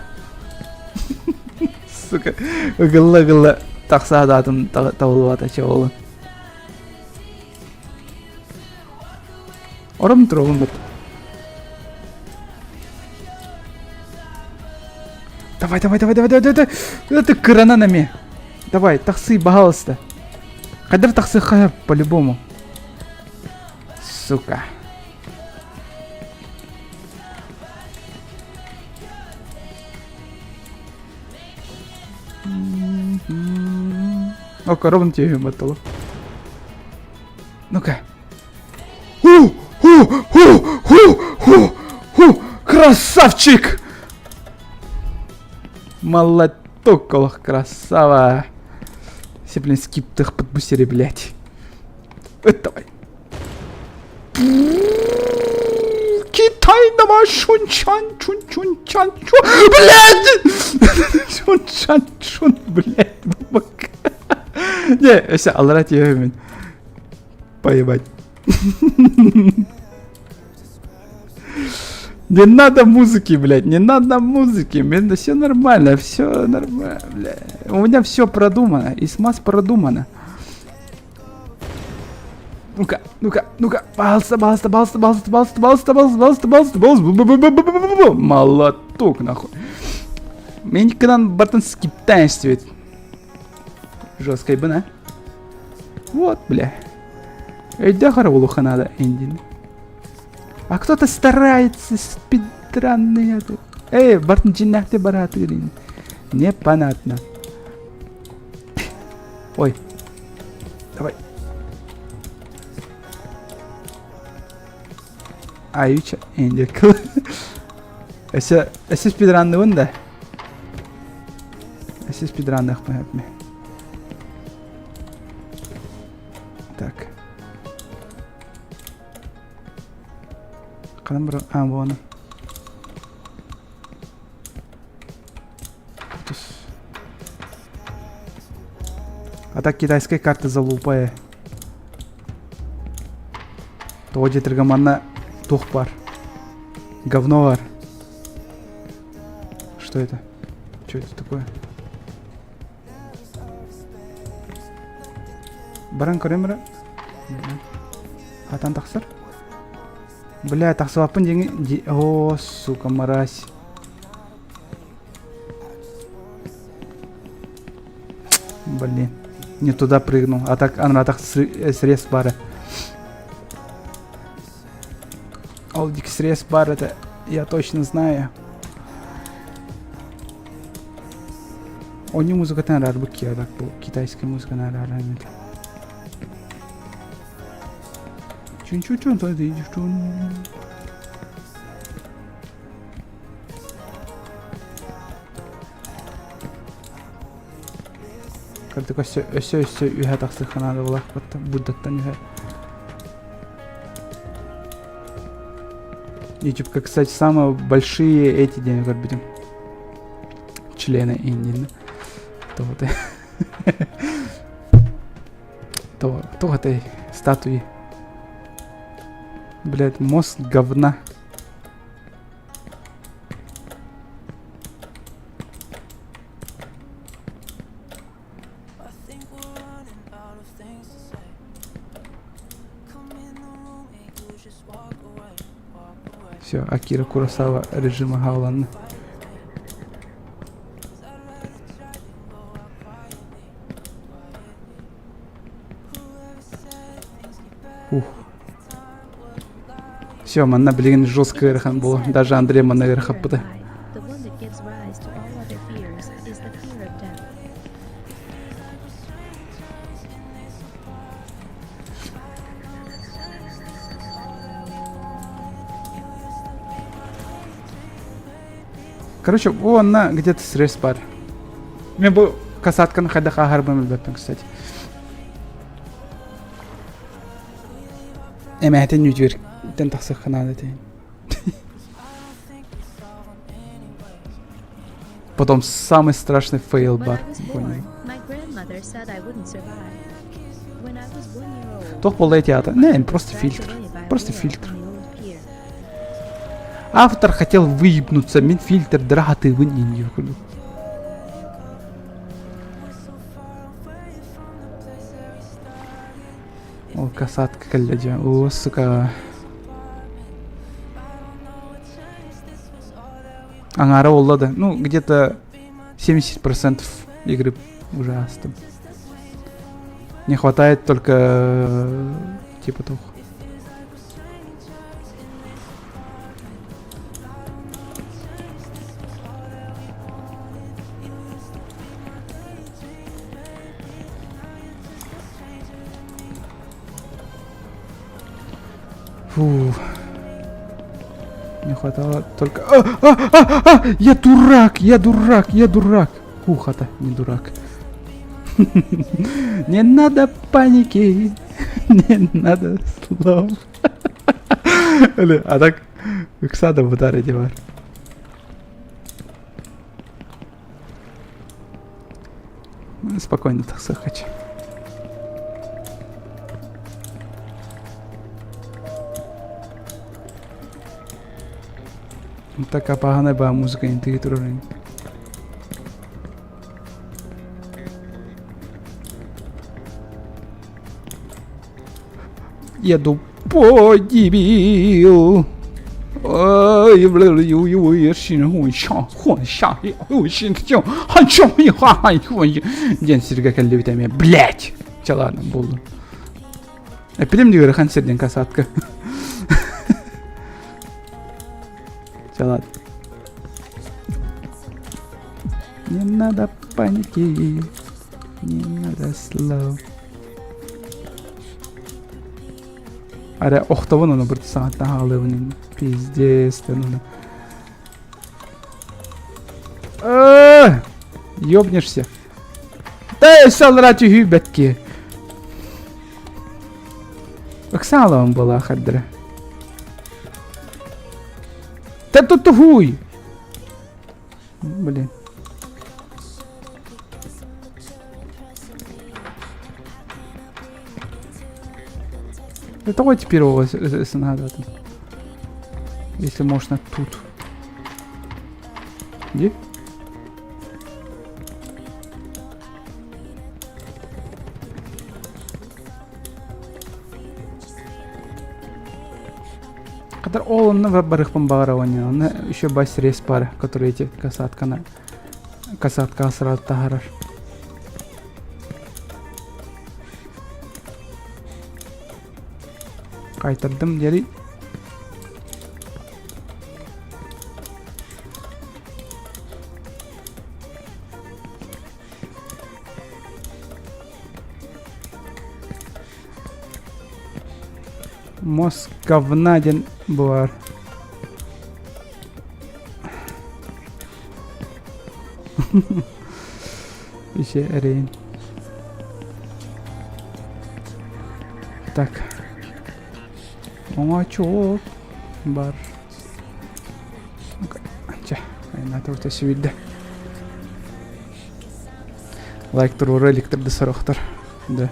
Сука. Ыгылла-ыгылла тахсаатаатым табылбата че ол. Ором турабын бит. Давай, давай, давай, давай, давай, давай. Это кыранан эми. Давай, таксы, пожалуйста. Хайдар таксы хая по-любому. Сука. О, коровын түйем батталы. Ну-ка. Ху, ху, ху, ху, ху, ху, красавчик! Молоток, олох, красава! Все, блин, скиптых подбусили, блядь. Давай. Китай давай шунчан чун чун чан чун блядь шунчан чун блядь не өссө аллара тиэһэмин поебать Не надо музыки, блядь, не надо музыки. Мне все нормально, все нормально, блядь. У меня все продумано, и смаз продумано. Ну-ка, ну-ка, ну-ка, пожалуйста, пожалуйста, пожалуйста, пожалуйста, пожалуйста, пожалуйста, пожалуйста, пожалуйста, пожалуйста, молоток, нахуй. Мен никогда бартын скиптаешь цвет. Жесткой бы, на. Вот, бля. Өйдөөх эрэ буолуохха наада эндин. А кто-то старается спидранные. Эй, бартын дьиннээхти бараатыырын. Непонятно. Ой. Давай. Айыча эндик. Өссө өссө спидранныбын да. Өссө спидранныахпын эпми. Так. Ханан бара а буона. А так китайская карта залупая. Тоҕо диэтэргэ манна туох бар? Говно бар. Что это? Что это такое? Баран көрөм эрэ. Хатан тахсар. Бля, тахсыбаппын диэҥи... О, сука, мразь. Блин, не туда прыгнул. А так, ана так срез бары. Ол дик срез бар, это я точно знаю. Они музыкатын арарбыт так бу китайская музыканы араарар Чун-чун-чун, чун. Кырдык өссө өссө өссө үһэ тахсыахха наада буолаахпыт Буддаттан үһэ. Ютубка, кстати, самые большие эти денег көрбүтүм. Члены Индии. То То, то этой статуи. Блять, мозг говна. Все, Акира Куросава режима Гаулан. Ух. Все, манна билигин жестко ыарахан буолла. Даже Андрей манна ыарахаппыта. The one that gives rise to all other fears is the fear of death. Короче, онна где-то срез бар. Мен бу касатканы хайдах ааһарбын билбэппин, кстати. Эмээтин үтүөртэн тахсыахха наада этэ. Потом самый страшный фейл бар. Туох буолла ити аата? Не, просто фильтр. Просто фильтр. Автор хотел выебнуться, мин фильтрдара хатыыбын индию курдук. Ол касатка кэллэ дьэ. О, сука. Аҥаара буолла да. Ну, где-то 70% игры уже астым. Не хватает только э, типа того. Фу. Не хватало только... А, а, а, а! Я дурак, я дурак, я дурак. Ухо-то не дурак. Не надо паники, не надо слов. А так, ыксада бытар эти бар. Спокойно так хочу. Такая поганая была музыка, не ты турурин. Я тупой дебил. Ой, диэн сиргэ кэллибит эмиэ блять чэ ладно буллум эппитим дии ыарахан сирдин касатка чэ ладно не надо паники не надо слов Арэ охтобун ону бырты саҥаттан хаалыыбын пиздец ону Ёбнешься. Да салра түһүүбэтки. Ыксаалаан была хардыра. Да тут хуй. Блин. Это давайте первого надо. Если можно тут. Где? Который ол онно барыхпын баҕарабын онно еще бас рейс бар который эти касатканы касатка сразу таһарар Кайтардым диэри Мозг говна диэн буолар. Еще эрэйин. Так. Оҥочуок бар. Чэ, айнаата сүүйдэ. Лайк туруора иликтэр да сорохтор. Да.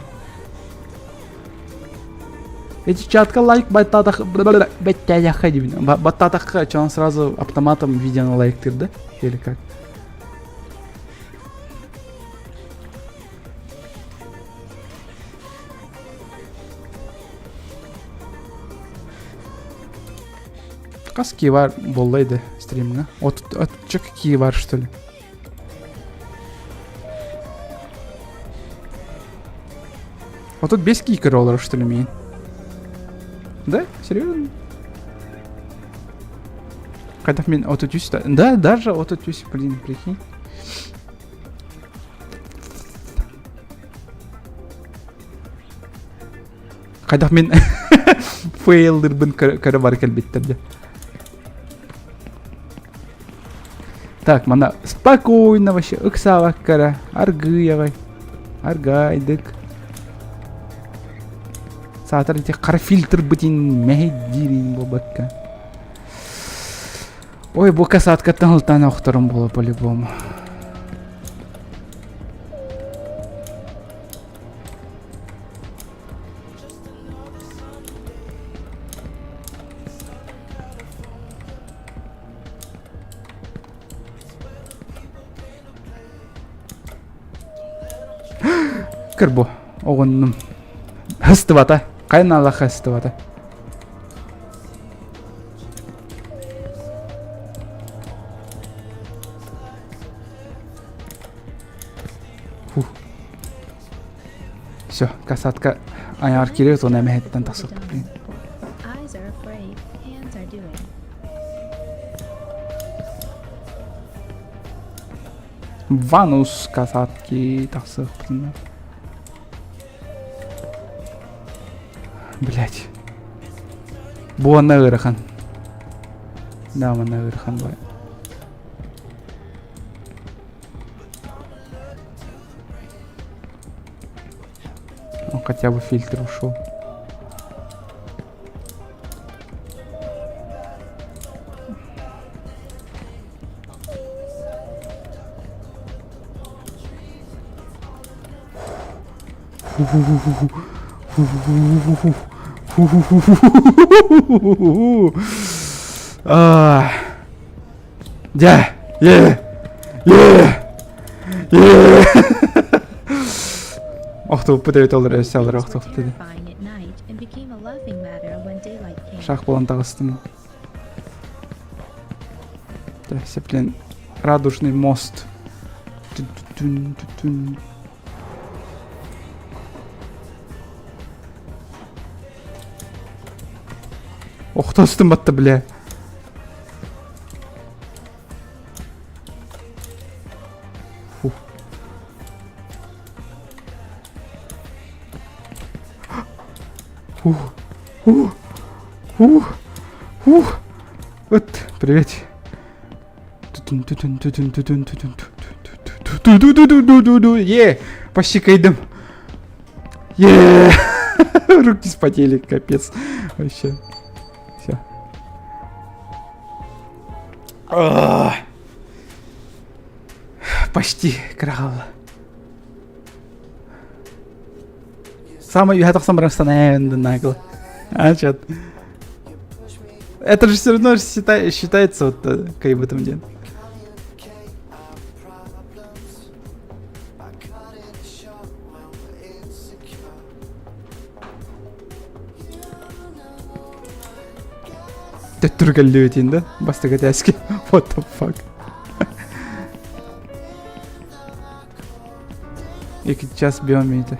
Эти чатка лайк баттаатах баттаатахха диибин. Баттаатахха что он сразу автоматом видеону лайктыр да? Или как? Хас кии бар буолла да стримҥа? От отча кии бар что ли? А тут без кикера олорор что ли миин? Да? Серьезно? Хайдах мин 33 да? Да, даже 33, блин, прикинь. Хайдах мин фейлдырбын көрө бар кэлбиттэр дьэ. Так, мана спокойно вообще ыксаабаккара аргыйаҕай аргайдык саатар ити хара фильтр бытин мэһэйдиирин буолбакка ой бу касаткаттан ылтаан охторум буола по-любому Кырбо, оҕуннум. Хыстыбата. Хайын аллах хыстыбата. Фух. Все, касатка айаар киирэр уонна эмэһэттэн тахсыахпыт блин. Eyes are afraid, hands are doing. Ванус касатки тахсыахпытын. Блять. Буонна ыарахан. Да, манна ыарахан бай. Ну, хотя бы фильтр ушел. А. Дьэ, е, е, е. Охтубуппут эбит ол өссө алар охтубуппут ити. Шах буолан таҕыстым. Блин, радужный мост. Түн-түн-түн. Охтостум батта, бля. Фух. Фух. Фух. Фух. Фух. Вот, привет. Е, почти кайдым. Е, руки вспотели, капец. Вообще. Все. Почти крал. Самый үһэ тахсан баран нагло. А, чё? Это же все равно считается вот как бы там день. Төттүргөллүбүтин да бастакы этээски. What the fuck? Екі час биомейді.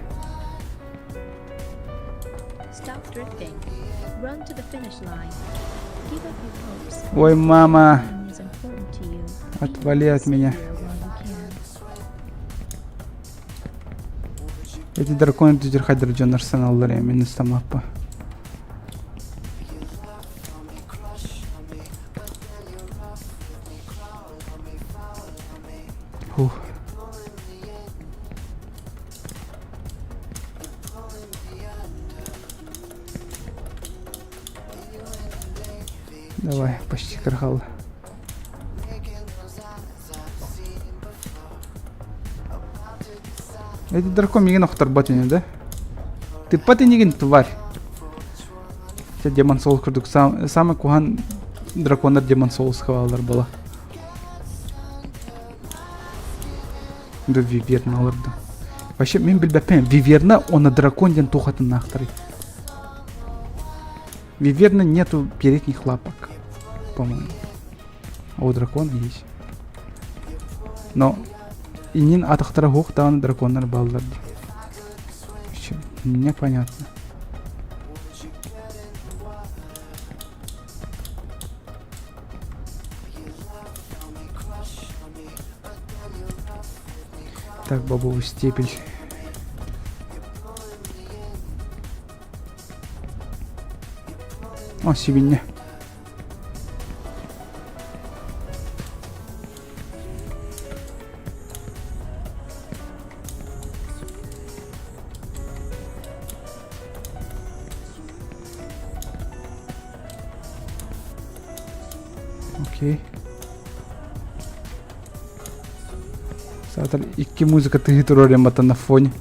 Stop drifting. Run to the finish line. Give up your hopes. Ой, мама. Time is important to you. Отвали от меня. Savior while you can. Эти драконы түдерхайдар дьон арсеналлар мин ыстамаппа. Фух. Давай, почти крахал. Эти дракон миигин охторбот ини да? Тыппат инигин тварь. Те Демон Souls курдук сам, самый куһан драконнар Демон Souls хавалар была. Да Виверна олорду. Вообще, мен билбэппин. Виверна, он дракон диэн туохатыннаахтарый. Виверна нету передних лапок, по-моему. А у дракона есть. Но инин атахтара хуох даҕаны драконнар бааллар дии. Вообще, непонятно. Так, бобовый стебель. О, сибинньэ. Окей. Саатар икки музыка тыһы турар на фоне.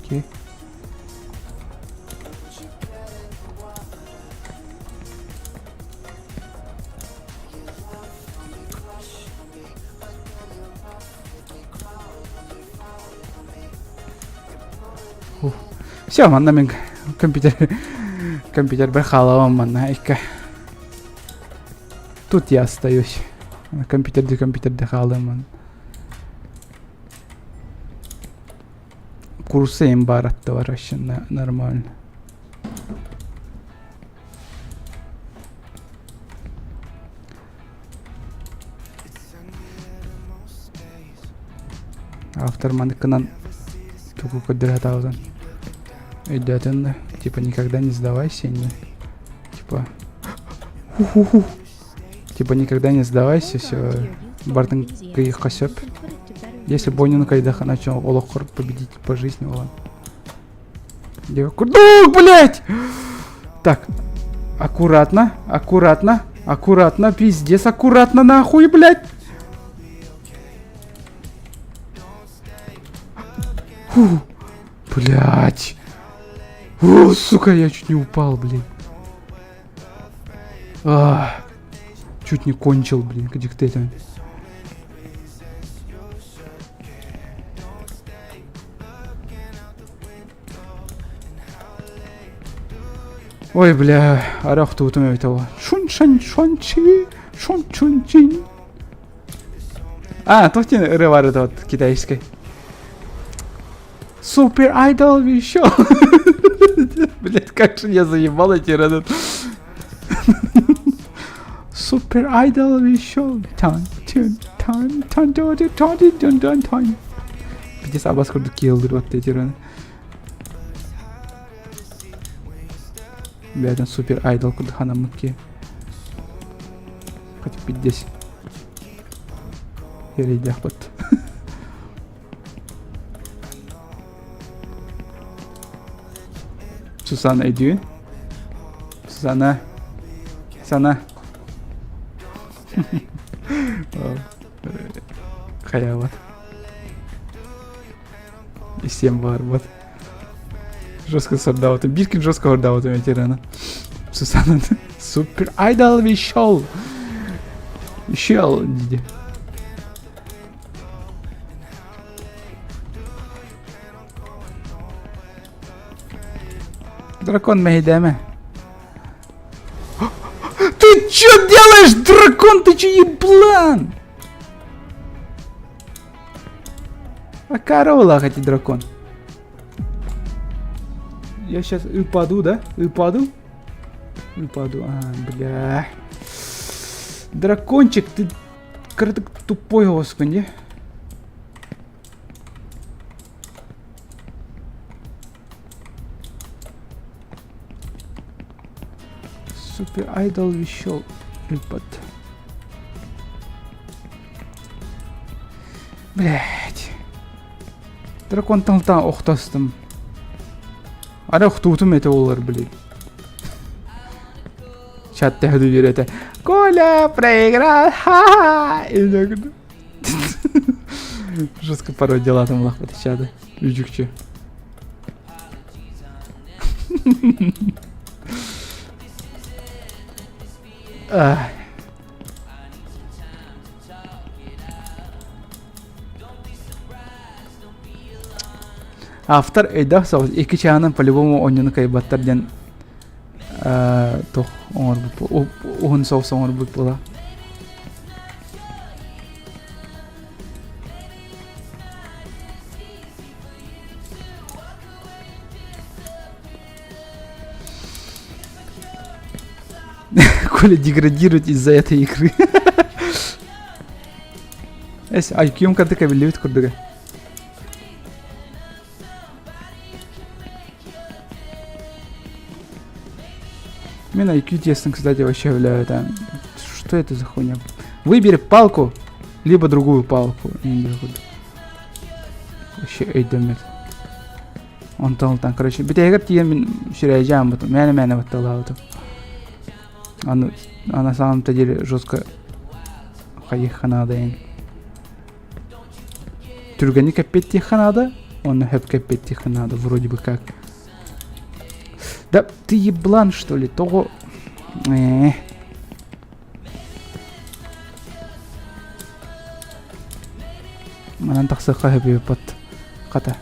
Окей. Все, манна мин компьютер компьютербэр хаалабам манна икка. Тут я остаюсь. Компьютерде компьютерде хаалыам манна. Курсы им бар аттыбар вообще нормально. Автор маныкынан тугу көрдөрө сатаабытын өйдөөтүн да типа никогда не сдавайся не типа типа никогда не сдавайся все бардын кыйыққа сөп если бонину кайдаха начал олоххор победить по жизни olan Курдук, блядь! Так, аккуратно, аккуратно, аккуратно, пиздец, аккуратно, нахуй, блядь! Фу, блядь. О, сука, я чуть не упал, блин. А, чуть не кончил, блин, где ты это? Ой, бля, арах туутум эбитэ буолла. Шун шан шун чи, шун чун чин. А, туох диэн ырыа баар этэ вот китайскай. Супер Айдол еще. Блять, как же я заебал эти этот. Супер Айдол еще. Тан тун тан тан тан тан тан тан тан. Пиздец абас курдук киһи ыллырбат Бэйэтин супер айдол курдук ханаммыт киһи. Хотя пиздец. Эрэйдээх Сусана өйдүүн. Сусана. Сана. Хайаабат. Истиэн баҕарбат. Жестко сордаабытым. Биир күн жестко сордаабытым ветерана. Сусана супер айдол вещал. Ищел диде. Дракон мэһэйдээмэ. Ты чё делаешь, дракон? Ты чё еблан? Акара эти дракон. Я сейчас упаду, да? Упаду? Упаду. А, бля. Дракончик, ты тупой, господи. Супер Айдол вещел ыппат. Блять. Драконтан охтостум. Ара охтуутум этэ буолар, блин. Чат тэһэ биэрэтэ. Коля проиграл! Ха-ха! Жестко пародиялаатым улахпыт чаты. Үдүкчү. Автор өйдөөх соҕус икки чааһынан по-любому оонньууну кыайбаттар диэн туох оҥорбут уһун соус оҥорбут буола. Коля деградирует из-за этой игры. Эс, IQ-м кырдык эбиллибит курдуга. Мен IQ тестом, кстати, вообще бля, это... Что это за хуйня? Выбери палку, либо другую палку. Вообще өйдөммөт. Онтон ылтан, короче, бүтэһигэр тиийэн мин сүрээдьээн бутум, мээнэ-мээнэ батталаабытым. Аны, а на самом-то деле жестко хайыхха наада эн. Түргэнник эппиэттиэххэ наада. Уонна хөпкө эппиэттиэххэ наада вроде бы как. Да ты еблан, что ли? Тоҕо... Ээ. Манан тахсыахха сөбүөппат. Хата.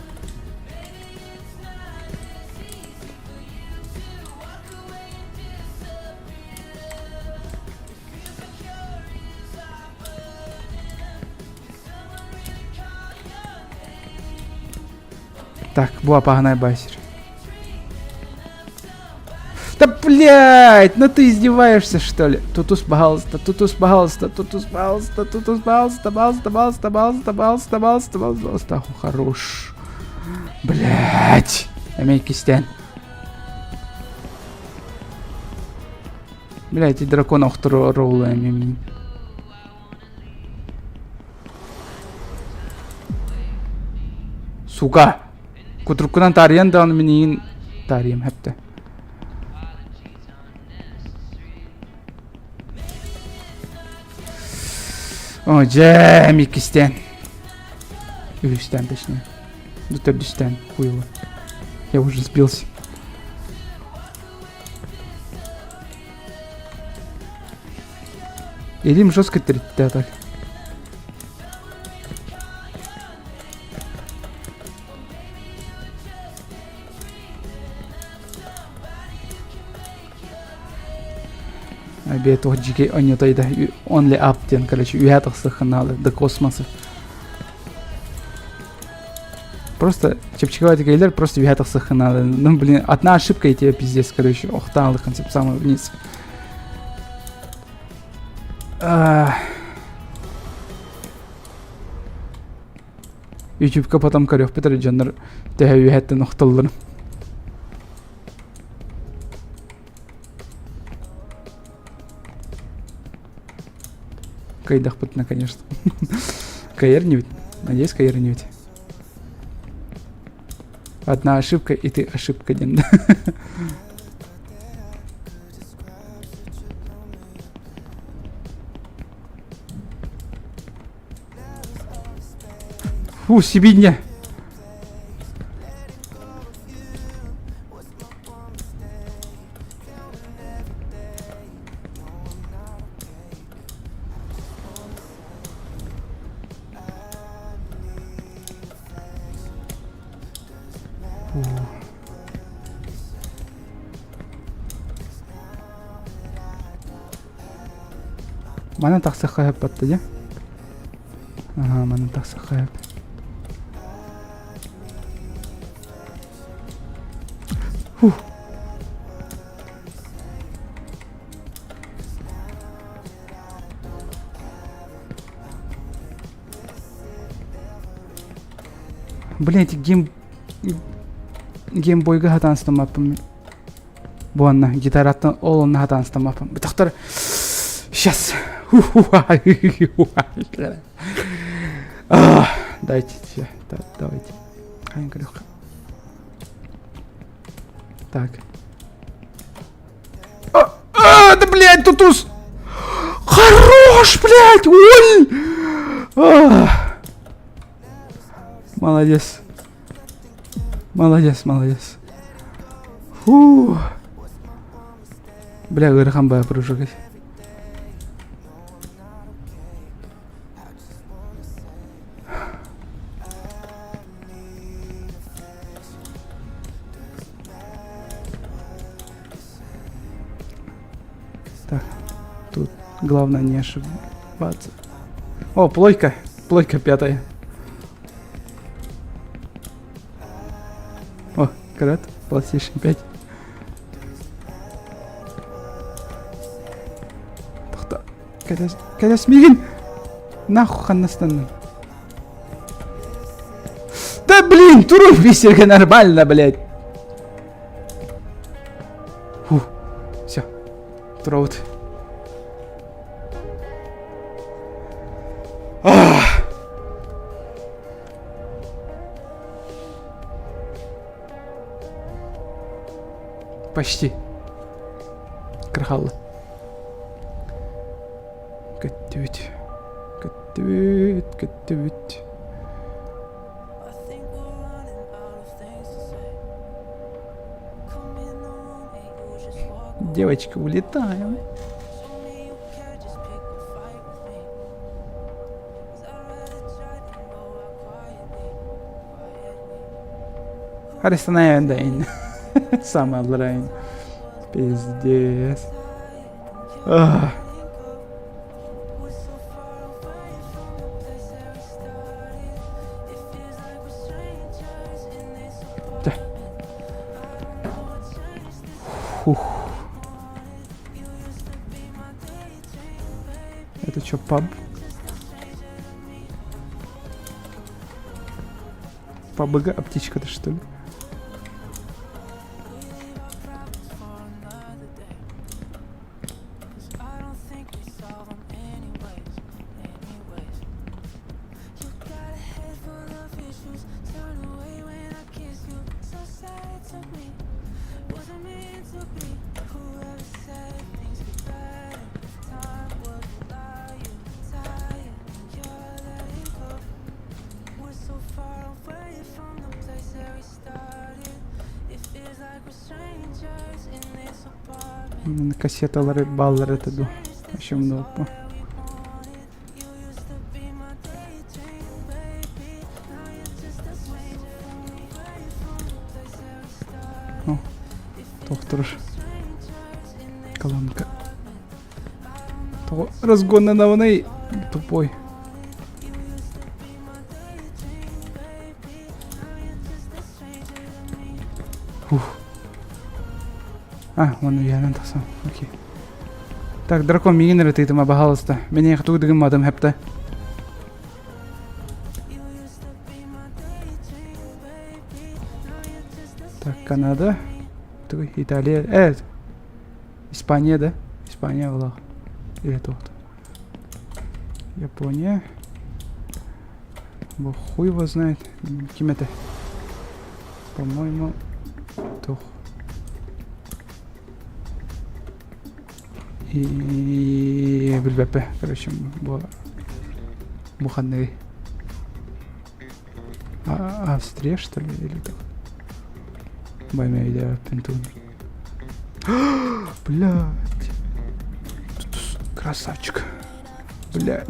Так, бу опаһынай байсер. Да блядь, ну ты издеваешься, что ли? Тутус, пожалуйста, тутус, пожалуйста, тутус, пожалуйста, тутус, пожалуйста, пожалуйста, пожалуйста, пожалуйста, пожалуйста, пожалуйста, пожалуйста, хорош. Блядь. Эмей кистен. Блядь, и дракон охторо роула эмин. Сука! Кутуруккунан таарыйан даҕаны мин эйигин таарыйым хэптэ. О, дьэ, иккистээн. Үһүстээн, точнее. Ну, төрдүстээн, хуево. Я уже сбился. Илим жестко тиритте так. Обед туох дьикэй онньотой да only up диэн короче үөһэ тахсыаххын наада до космоса. Просто чэпчэки кэлэр просто үөһэ тахсыаххын наада. Ну блин, одна ошибка и тебе пиздец, короче, охтаан концепт самый вниз. Ютубка потом көрүөхпүт эрэ дьоннор төһө үөһэттэн охтоллорун. Кыайдахпытына, конечно. Каер не ведь. Надеюсь, каер не ведь. Одна ошибка, и ты ошибка один. Фу, сибинья. Манан тахсахха сөп батта дьэ. Аха, манан тахсахха сөп. Фух. Блин, эти гейм... Геймбойга хатаан сытаммаппын. Бу анна гитараттан ол онно хатаан сытаммаппын. Бытахтар... Сейчас. Дайте, все, давайте. Так. А, да, блядь, тутус! Хорош, блядь! Ой! А. Молодец. Молодец, молодец. Фу. Бля, ыарахан баа прыжок. Так, тут главное не ошибаться. О, плойка. Плойка пятая. О, карат, PlayStation 5. Тохто. Кэлэс, кэлэс миигин! Нахуй ханнастанным. Да блин, туруй бисерге нормально, блядь. Фу, все, туробут. Почти. Кырхалла. Көттүбүт. Көттүбүт, көттүбүт. Девочка, улетаем. Харыстанайан да ин. Самалрайн. Пиздец. Ах. Фух. Это что, паб? Пабг, аптечка-то что ли? Кассеталары баллар это ду. Вообще много. О, тохтур. Колонка. Того разгоннанабыный тупой. Ух. А, он уйанан тахсан. Окей. Так, дракон миигин эрэ тыытыма, баһаалыста. Мин эйиэхэ тугу да гымматым, хэптэ. Так, Канада. Тугуй, Италия. Э, Испания, да? Испания была. Или туох Япония. Бу хуй его знает. Ким это? По-моему, туох. И билбэппэ, короче, бу бу ханныгый? А, Австрия, что ли, или как? Баймя өйдөөбөппүн тугун. Блядь. Красавчик. Бля.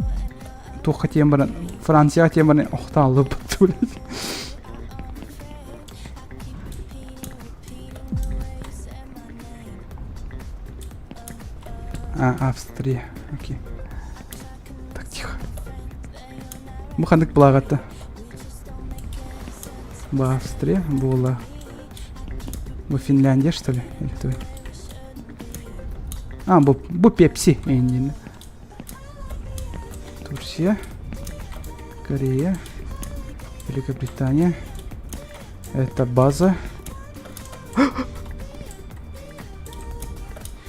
Туохха тиийэн баран, Францияҕа тиийэн баран охтааллыбыт, блядь. А, Австрия. Окей. Так, тихо. Бу ханнык былааҕатта? Бу Австрия буола. Бу Финляндия, что ли? Или твой? А, бу, бу Пепси. Эйнин. Турция. Корея. Великобритания. Это база.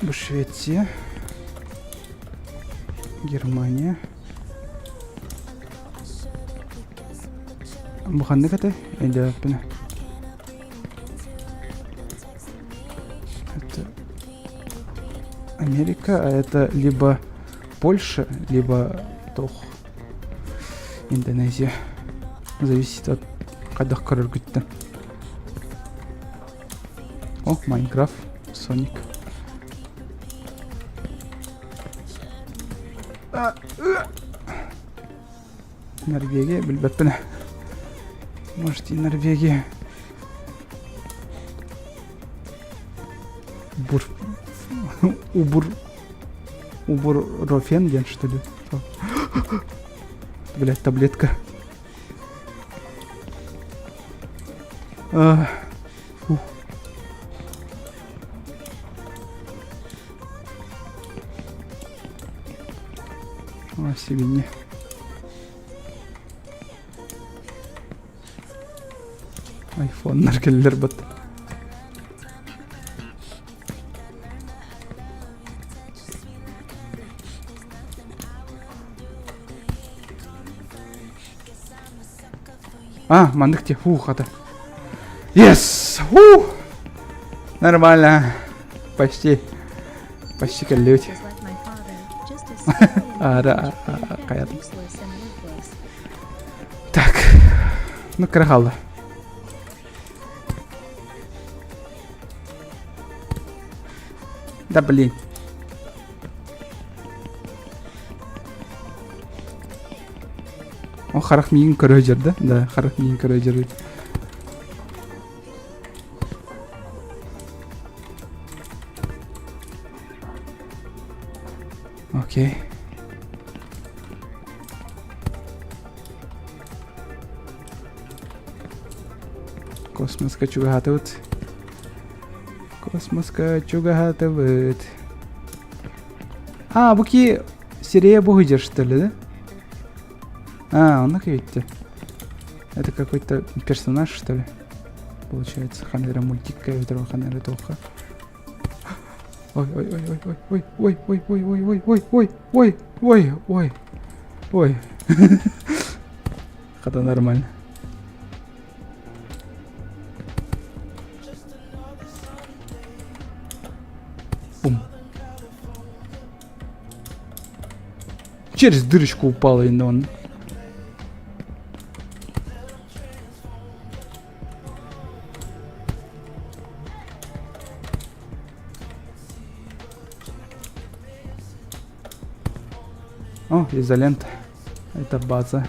Бу Швеция. Германия. Бу ханнык этэй? Өйдөөбөппүн. Это Америка, а это либо Польша, либо Тох. Индонезия. Зависит от хайдах көрөргүттэн. О, Майнкрафт, Соник. Норвегия, билбэппин. Может и Норвегия. Бур... Убур... Убурофен диэн, что ли? Блять, таблетка. А, фух. О, сибинье. Айфоннар кэллэр бат. А, маннык те, фух, хата. Yes! Фу! Нормально. Почти. Почти кэллибит. Ара, хайа. Так. Ну, кыра хаалла. Да блин. О, харах миигин көрө сылдьар да? Да, харах миигин көрө сылдьар. Окей. Космоска чугаһаатыбыт. Космоска чугаһаатыбыт. А, бу ки серия бу сылдьар что ли, да? А, он видите. Это какой-то персонаж, что ли? Получается, ханера мультик, ханера тоха. Ой, ой, ой, ой, ой, ой, ой, ой, ой, ой, ой, ой, ой, ой, ой, ой. Хата нормально. Бум. Через дырочку упала и он. О, изолента. Это база.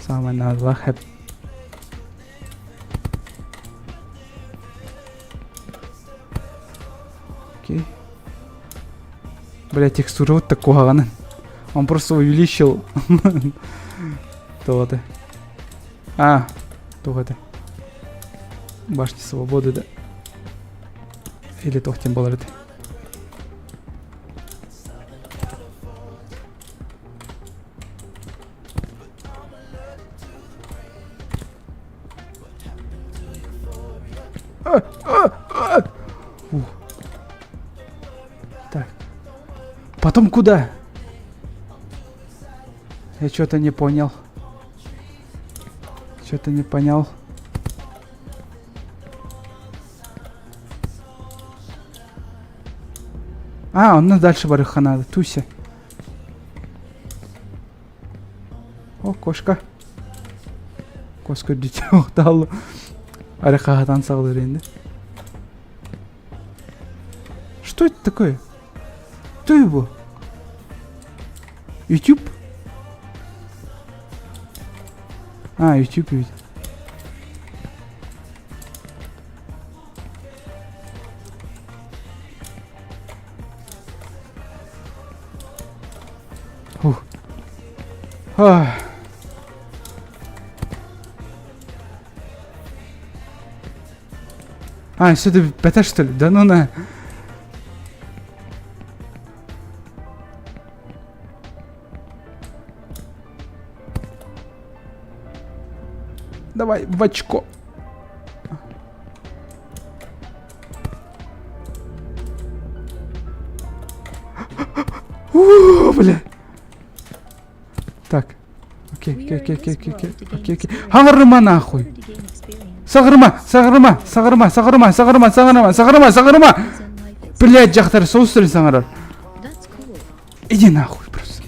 Самая на хэп. Окей. Бля, текстура вот такого. Он просто увеличил. То-то. А, туох это? Башня Свободы, да? Или туох диэн буолар этэ? Ух. Так. Потом куда? Я что-то не понял. Что-то не понял. А, онно дальше барыахха надо. Туся. О, кошка. Кошка дитя Ары хаһатан саҕалыыр инде. Что это такое? Кто его? YouTube? А, YouTube ведь. Фух. Ах. А, все это бэта что ли? Да ну на. Давай, в очко. Уу, бля. Так. Окей, окей, окей, окей, окей, окей, окей, окей. Хаҥырыма нахуй. Саҕырыма, саҕырыма, саҕырыма, саҕырыма, саҕырыма, саҕырыма, саҕырыма, саҕырыма. Блядь, дьахтар соус саҥарар. Иди нахуй просто.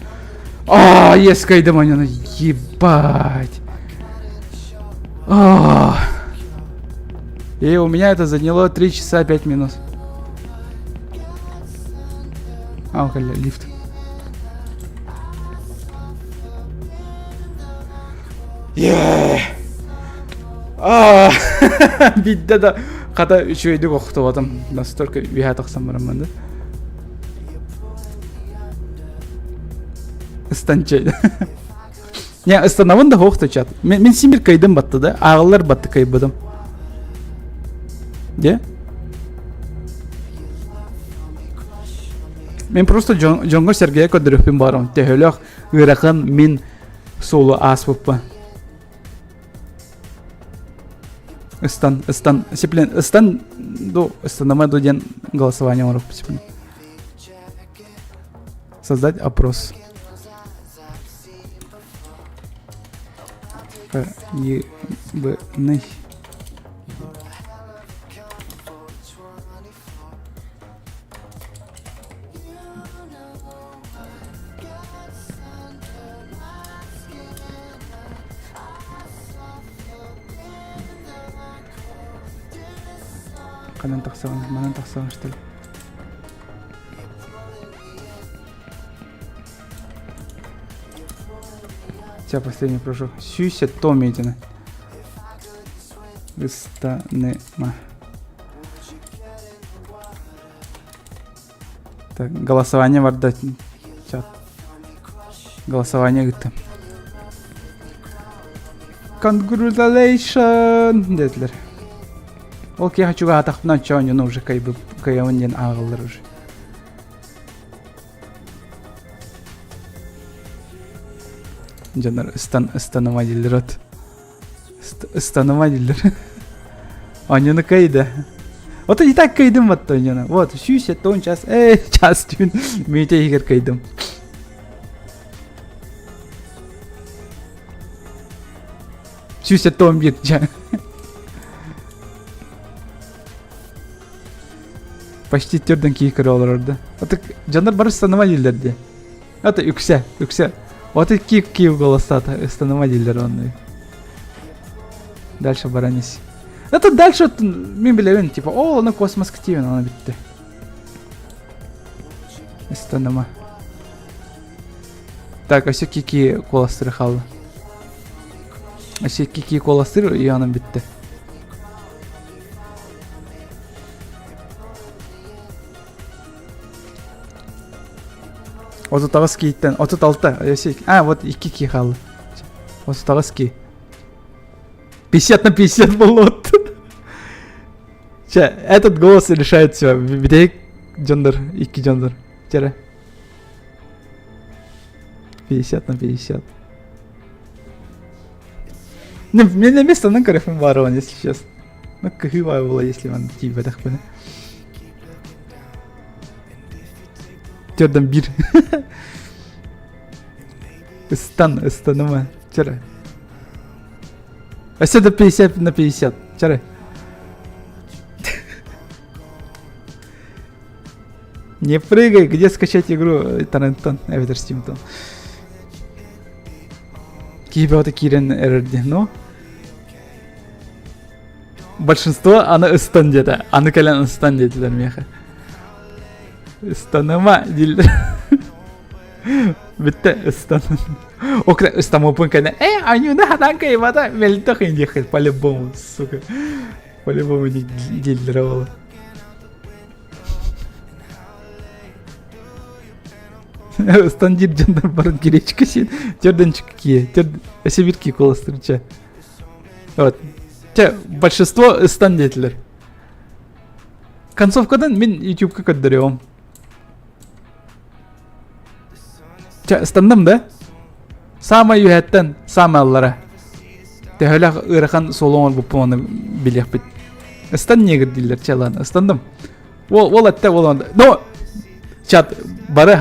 А, ескайдым ананы, ебать. А. И у меня это заняло 3 часа 5 минут. А, лифт. Аа, Биирдэ да хата үчүгэйдик охтубатым. Настолько үөһэ тахсан бараммын да. Ыстанчай. Не, ыстанабын да хоох чат. Мин син бир кыйдым батты да. Ааҕыллар батты кыйбытым. Де? Мен просто дьоҥҥо сэргэйэ көрдөрүөхпүн баҕарабын. Төһөлөөх ыарахан мин суолу ааспыппын. Ыстан, ыстан, сиплен, ыстан, ду, ыстанама ду диэн голосование оҥоруохпут сиплен. Создать опрос. П, Е, Б, Н. Ханан тахсаҕын, манан тахсаҕын что ли? Ча последний прыжок. Сүүс то медина. Ыстаныма. Так, голосование барда. Чат. Голосование ыытта. Congratulations диэтилэр. Ол киһи чугаһатахпына оччоонньуну уже кыайабын диэн ааҕыллар уже. Дьоннор ыстан ыстаныма дииллэр от. Ыстаныма дииллэр. Оонньууну кыайда. Вот и так кыайдым вот оонньууну. Вот, 170 час, эй, час түүн мүнүүтэ иһигэр кыайдым. 171 дьэ. Почти төрдөн киһи көрө олорор да. Аты дьоннор бары ыстаныма дииллэр дии. Аты үксэ, үксэ. Вот и киев киев голосата ыстаныма дииллэр онно. Дальше баранис. Это дальше мин билэбин, типа, о, аны космос тиийэн аны бүтте. Ыстаныма. Так, өссө кики куоластыры хаалла. Өссө кики куоластыр и аны бүтте. 38 кииттэн 36 өссө а вот 2 кии хаалла. 38 кии. 50 на 50 болот. Чэ, этот голос решает все. Бүтэһик дьоннор, икки дьоннор. Чэрэ. 50 на 50. Не, мне на место на көрөхпүн баарыбын, если честно. Ну, кыһыы было, если он тиийбэтэхпинэ. Төрдөн биир. Ыстан, ыстаныма. Чэрэ. Өссө да 50 на 50. Чэрэ. Не прыгай, где скачать игру Тарантон, эбэтэр Стимтон. Киһи бөҕөтө киирэн эрэр дии, но большинство аны ыстан диэтэ. Аны кэлэн ыстан диэтилэр миэхэ. Ыстаныма дииллэр. Бүттэ ыстан. Окра ыстамыппын кэнэ. Э, анюна хатан кайбата мелтох индиэхэ по-любому, сука. По-любому дииллэр ол. Ыстан диир дьоннор барын гречка сиэн. Төрдөнчүк кие. Өсө бир ки куоластырча. Вот. Те, большинство ыстан диэтилэр. Концовкадан мин ютубка көрдөрүөм. Чэ, ыстанным да? Саамай үһэттэн саамай аллара. Төһөлөөх ыарахан суолу оҥорбуппун ону билиэхпит. Ыстан негр дииллэр, чэ ладно, ыстанным. Ол, ол этте, ол онда. Но, чат, бары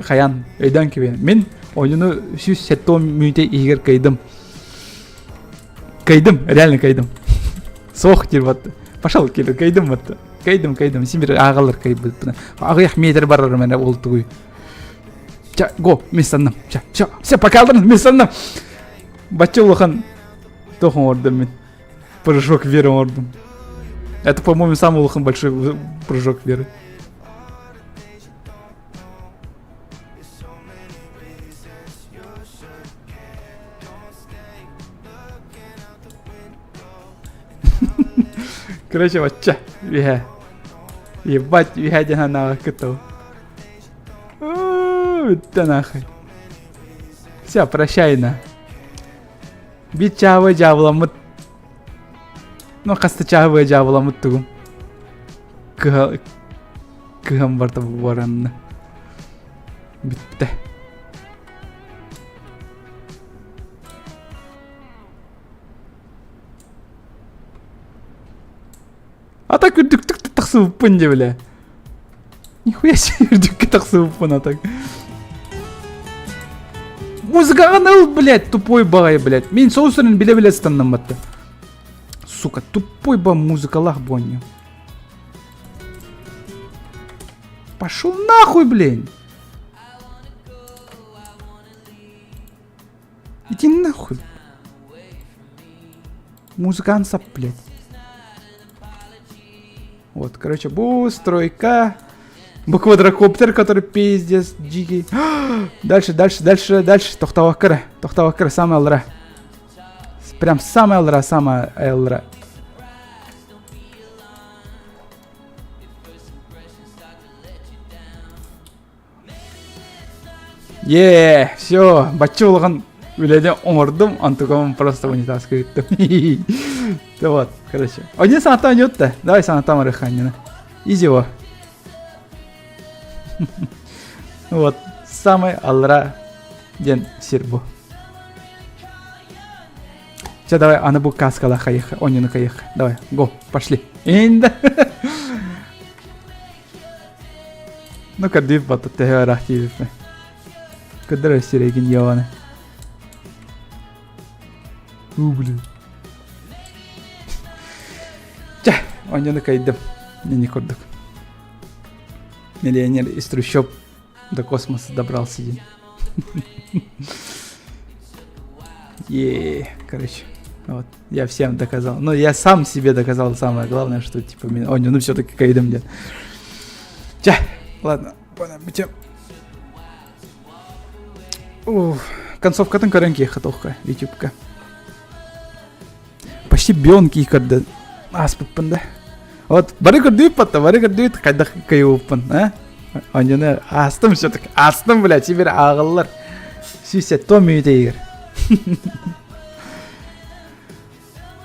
хайан, өйдөөн кибин. Мин ойуну 170 мүнүүтэ иһигэр кыйдым. Кыйдым, реально кыйдым. Суох диир батты. Пошел киир, кыйдым батты. Кыйдым, кыйдым. Син бир ааҕалар кыйбыппына. Аҕыйах метр барарым эрэ ол тугуй. Ча, го, мин санным. Ча, все, все, пока алдым, мин санным. Бачча улахан туох оҥордум мин. Прыжок веры оҥордум. Это, по-моему, самый улахан большой прыжок веры. Короче, бачча, үһэ. Ебать, үһэ диэн анаҕа кытыл. Бүтте нахуй. Все, прощай на. Бит чаабы дьаабыламмыт. Ну, хаста чаабы дьаабыламмыт тугум. Кыһа кыһам барда баранна. Бүтте. А так үрдүктүк тахсыбыппын дьэ бile. Нихуя себе үрдүккэ тахсыбыппын а так. Музыкаҕын ыл, блядь, тупой баҕайы, блядь. Мин соусарын билэ-билэ станным батта. Сука, тупой ба музыкалаах буонньу. Пошел нахуй, блин! Иди нахуй. Музыкант сап, блядь. Вот, короче, бу стройка. Бу квадрокоптер, который пиздец дикий. Дальше, дальше, дальше, дальше. Тохтаваккара. Тохтаваккара, самая алра. Прям самая алра, самая алра. Е, все, бачча улахан үлэни оҥордум, онтукам просто унитазка ыыттым. Да вот, короче. Один санаттан ойнотта. Давай санаттан барыхханньына. Изи его. Вот, самый алра диэн сир бу. Чэ, давай, аны бу каскала хайых, онньуну хайых. Давай, го, пошли. Инда. Ну, көрдүүп бата төһө ыраах тиийбиппин. Көрдөр сирэйгин ёбаны. У, блин. Чэ, онньуну кайдым. Не курдук. Миллионер из трущоб до космоса добрался день. Е, короче, вот, я всем доказал. Ну, я сам себе доказал самое главное, что, типа, меня... О, ну, все-таки кайдым дед. Чэ, ладно, бүтем. Уф, концовкатын көрөн киэхэ тоққа, ютубка. Почти бионки көрдө ааспыппын да. Вот бары көрдүүт батта, бары көрдүүт хайдах кыйыбыппын, а? Онньону аастым все-таки, аастым, блядь, теперь ааҕыллар. Сүүсэ то мүнүүтэ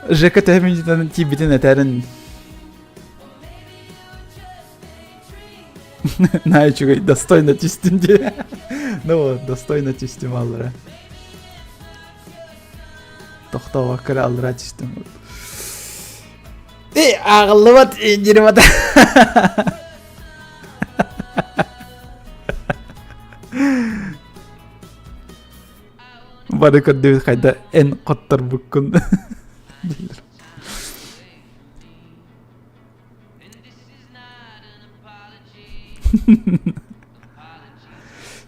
Жека төһө мүнүүтэн тиийбитин этэрин Наһаа үчүгэй, достойно түстүм дии. Ну вот, достойно түстүм аллара. Тохтообокко эрэ аллара түстүм. Э, ааҕыллыбат диримата. Бары көрдүбүт хайда эн хотторбуккун дииллэр.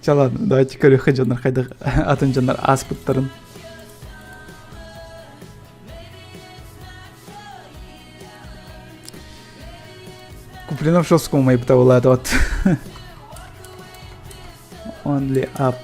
Чэ ладно, давайте көрүөххэ дьоннор хайдах атын дьоннор ааспыттарын. Куплинов жестко умайбыта буолаата вот. Only up.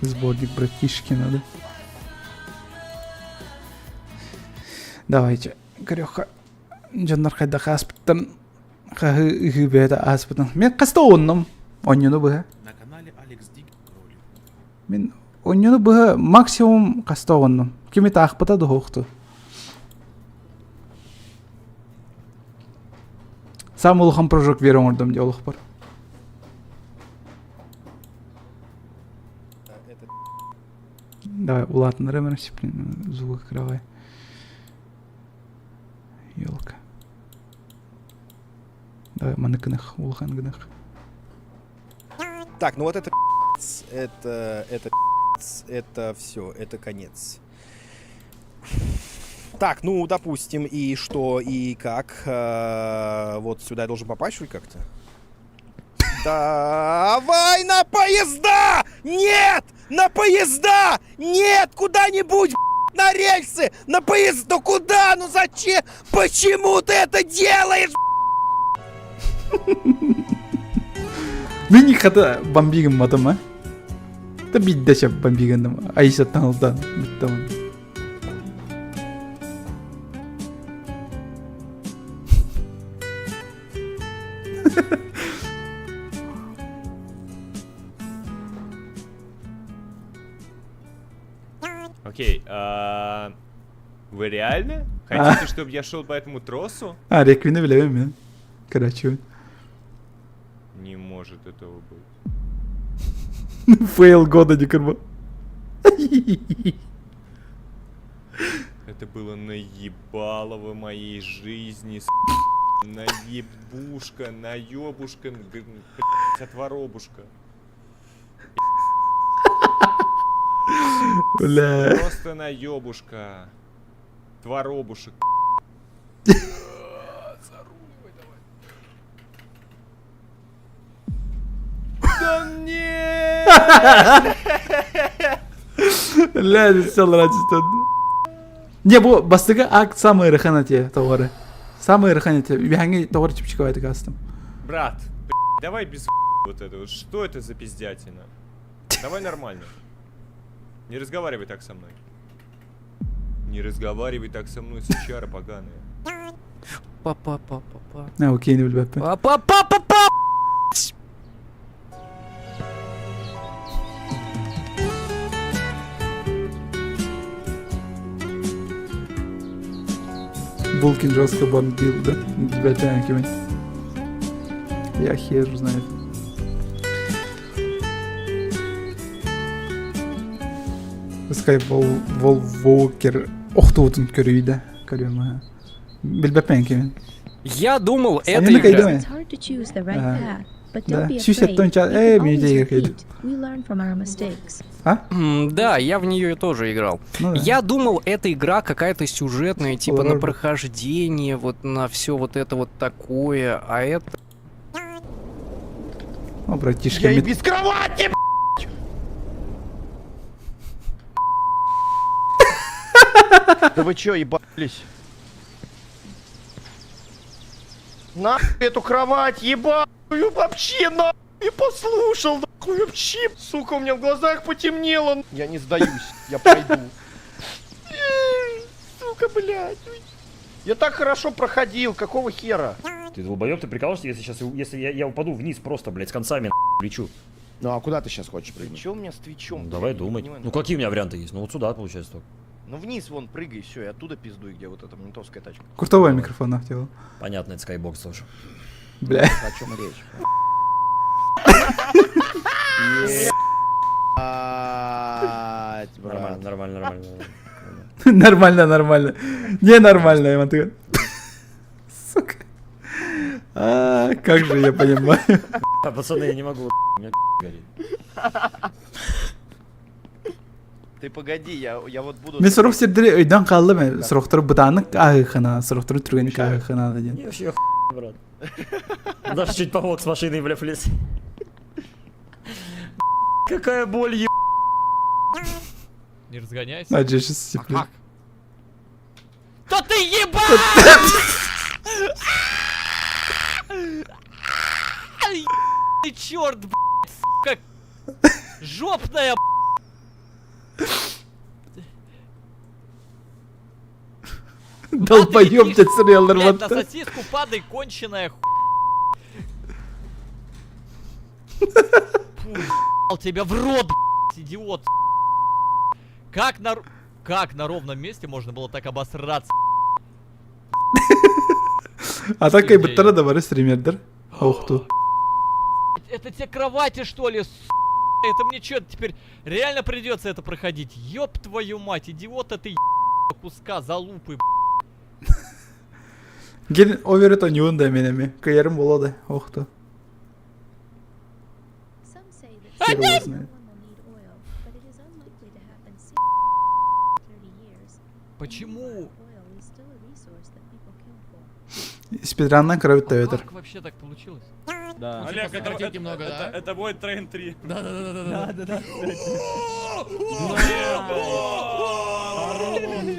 Сборник братишки надо. Давайте, көрүөххэ. Дьоннор хайдах ааспыттан хаһы ыһыы бэйэтэ ааспытын. Мен хаста ооннум онньуну быһа. На канале Алекс Дик ролик. Мин онньуну быһа максимум хаста ооннум. Кими таахпыта дуһуохту. Сам улахан прыжок вера оҥордум дии олохпор. Давай улаатыннарым эрэ блин, звук кровай. Елка. Давай маны гынах, улахан гынах. Так, ну вот это это, это, это все, это конец. Так, ну, допустим, и что, и как? Э, вот сюда я должен попасть, что ли, как-то? Давай на поезда! Нет! На поезда! Нет! Куда-нибудь, на рельсы! На поезд! Ну куда? Ну зачем? Почему ты это делаешь? Мин хата бомбигым матым а? Та бидде шап бомбигандым. Айсаттан алдан бүттім. Окей, а, вы реально хотите, чтобы я шел по этому тросу? А, реквини билэбин мен. Короче. Не может этого быть. Фейл года не кырба. Это было наебалово моей жизни, с***. Наебушка, наебушка, блядь, отворобушка. Бля. Просто наебушка. Творобушек. Нет! Ля, сел Не, бу бастакы акт самый ыарахан этэ тоҕо Самый ыарахан этэ. Үһэҥҥи тоҕо чипчиковай астым. Брат, давай без вот это вот. Что это за пиздятина? Давай нормально. Не разговаривай так со мной. Не разговаривай так со мной, сучара поганая. Папа-папа-па. А, окей, не билбэппин. Папа-папа-па! Булкин жестко бомбил, да? Билбэппин кимин. Я хер знает. Скайволвокер охтуутун көрүйдэ. Көрүөм. Билбэппин кимин. Я думал, это Они игра. накайдамай. It's hard to choose the right Ага. path, but Да. don't be Сүүс afraid. тонча- You э, can мне always идея какая-то. repeat. We learn from our mistakes. А? Да, я в нее тоже играл. Ну да. Я думал, эта игра какая-то сюжетная, типа на Horror. прохождение, вот на все вот это вот такое, а это... О, братишка, Я и мет- без кровати, Да вы чё, ебались? Нахуй эту кровать, ебаную вообще, нахуй, послушал, нахуй вообще, сука, у меня в глазах потемнело. Я не сдаюсь, я пойду. Эй, Сука, блядь. Я так хорошо проходил, какого хера? Ты долбоеб, ты прикалываешься, если сейчас, если я, я упаду вниз просто, блядь, с концами лечу. Ну а куда ты сейчас хочешь прыгнуть? Чё у меня с твичом? Ну, давай думать. Ну какие у меня варианты есть? Ну вот сюда, получается, только. Ну вниз вон прыгай, все, и оттуда пиздуй, где вот эта ментовская тачка. Крутовой микрофон нахтел. Понятно, это Skybox тоже. Бля. О чем речь? Ебать, брат. Нормально, нормально, нормально. Нормально, нормально. Не нормально, Иван, ты. Сука. А, как же я понимаю. А, пацаны, я не могу, у меня горит. Ты погоди, я, я вот буду... Мин сорох сирдэри өйдөөн хааллым ээ. Сорохтору бытааннык ааһыаххына, сорохтору түргэнник ааһыаххына диэн. Мне вообще брат. Даже чуть помог с машиной, бля, в лес. Какая боль, еб... Не разгоняйся. А, дьэ, сейчас типа. Да ты ебать! Ты черт, блядь, сука! Жопная, Долбоёб, летишь, дед сырыялар блядь, на батта. сосиску падай, конченая ху... Фу, ебал тебя в рот, блядь, идиот. Как на... Как на ровном месте можно было так обосраться? А так и быттара да бары стримердер. Ох ту. Это те кровати, что ли, с***? Это мне что, теперь реально придется это проходить? Ёб твою мать, идиота ты, куска залупы, Гелин оверет онюн да менеме. Каярым боло да. Ох ту. Some say that Хер soon его no знает. one will need oil, but it is unlikely to happen sooner than 30 years. And Почему? meanwhile, oil is still a resource that people kill for. Спидраннан крови А таветер. как вообще так получилось? Да. Олег, это, немного, да? Это будет Train 3. Да-да-да-да-да.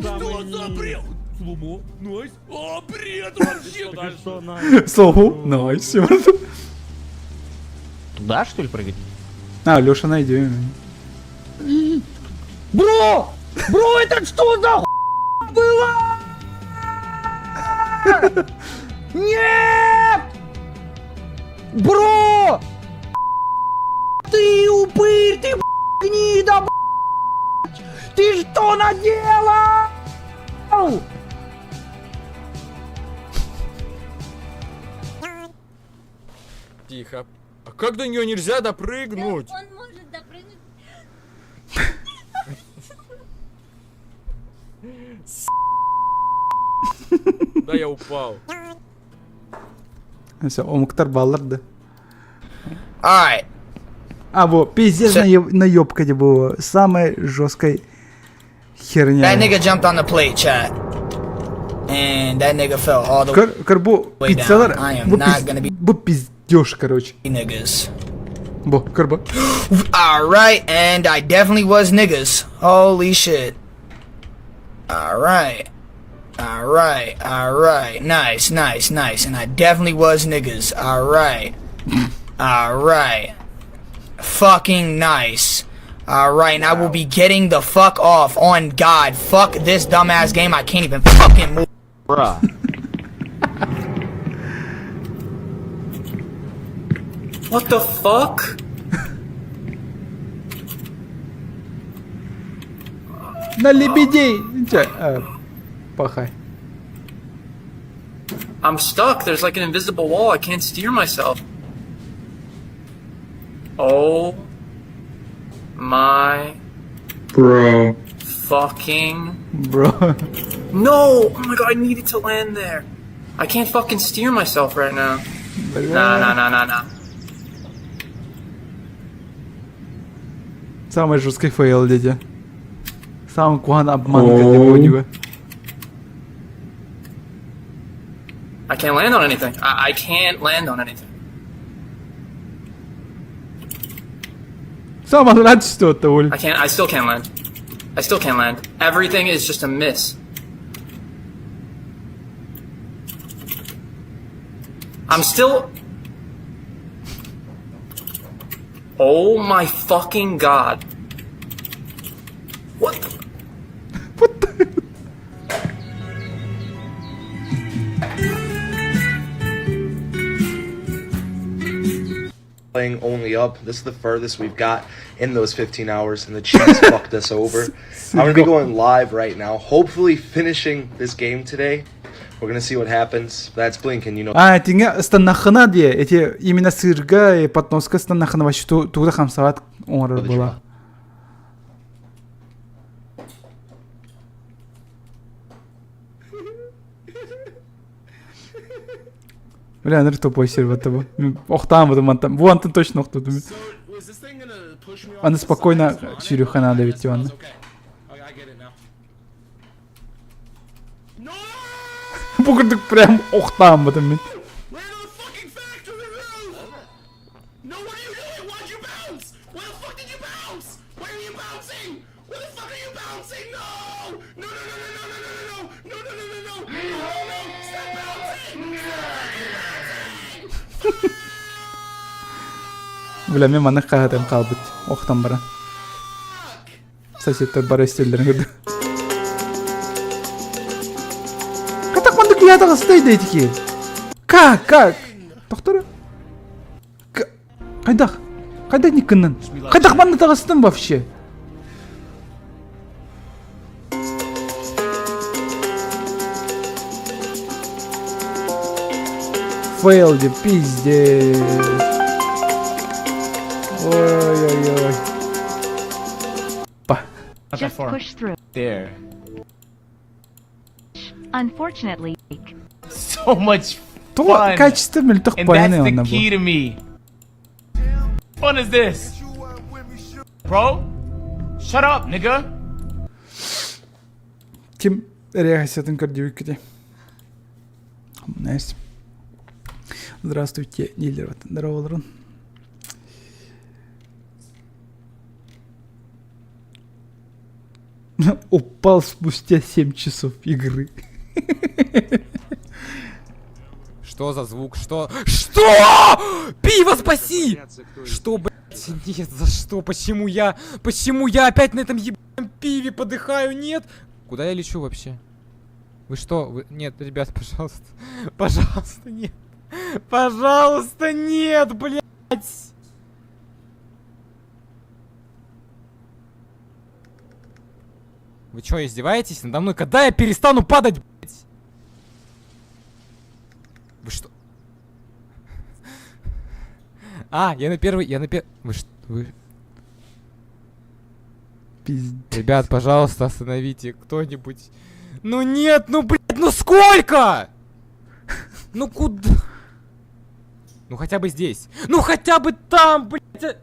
Что за бред? Слоумо, nice. О, бред вообще! Слову, nice. Туда, что ли, прыгать? А, Леша найдем. Бро! Бро, это что за хуй было? Нет! Бро! Ты упырь, ты гнида, блядь! Ты что наделал? Тихо. А как до нее нельзя допрыгнуть? Он может допрыгнуть. Да я упал. Все, омуктар бааллар да. Ай! А, во, пиздец наебка где было. Самая жесткая херня. That nigga jumped on the plate, chat. And that nigga fell all the Кор, кор, бу way down. пиццалар, I am бу, not пиз- gonna be бу пиздеж, короче. niggas. Бу, көр бу. Alright, and I definitely was niggas. Holy shit. Alright. Alright, alright. Nice, nice, nice. And I definitely was niggas. Alright. Alright. Fucking nice. Alright, and I will be getting the fuck off on God. Fuck this dumbass game. I can't even fucking move. Bruh. What the fuck? На лебедей! Чэ, пахай. I'm stuck. There's like an invisible wall. I can't steer myself. Oh my Bro. fucking Bro. No! Oh my god, I needed to land there. I can't fucking steer myself right now. Nah, nah, nah, nah, nah. Самый жесткий фейл, дети. Самый кухан обманка для Бодига. I can't land on anything. I can't land on anything. Самое что это, Оль. I can't I still can't land. I still can't land. Everything is just a miss. I'm still Oh my fucking god. What the What the Playing only up. This is the furthest we've got in those 15 hours, and the cheese fucked us over. I'm gonna be going live right now, hopefully finishing this game today. We're gonna see what happens. That's Blink, and you know. А, тиҥэ ыстаннаххына диэ, эти именно сырга и подноска ыстаннаххына вообще тугу да хамсаабат оҥорор буола. Бля, ныр тупой сервер бу. Охтаан бу мантан. Бу антын точно охтудум. Аны спокойно сүүрүөххэ наада эбит Иванна. Бу курдук прям охтаан бутум мин. Бля, мен маннык хаһытым хаалбыт. Охтан баран. Соседтар бары истэллэрин көрдүм. Катак маннык киһи атаҕастай да итики. Как? Как? Тохтор. Хайдах? Хайдах никкыннан? Хайдах манна таҕыстым вообще? Фейл деп пиздец. Ой-ой-ой. Па. Just push through. There. Unfortunately, So much Тоҕо fun. качество мөлтөх And пояны that's the онно бу. key to me. Fun is this? Bro, shut up, nigga. Ким реакциятын көрдүбүккүтэ. Nice. Здравствуйте, Нилер. Здорово, Упал спустя 7 часов игры. Что за звук? Что? Что? Пиво спаси! Что, блядь? Нет, за что? Почему я? Почему я опять на этом ебаном пиве подыхаю? Нет! Куда я лечу вообще? Вы что? Вы... Нет, ребят, пожалуйста. Пожалуйста, нет. Пожалуйста, нет, блядь! Вы чё, издеваетесь надо мной? Когда я перестану падать, блядь? Вы что? А, я на первый, я на первый... Вы что? Вы... Пиздец. Ребят, пожалуйста, остановите кто-нибудь. Ну нет, ну блядь, ну сколько? Ну куда? Ну хотя бы здесь. Ну хотя бы там, блядь. а!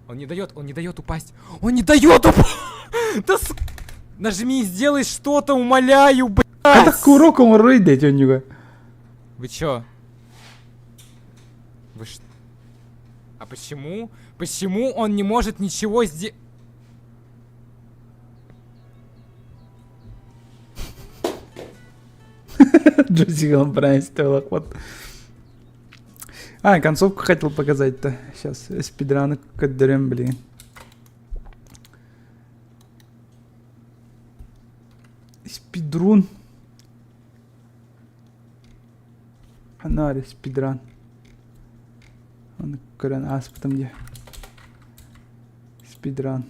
Он не дает, он не дает упасть. Он не дает упасть. Да с... Нажми, сделай что-то, умоляю, блядь. Хайдах курок оҥорой дэть оннуга. Вы чё? Вы ш... А... А почему? Почему он не может ничего сделать? Джозига он правильно сделал вот. А, концовку хотел показать-то. Сейчас спидран кадырым, блин. Спидрун. Ханари спидран. Аны көрөн ааспытым дии. Спидран.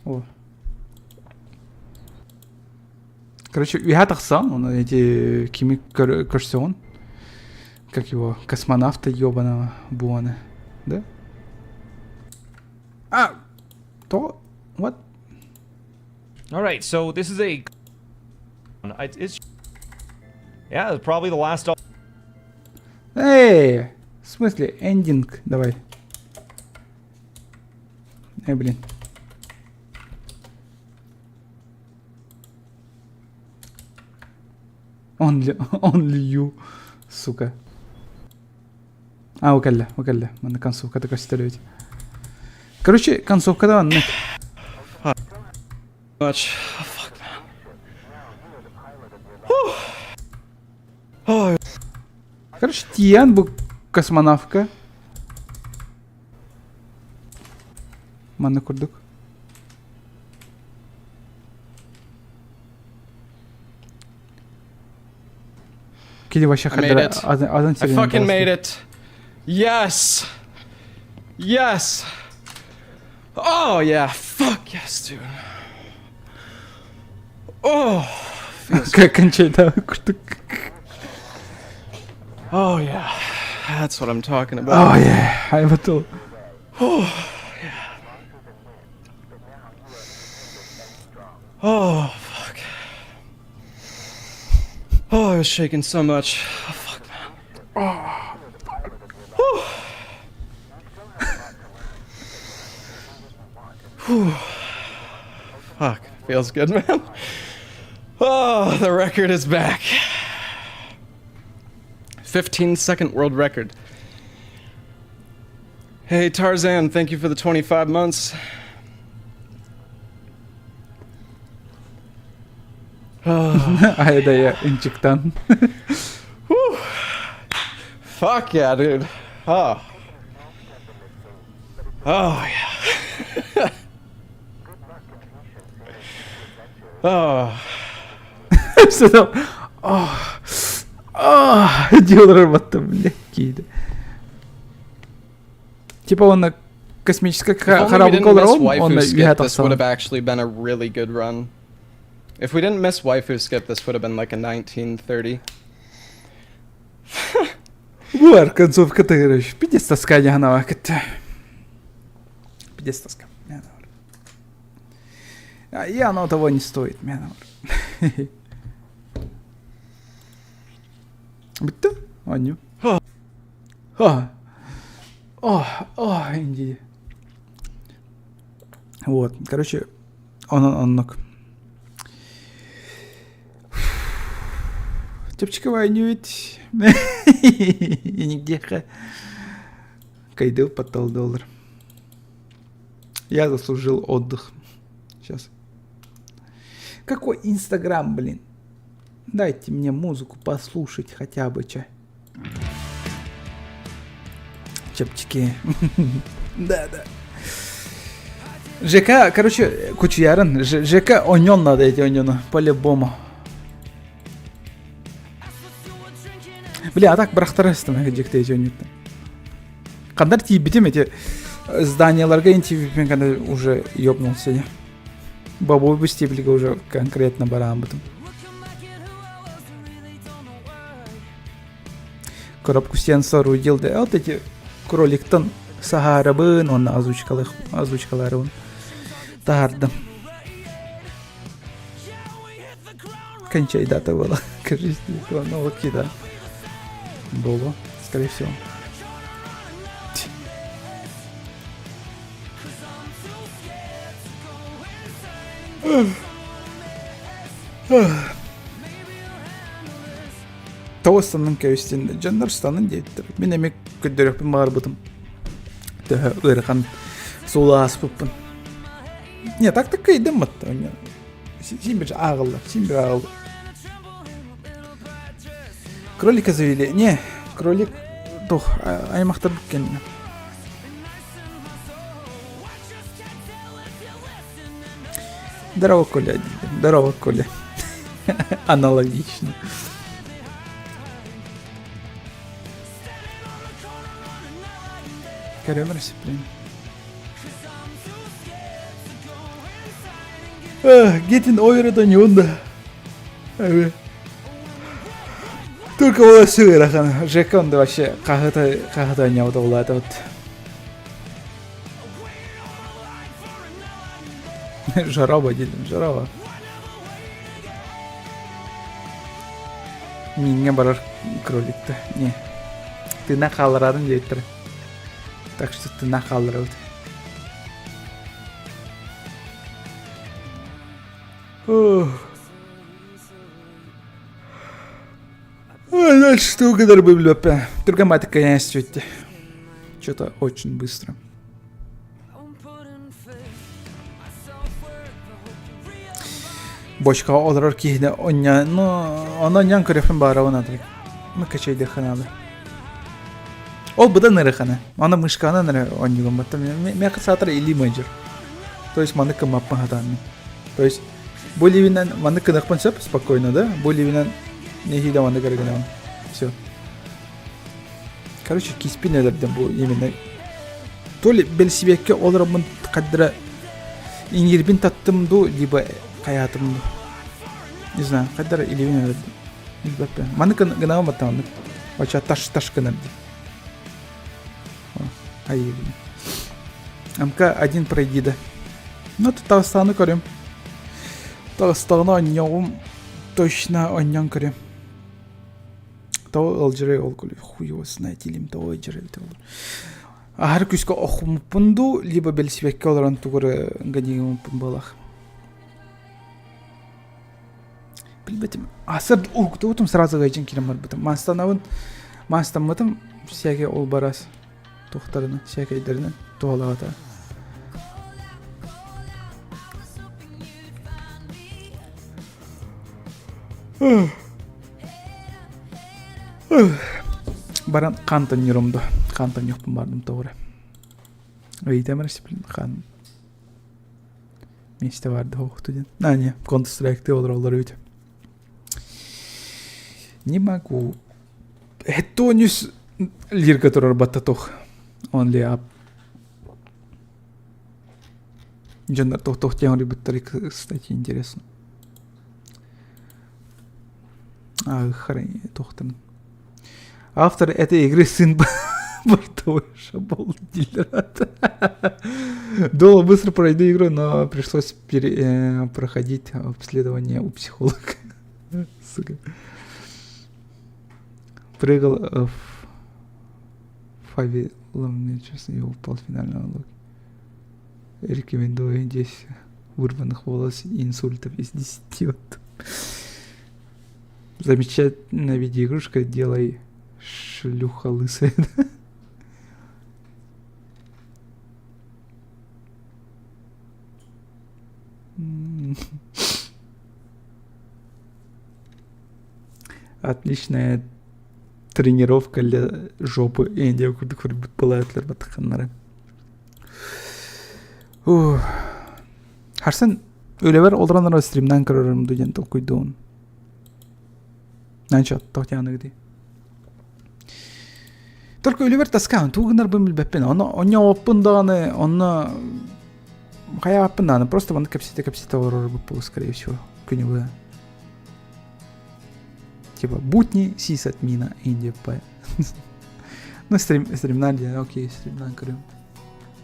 О. Короче, үһэ тахсан, он эти кими көрсөҕүн, как его, космонавта ебаного Буана, да? А, то, what? All right, so this is a. It's yeah, probably the last. Эй, в смысле, ending, давай. Эй, блин. Only, only you, сука. А, окэллэ, окэллэ. Манна концовката көстөр Короче, концовката маннык. Much. Oh, fuck, man. Oh. Короче, Тиан бу космонавка. Манна курдук. Кили вообще I made it. Азан I fucking made it. Yes. Yes. Oh yeah. Fuck yes, dude. Oh. Как кончай, да, курдук. Oh yeah. That's what I'm talking about. Oh yeah, I'm a tool. Oh yeah. Oh fuck. Oh, I was shaking so much. Oh, fuck, man. Oh. Whew. Whew. Fuck, feels good, man. Oh, the record is back. 15 second world record. Hey, Tarzan, thank you for the 25 months. А это я инчиктан. Whew. Fuck yeah, dude. Oh. Oh, yeah. oh. Все там. Oh. Oh. Делал работу, блядь, какие-то. Типа он на космической If only we корабль didn't miss он waifu skip, this would тахсан. have actually been a really good run. If we didn't miss waifu skip, this would have been like a 1930. Буар, концовка ты, короче. Пиздец тоска, не она Пиздец тоска. И оно того не стоит, Бүттэ? Аню. А. О, о, инди. Вот, короче, он оннук. Чэпчэки ведь. Нигде. Кайдыл потол доллар. Я заслужил отдых. Сейчас. Какой Инстаграм, блин? Дайте мне музыку послушать хотя бы, че. Чепчики. Да, да. ЖК, короче, кучуярын. ЖК онен надо эти онену, по-любому. Бля, а так бырахтарастым дьикти эти онюттан. Хандар тиийбитим эти зданияларга интиибиппин когда уже ёбнулся я. Бабу стеблига уже конкретно барааммытым. Коробку соорудил да вот эти кроликтан саһаарабын уонна озвучкалых озвучкаларыбын таһаардым. Кончай дата была, кажись, ну вот да. Было, скорее всего. Тоҕус станын кэбистин, дьоннор станын диэттэр. Мин эмиэ көрдөрүөхпүн баҕарбытым. Төһө ыарахан суолу ааспыппын. Не, так так кыайдым батта. Син бир ааҕыллар, син бир ааҕыллар. Кролика завели. Не, кролик туох аймахтар кэннэ. Здорово, Коля. Здорово, Коля. Аналогично. Көрөмөр блин. Getting over it on да. Только ол сыырахан. Жека онда вообще қағыта қағыта ойнауды болады вот. Жараба дедім, жараба. Минге барар кроликті. Не. Тына қалырарын диэттэр. Так что тына хаалларабыт. Дальше что угадар бы билбэппэ. Түргэн батык конечно сүттэ. Что-то очень быстро. Бочкаҕа олорор киһини онньоон, ну, ону онньоон көрүөхпүн баҕарабын аты. Ну, качайдыахха наада. Ол быдан ырыхана. Аны мышканан эрэ онньугум баттам. Миэхэ саатар илии мадьыр. То есть маннык кыммаппын хатааммын. То есть бу илиибинэн маннык гыныахпын сөп спокойно, да? Бу илиибинэн нэһиилэ маннык эрэ гынабын. Все. Короче, киспин өлөрдүм бу именно. То ли бэлисибиэккэ олороммун хаддара иҥиирбин таттым дуу, либо хайаатым дуу. Не знаю, хайдара илиибин өлөрдүм. Билбэппин. Маннык гынабын баттам маннык. Оча таш-таш гынар дии. Айыбын. МК-1 пройди да. Ну, Татарстаны көрүм. Татарстаны онньоҕум точно онньон көрүм. Того ылдьырай ол күлү хуй его знает илим того ылдьырай эбитэ буолур. Аһар күүскэ охуммуппун дуу, либо бэлисипиэккэ олорон тугу эрэ ганигыммыппын буолах. Билбэтим. Асыр уһуктубутум сразу гайдьын киирэн барбытым. Мастанабын, мастаммытым всякий ол барас туохтарынан, всякайдарынан туһалаабата. Баран хаантан ньурумду. Хаантан ньухпун бардым тоҕура. Ыйытам блин хаан миэстэ барды хоохту диэн. А, не, Counter-Strike олороллор эбит. Не могу. Хеттонис лирка турар баттатох. Only up. Дьоннор тох-тох диэн олуйбуттар, кстати, интересно. А, хрень, тохтан. Автор этой игры сын бортовой шабол дилерат. Думал, быстро пройду игру, но пришлось пере, э, проходить обследование у психолога. Сука. Прыгал в Фавилом, честно, и упал в финальный лог. Рекомендую 10 вырванных волос и инсультов из 10. Вот. Замечательная видеоигрушка, делай шлюха лысая. Отличная тренировка для жопы. Индия курдук көрбүт былатлар батыканнары. Харсан үлэбэр олорон стримнан көрөрүм диэн толкуйдуун. Начо тохтяныгы Только үлэбэр таскаан тугу гынарбын билбэппин. Онно онньооппун даҕаны, онно хайааппын даҕаны просто маннык кэпсэтэ кэпсэтэ олорор буолуо скорее всего күнү быһа. Типа будни сисадмина Индия П. Ну, стрим, стримнан, окей, стримнан көрөм.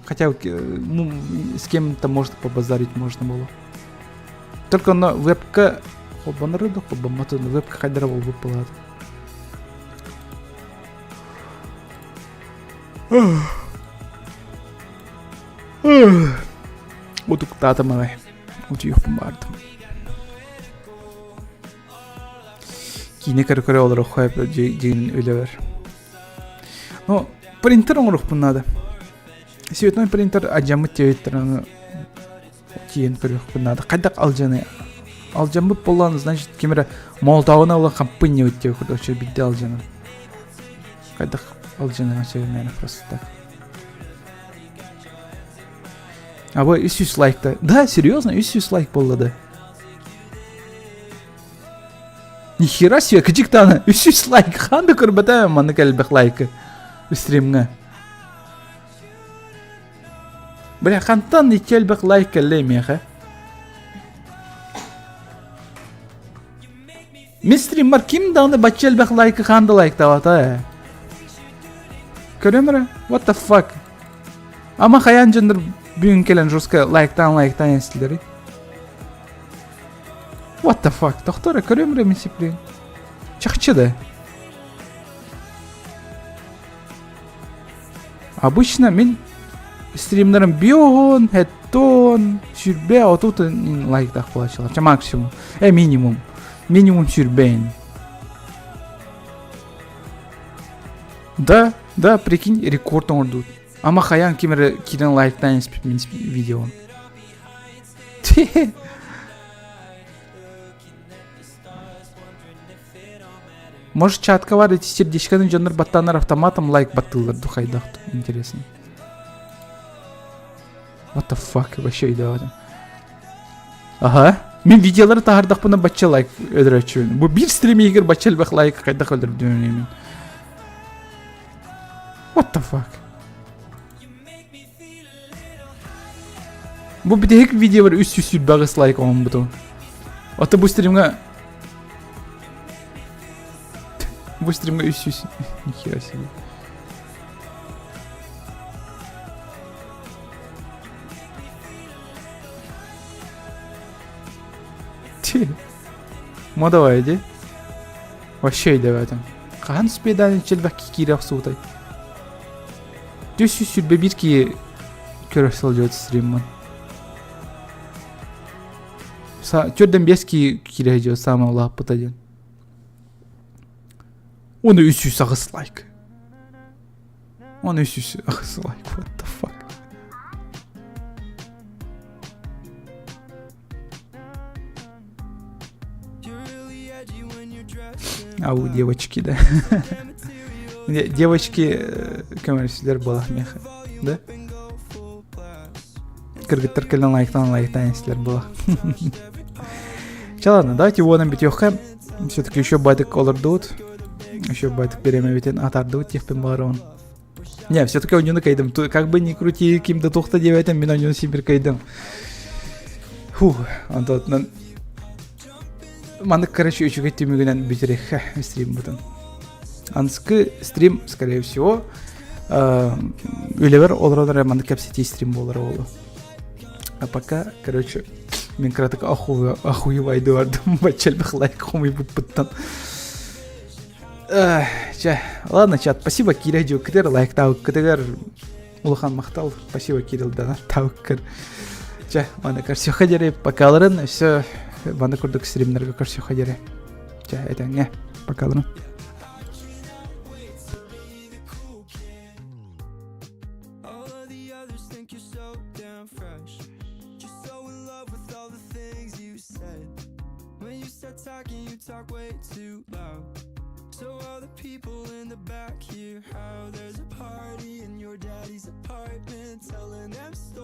Хотя ну, с кем-то может побазарить можно было. Только на вебка холбонары да холбомматы вебка хайдара буолбут буолаат. Утуктаатым аҕай. Утуйуохпун баардым. Киинэ көрө-көрө олоруохха дьиҥин үлэбэр. Ну, принтер оҥоруохпун наада. Цветной принтер алдьаммыт диэбиттэр аны тиийэн көрүөхпүн наада. Хайдах алдьаны? Алдьаммыт буоллаҕына, значит, ким эрэ молотовын ылан хампынньыбыт диэбит курдук вообще биирдэ алдьанар. Хайдах алдьаныа сөбүмээнэ просто так. А вы 300 лайкта. Да, серьезно, 300 лайк буолла да. Нихера себе, кыдьыктаана, 300 лайк. Хаан да көрбөтө маннык элбэх лайкы стримҥа. Бля, хантан икки элбэх лайк кэллэ миэхэ? Мин стриммар ким даҕаны бачча элбэх лайкы хаан да лайктаабата ээ. Көрөм эрэ, what the fuck? Ама хайаан дьоннор бүгүн кэлэн жестко лайктаан лайктаан эстилери. What the fuck? Тохтоо эрэ, көрөм эрэ мин сиплиин. Чахчы да. Обычно мин стримнерым бион, хеттон, сүрбэ, отут лайктах буолаччылар. Ча максимум. Э, минимум. Минимум сүрбэйин. Да, да, прикинь, рекорд оҥордубут. Ама хайаан ким эрэ киирэн лайктаан испит мин видеом. Может чатка бар эти сердечканы дьоннор баттааннар автоматом лайк баттыыллар ду хайдах интересно. What the fuck вообще өйдөөбөтүм. Ага. Мин видеолары таһардахпына бачча лайк өлөрөөччүбүн. Бу биир стрим иһигэр бачча элбэх лайк хайдах өлөрдүм мин. What the fuck? Бу бүтэһик видеобар 328 лайк оҥорбутум. Ото бу стримҥа Бу стримҥа 300 нихера себе. Модовай иди. Вообще өйдөбөтүм. Хаһан спедан челбэх киирэ охсубутай? 321 киһи көрө сылдьыбыт стриммын. Төрдөн бес киһи киирэ сылдьыбыт саамай улааппыта диэн. Уонна 308 лайк. Уонна 308 лайк. What the fuck? Ау, девочки, да. Девочки көмөлөсүлэр буолах меха, да? Кыргыттар кэлэн лайктан лайктан истилэр буолах. Чэ ладно, давайте уонан бүтүөххэ. Все-таки еще байтык олордубут. Еще байтык беремебитин атардыбыт диэхпин баҕарабын. Не, все-таки ойнуну кайдым. Как бы ни крути, ким да тухта диэбэтим, мин ойнуну симбир кайдым. Фух, онтон маннык, короче, үчүгэй түмүгүнэн бүтэриэххэ стрим бутун. Анскы стрим, скорее всего, үлэбэр олорон эрэ маннык кэпсэтии стрим буолар буолуо. А пока, короче, мин кыратык охуевайды бардым, бачча элбэх лайк хомуйбуппуттан. Чэ, ладно, чат, спасибо, Киря Дюктер, лайктаабыккытыгар улахан махтал. Спасибо, Кирилл донаттаабыккар. Чэ, аны көрсүөххэ диэри покаларын, все, баны курдук стримнерге көрсүөххэ диэри. Чэ, этэҥҥэ, покаларын. When you start talking, you talk way too loud. So all the people in the back hear how there's a party in your daddy's apartment, telling them stories.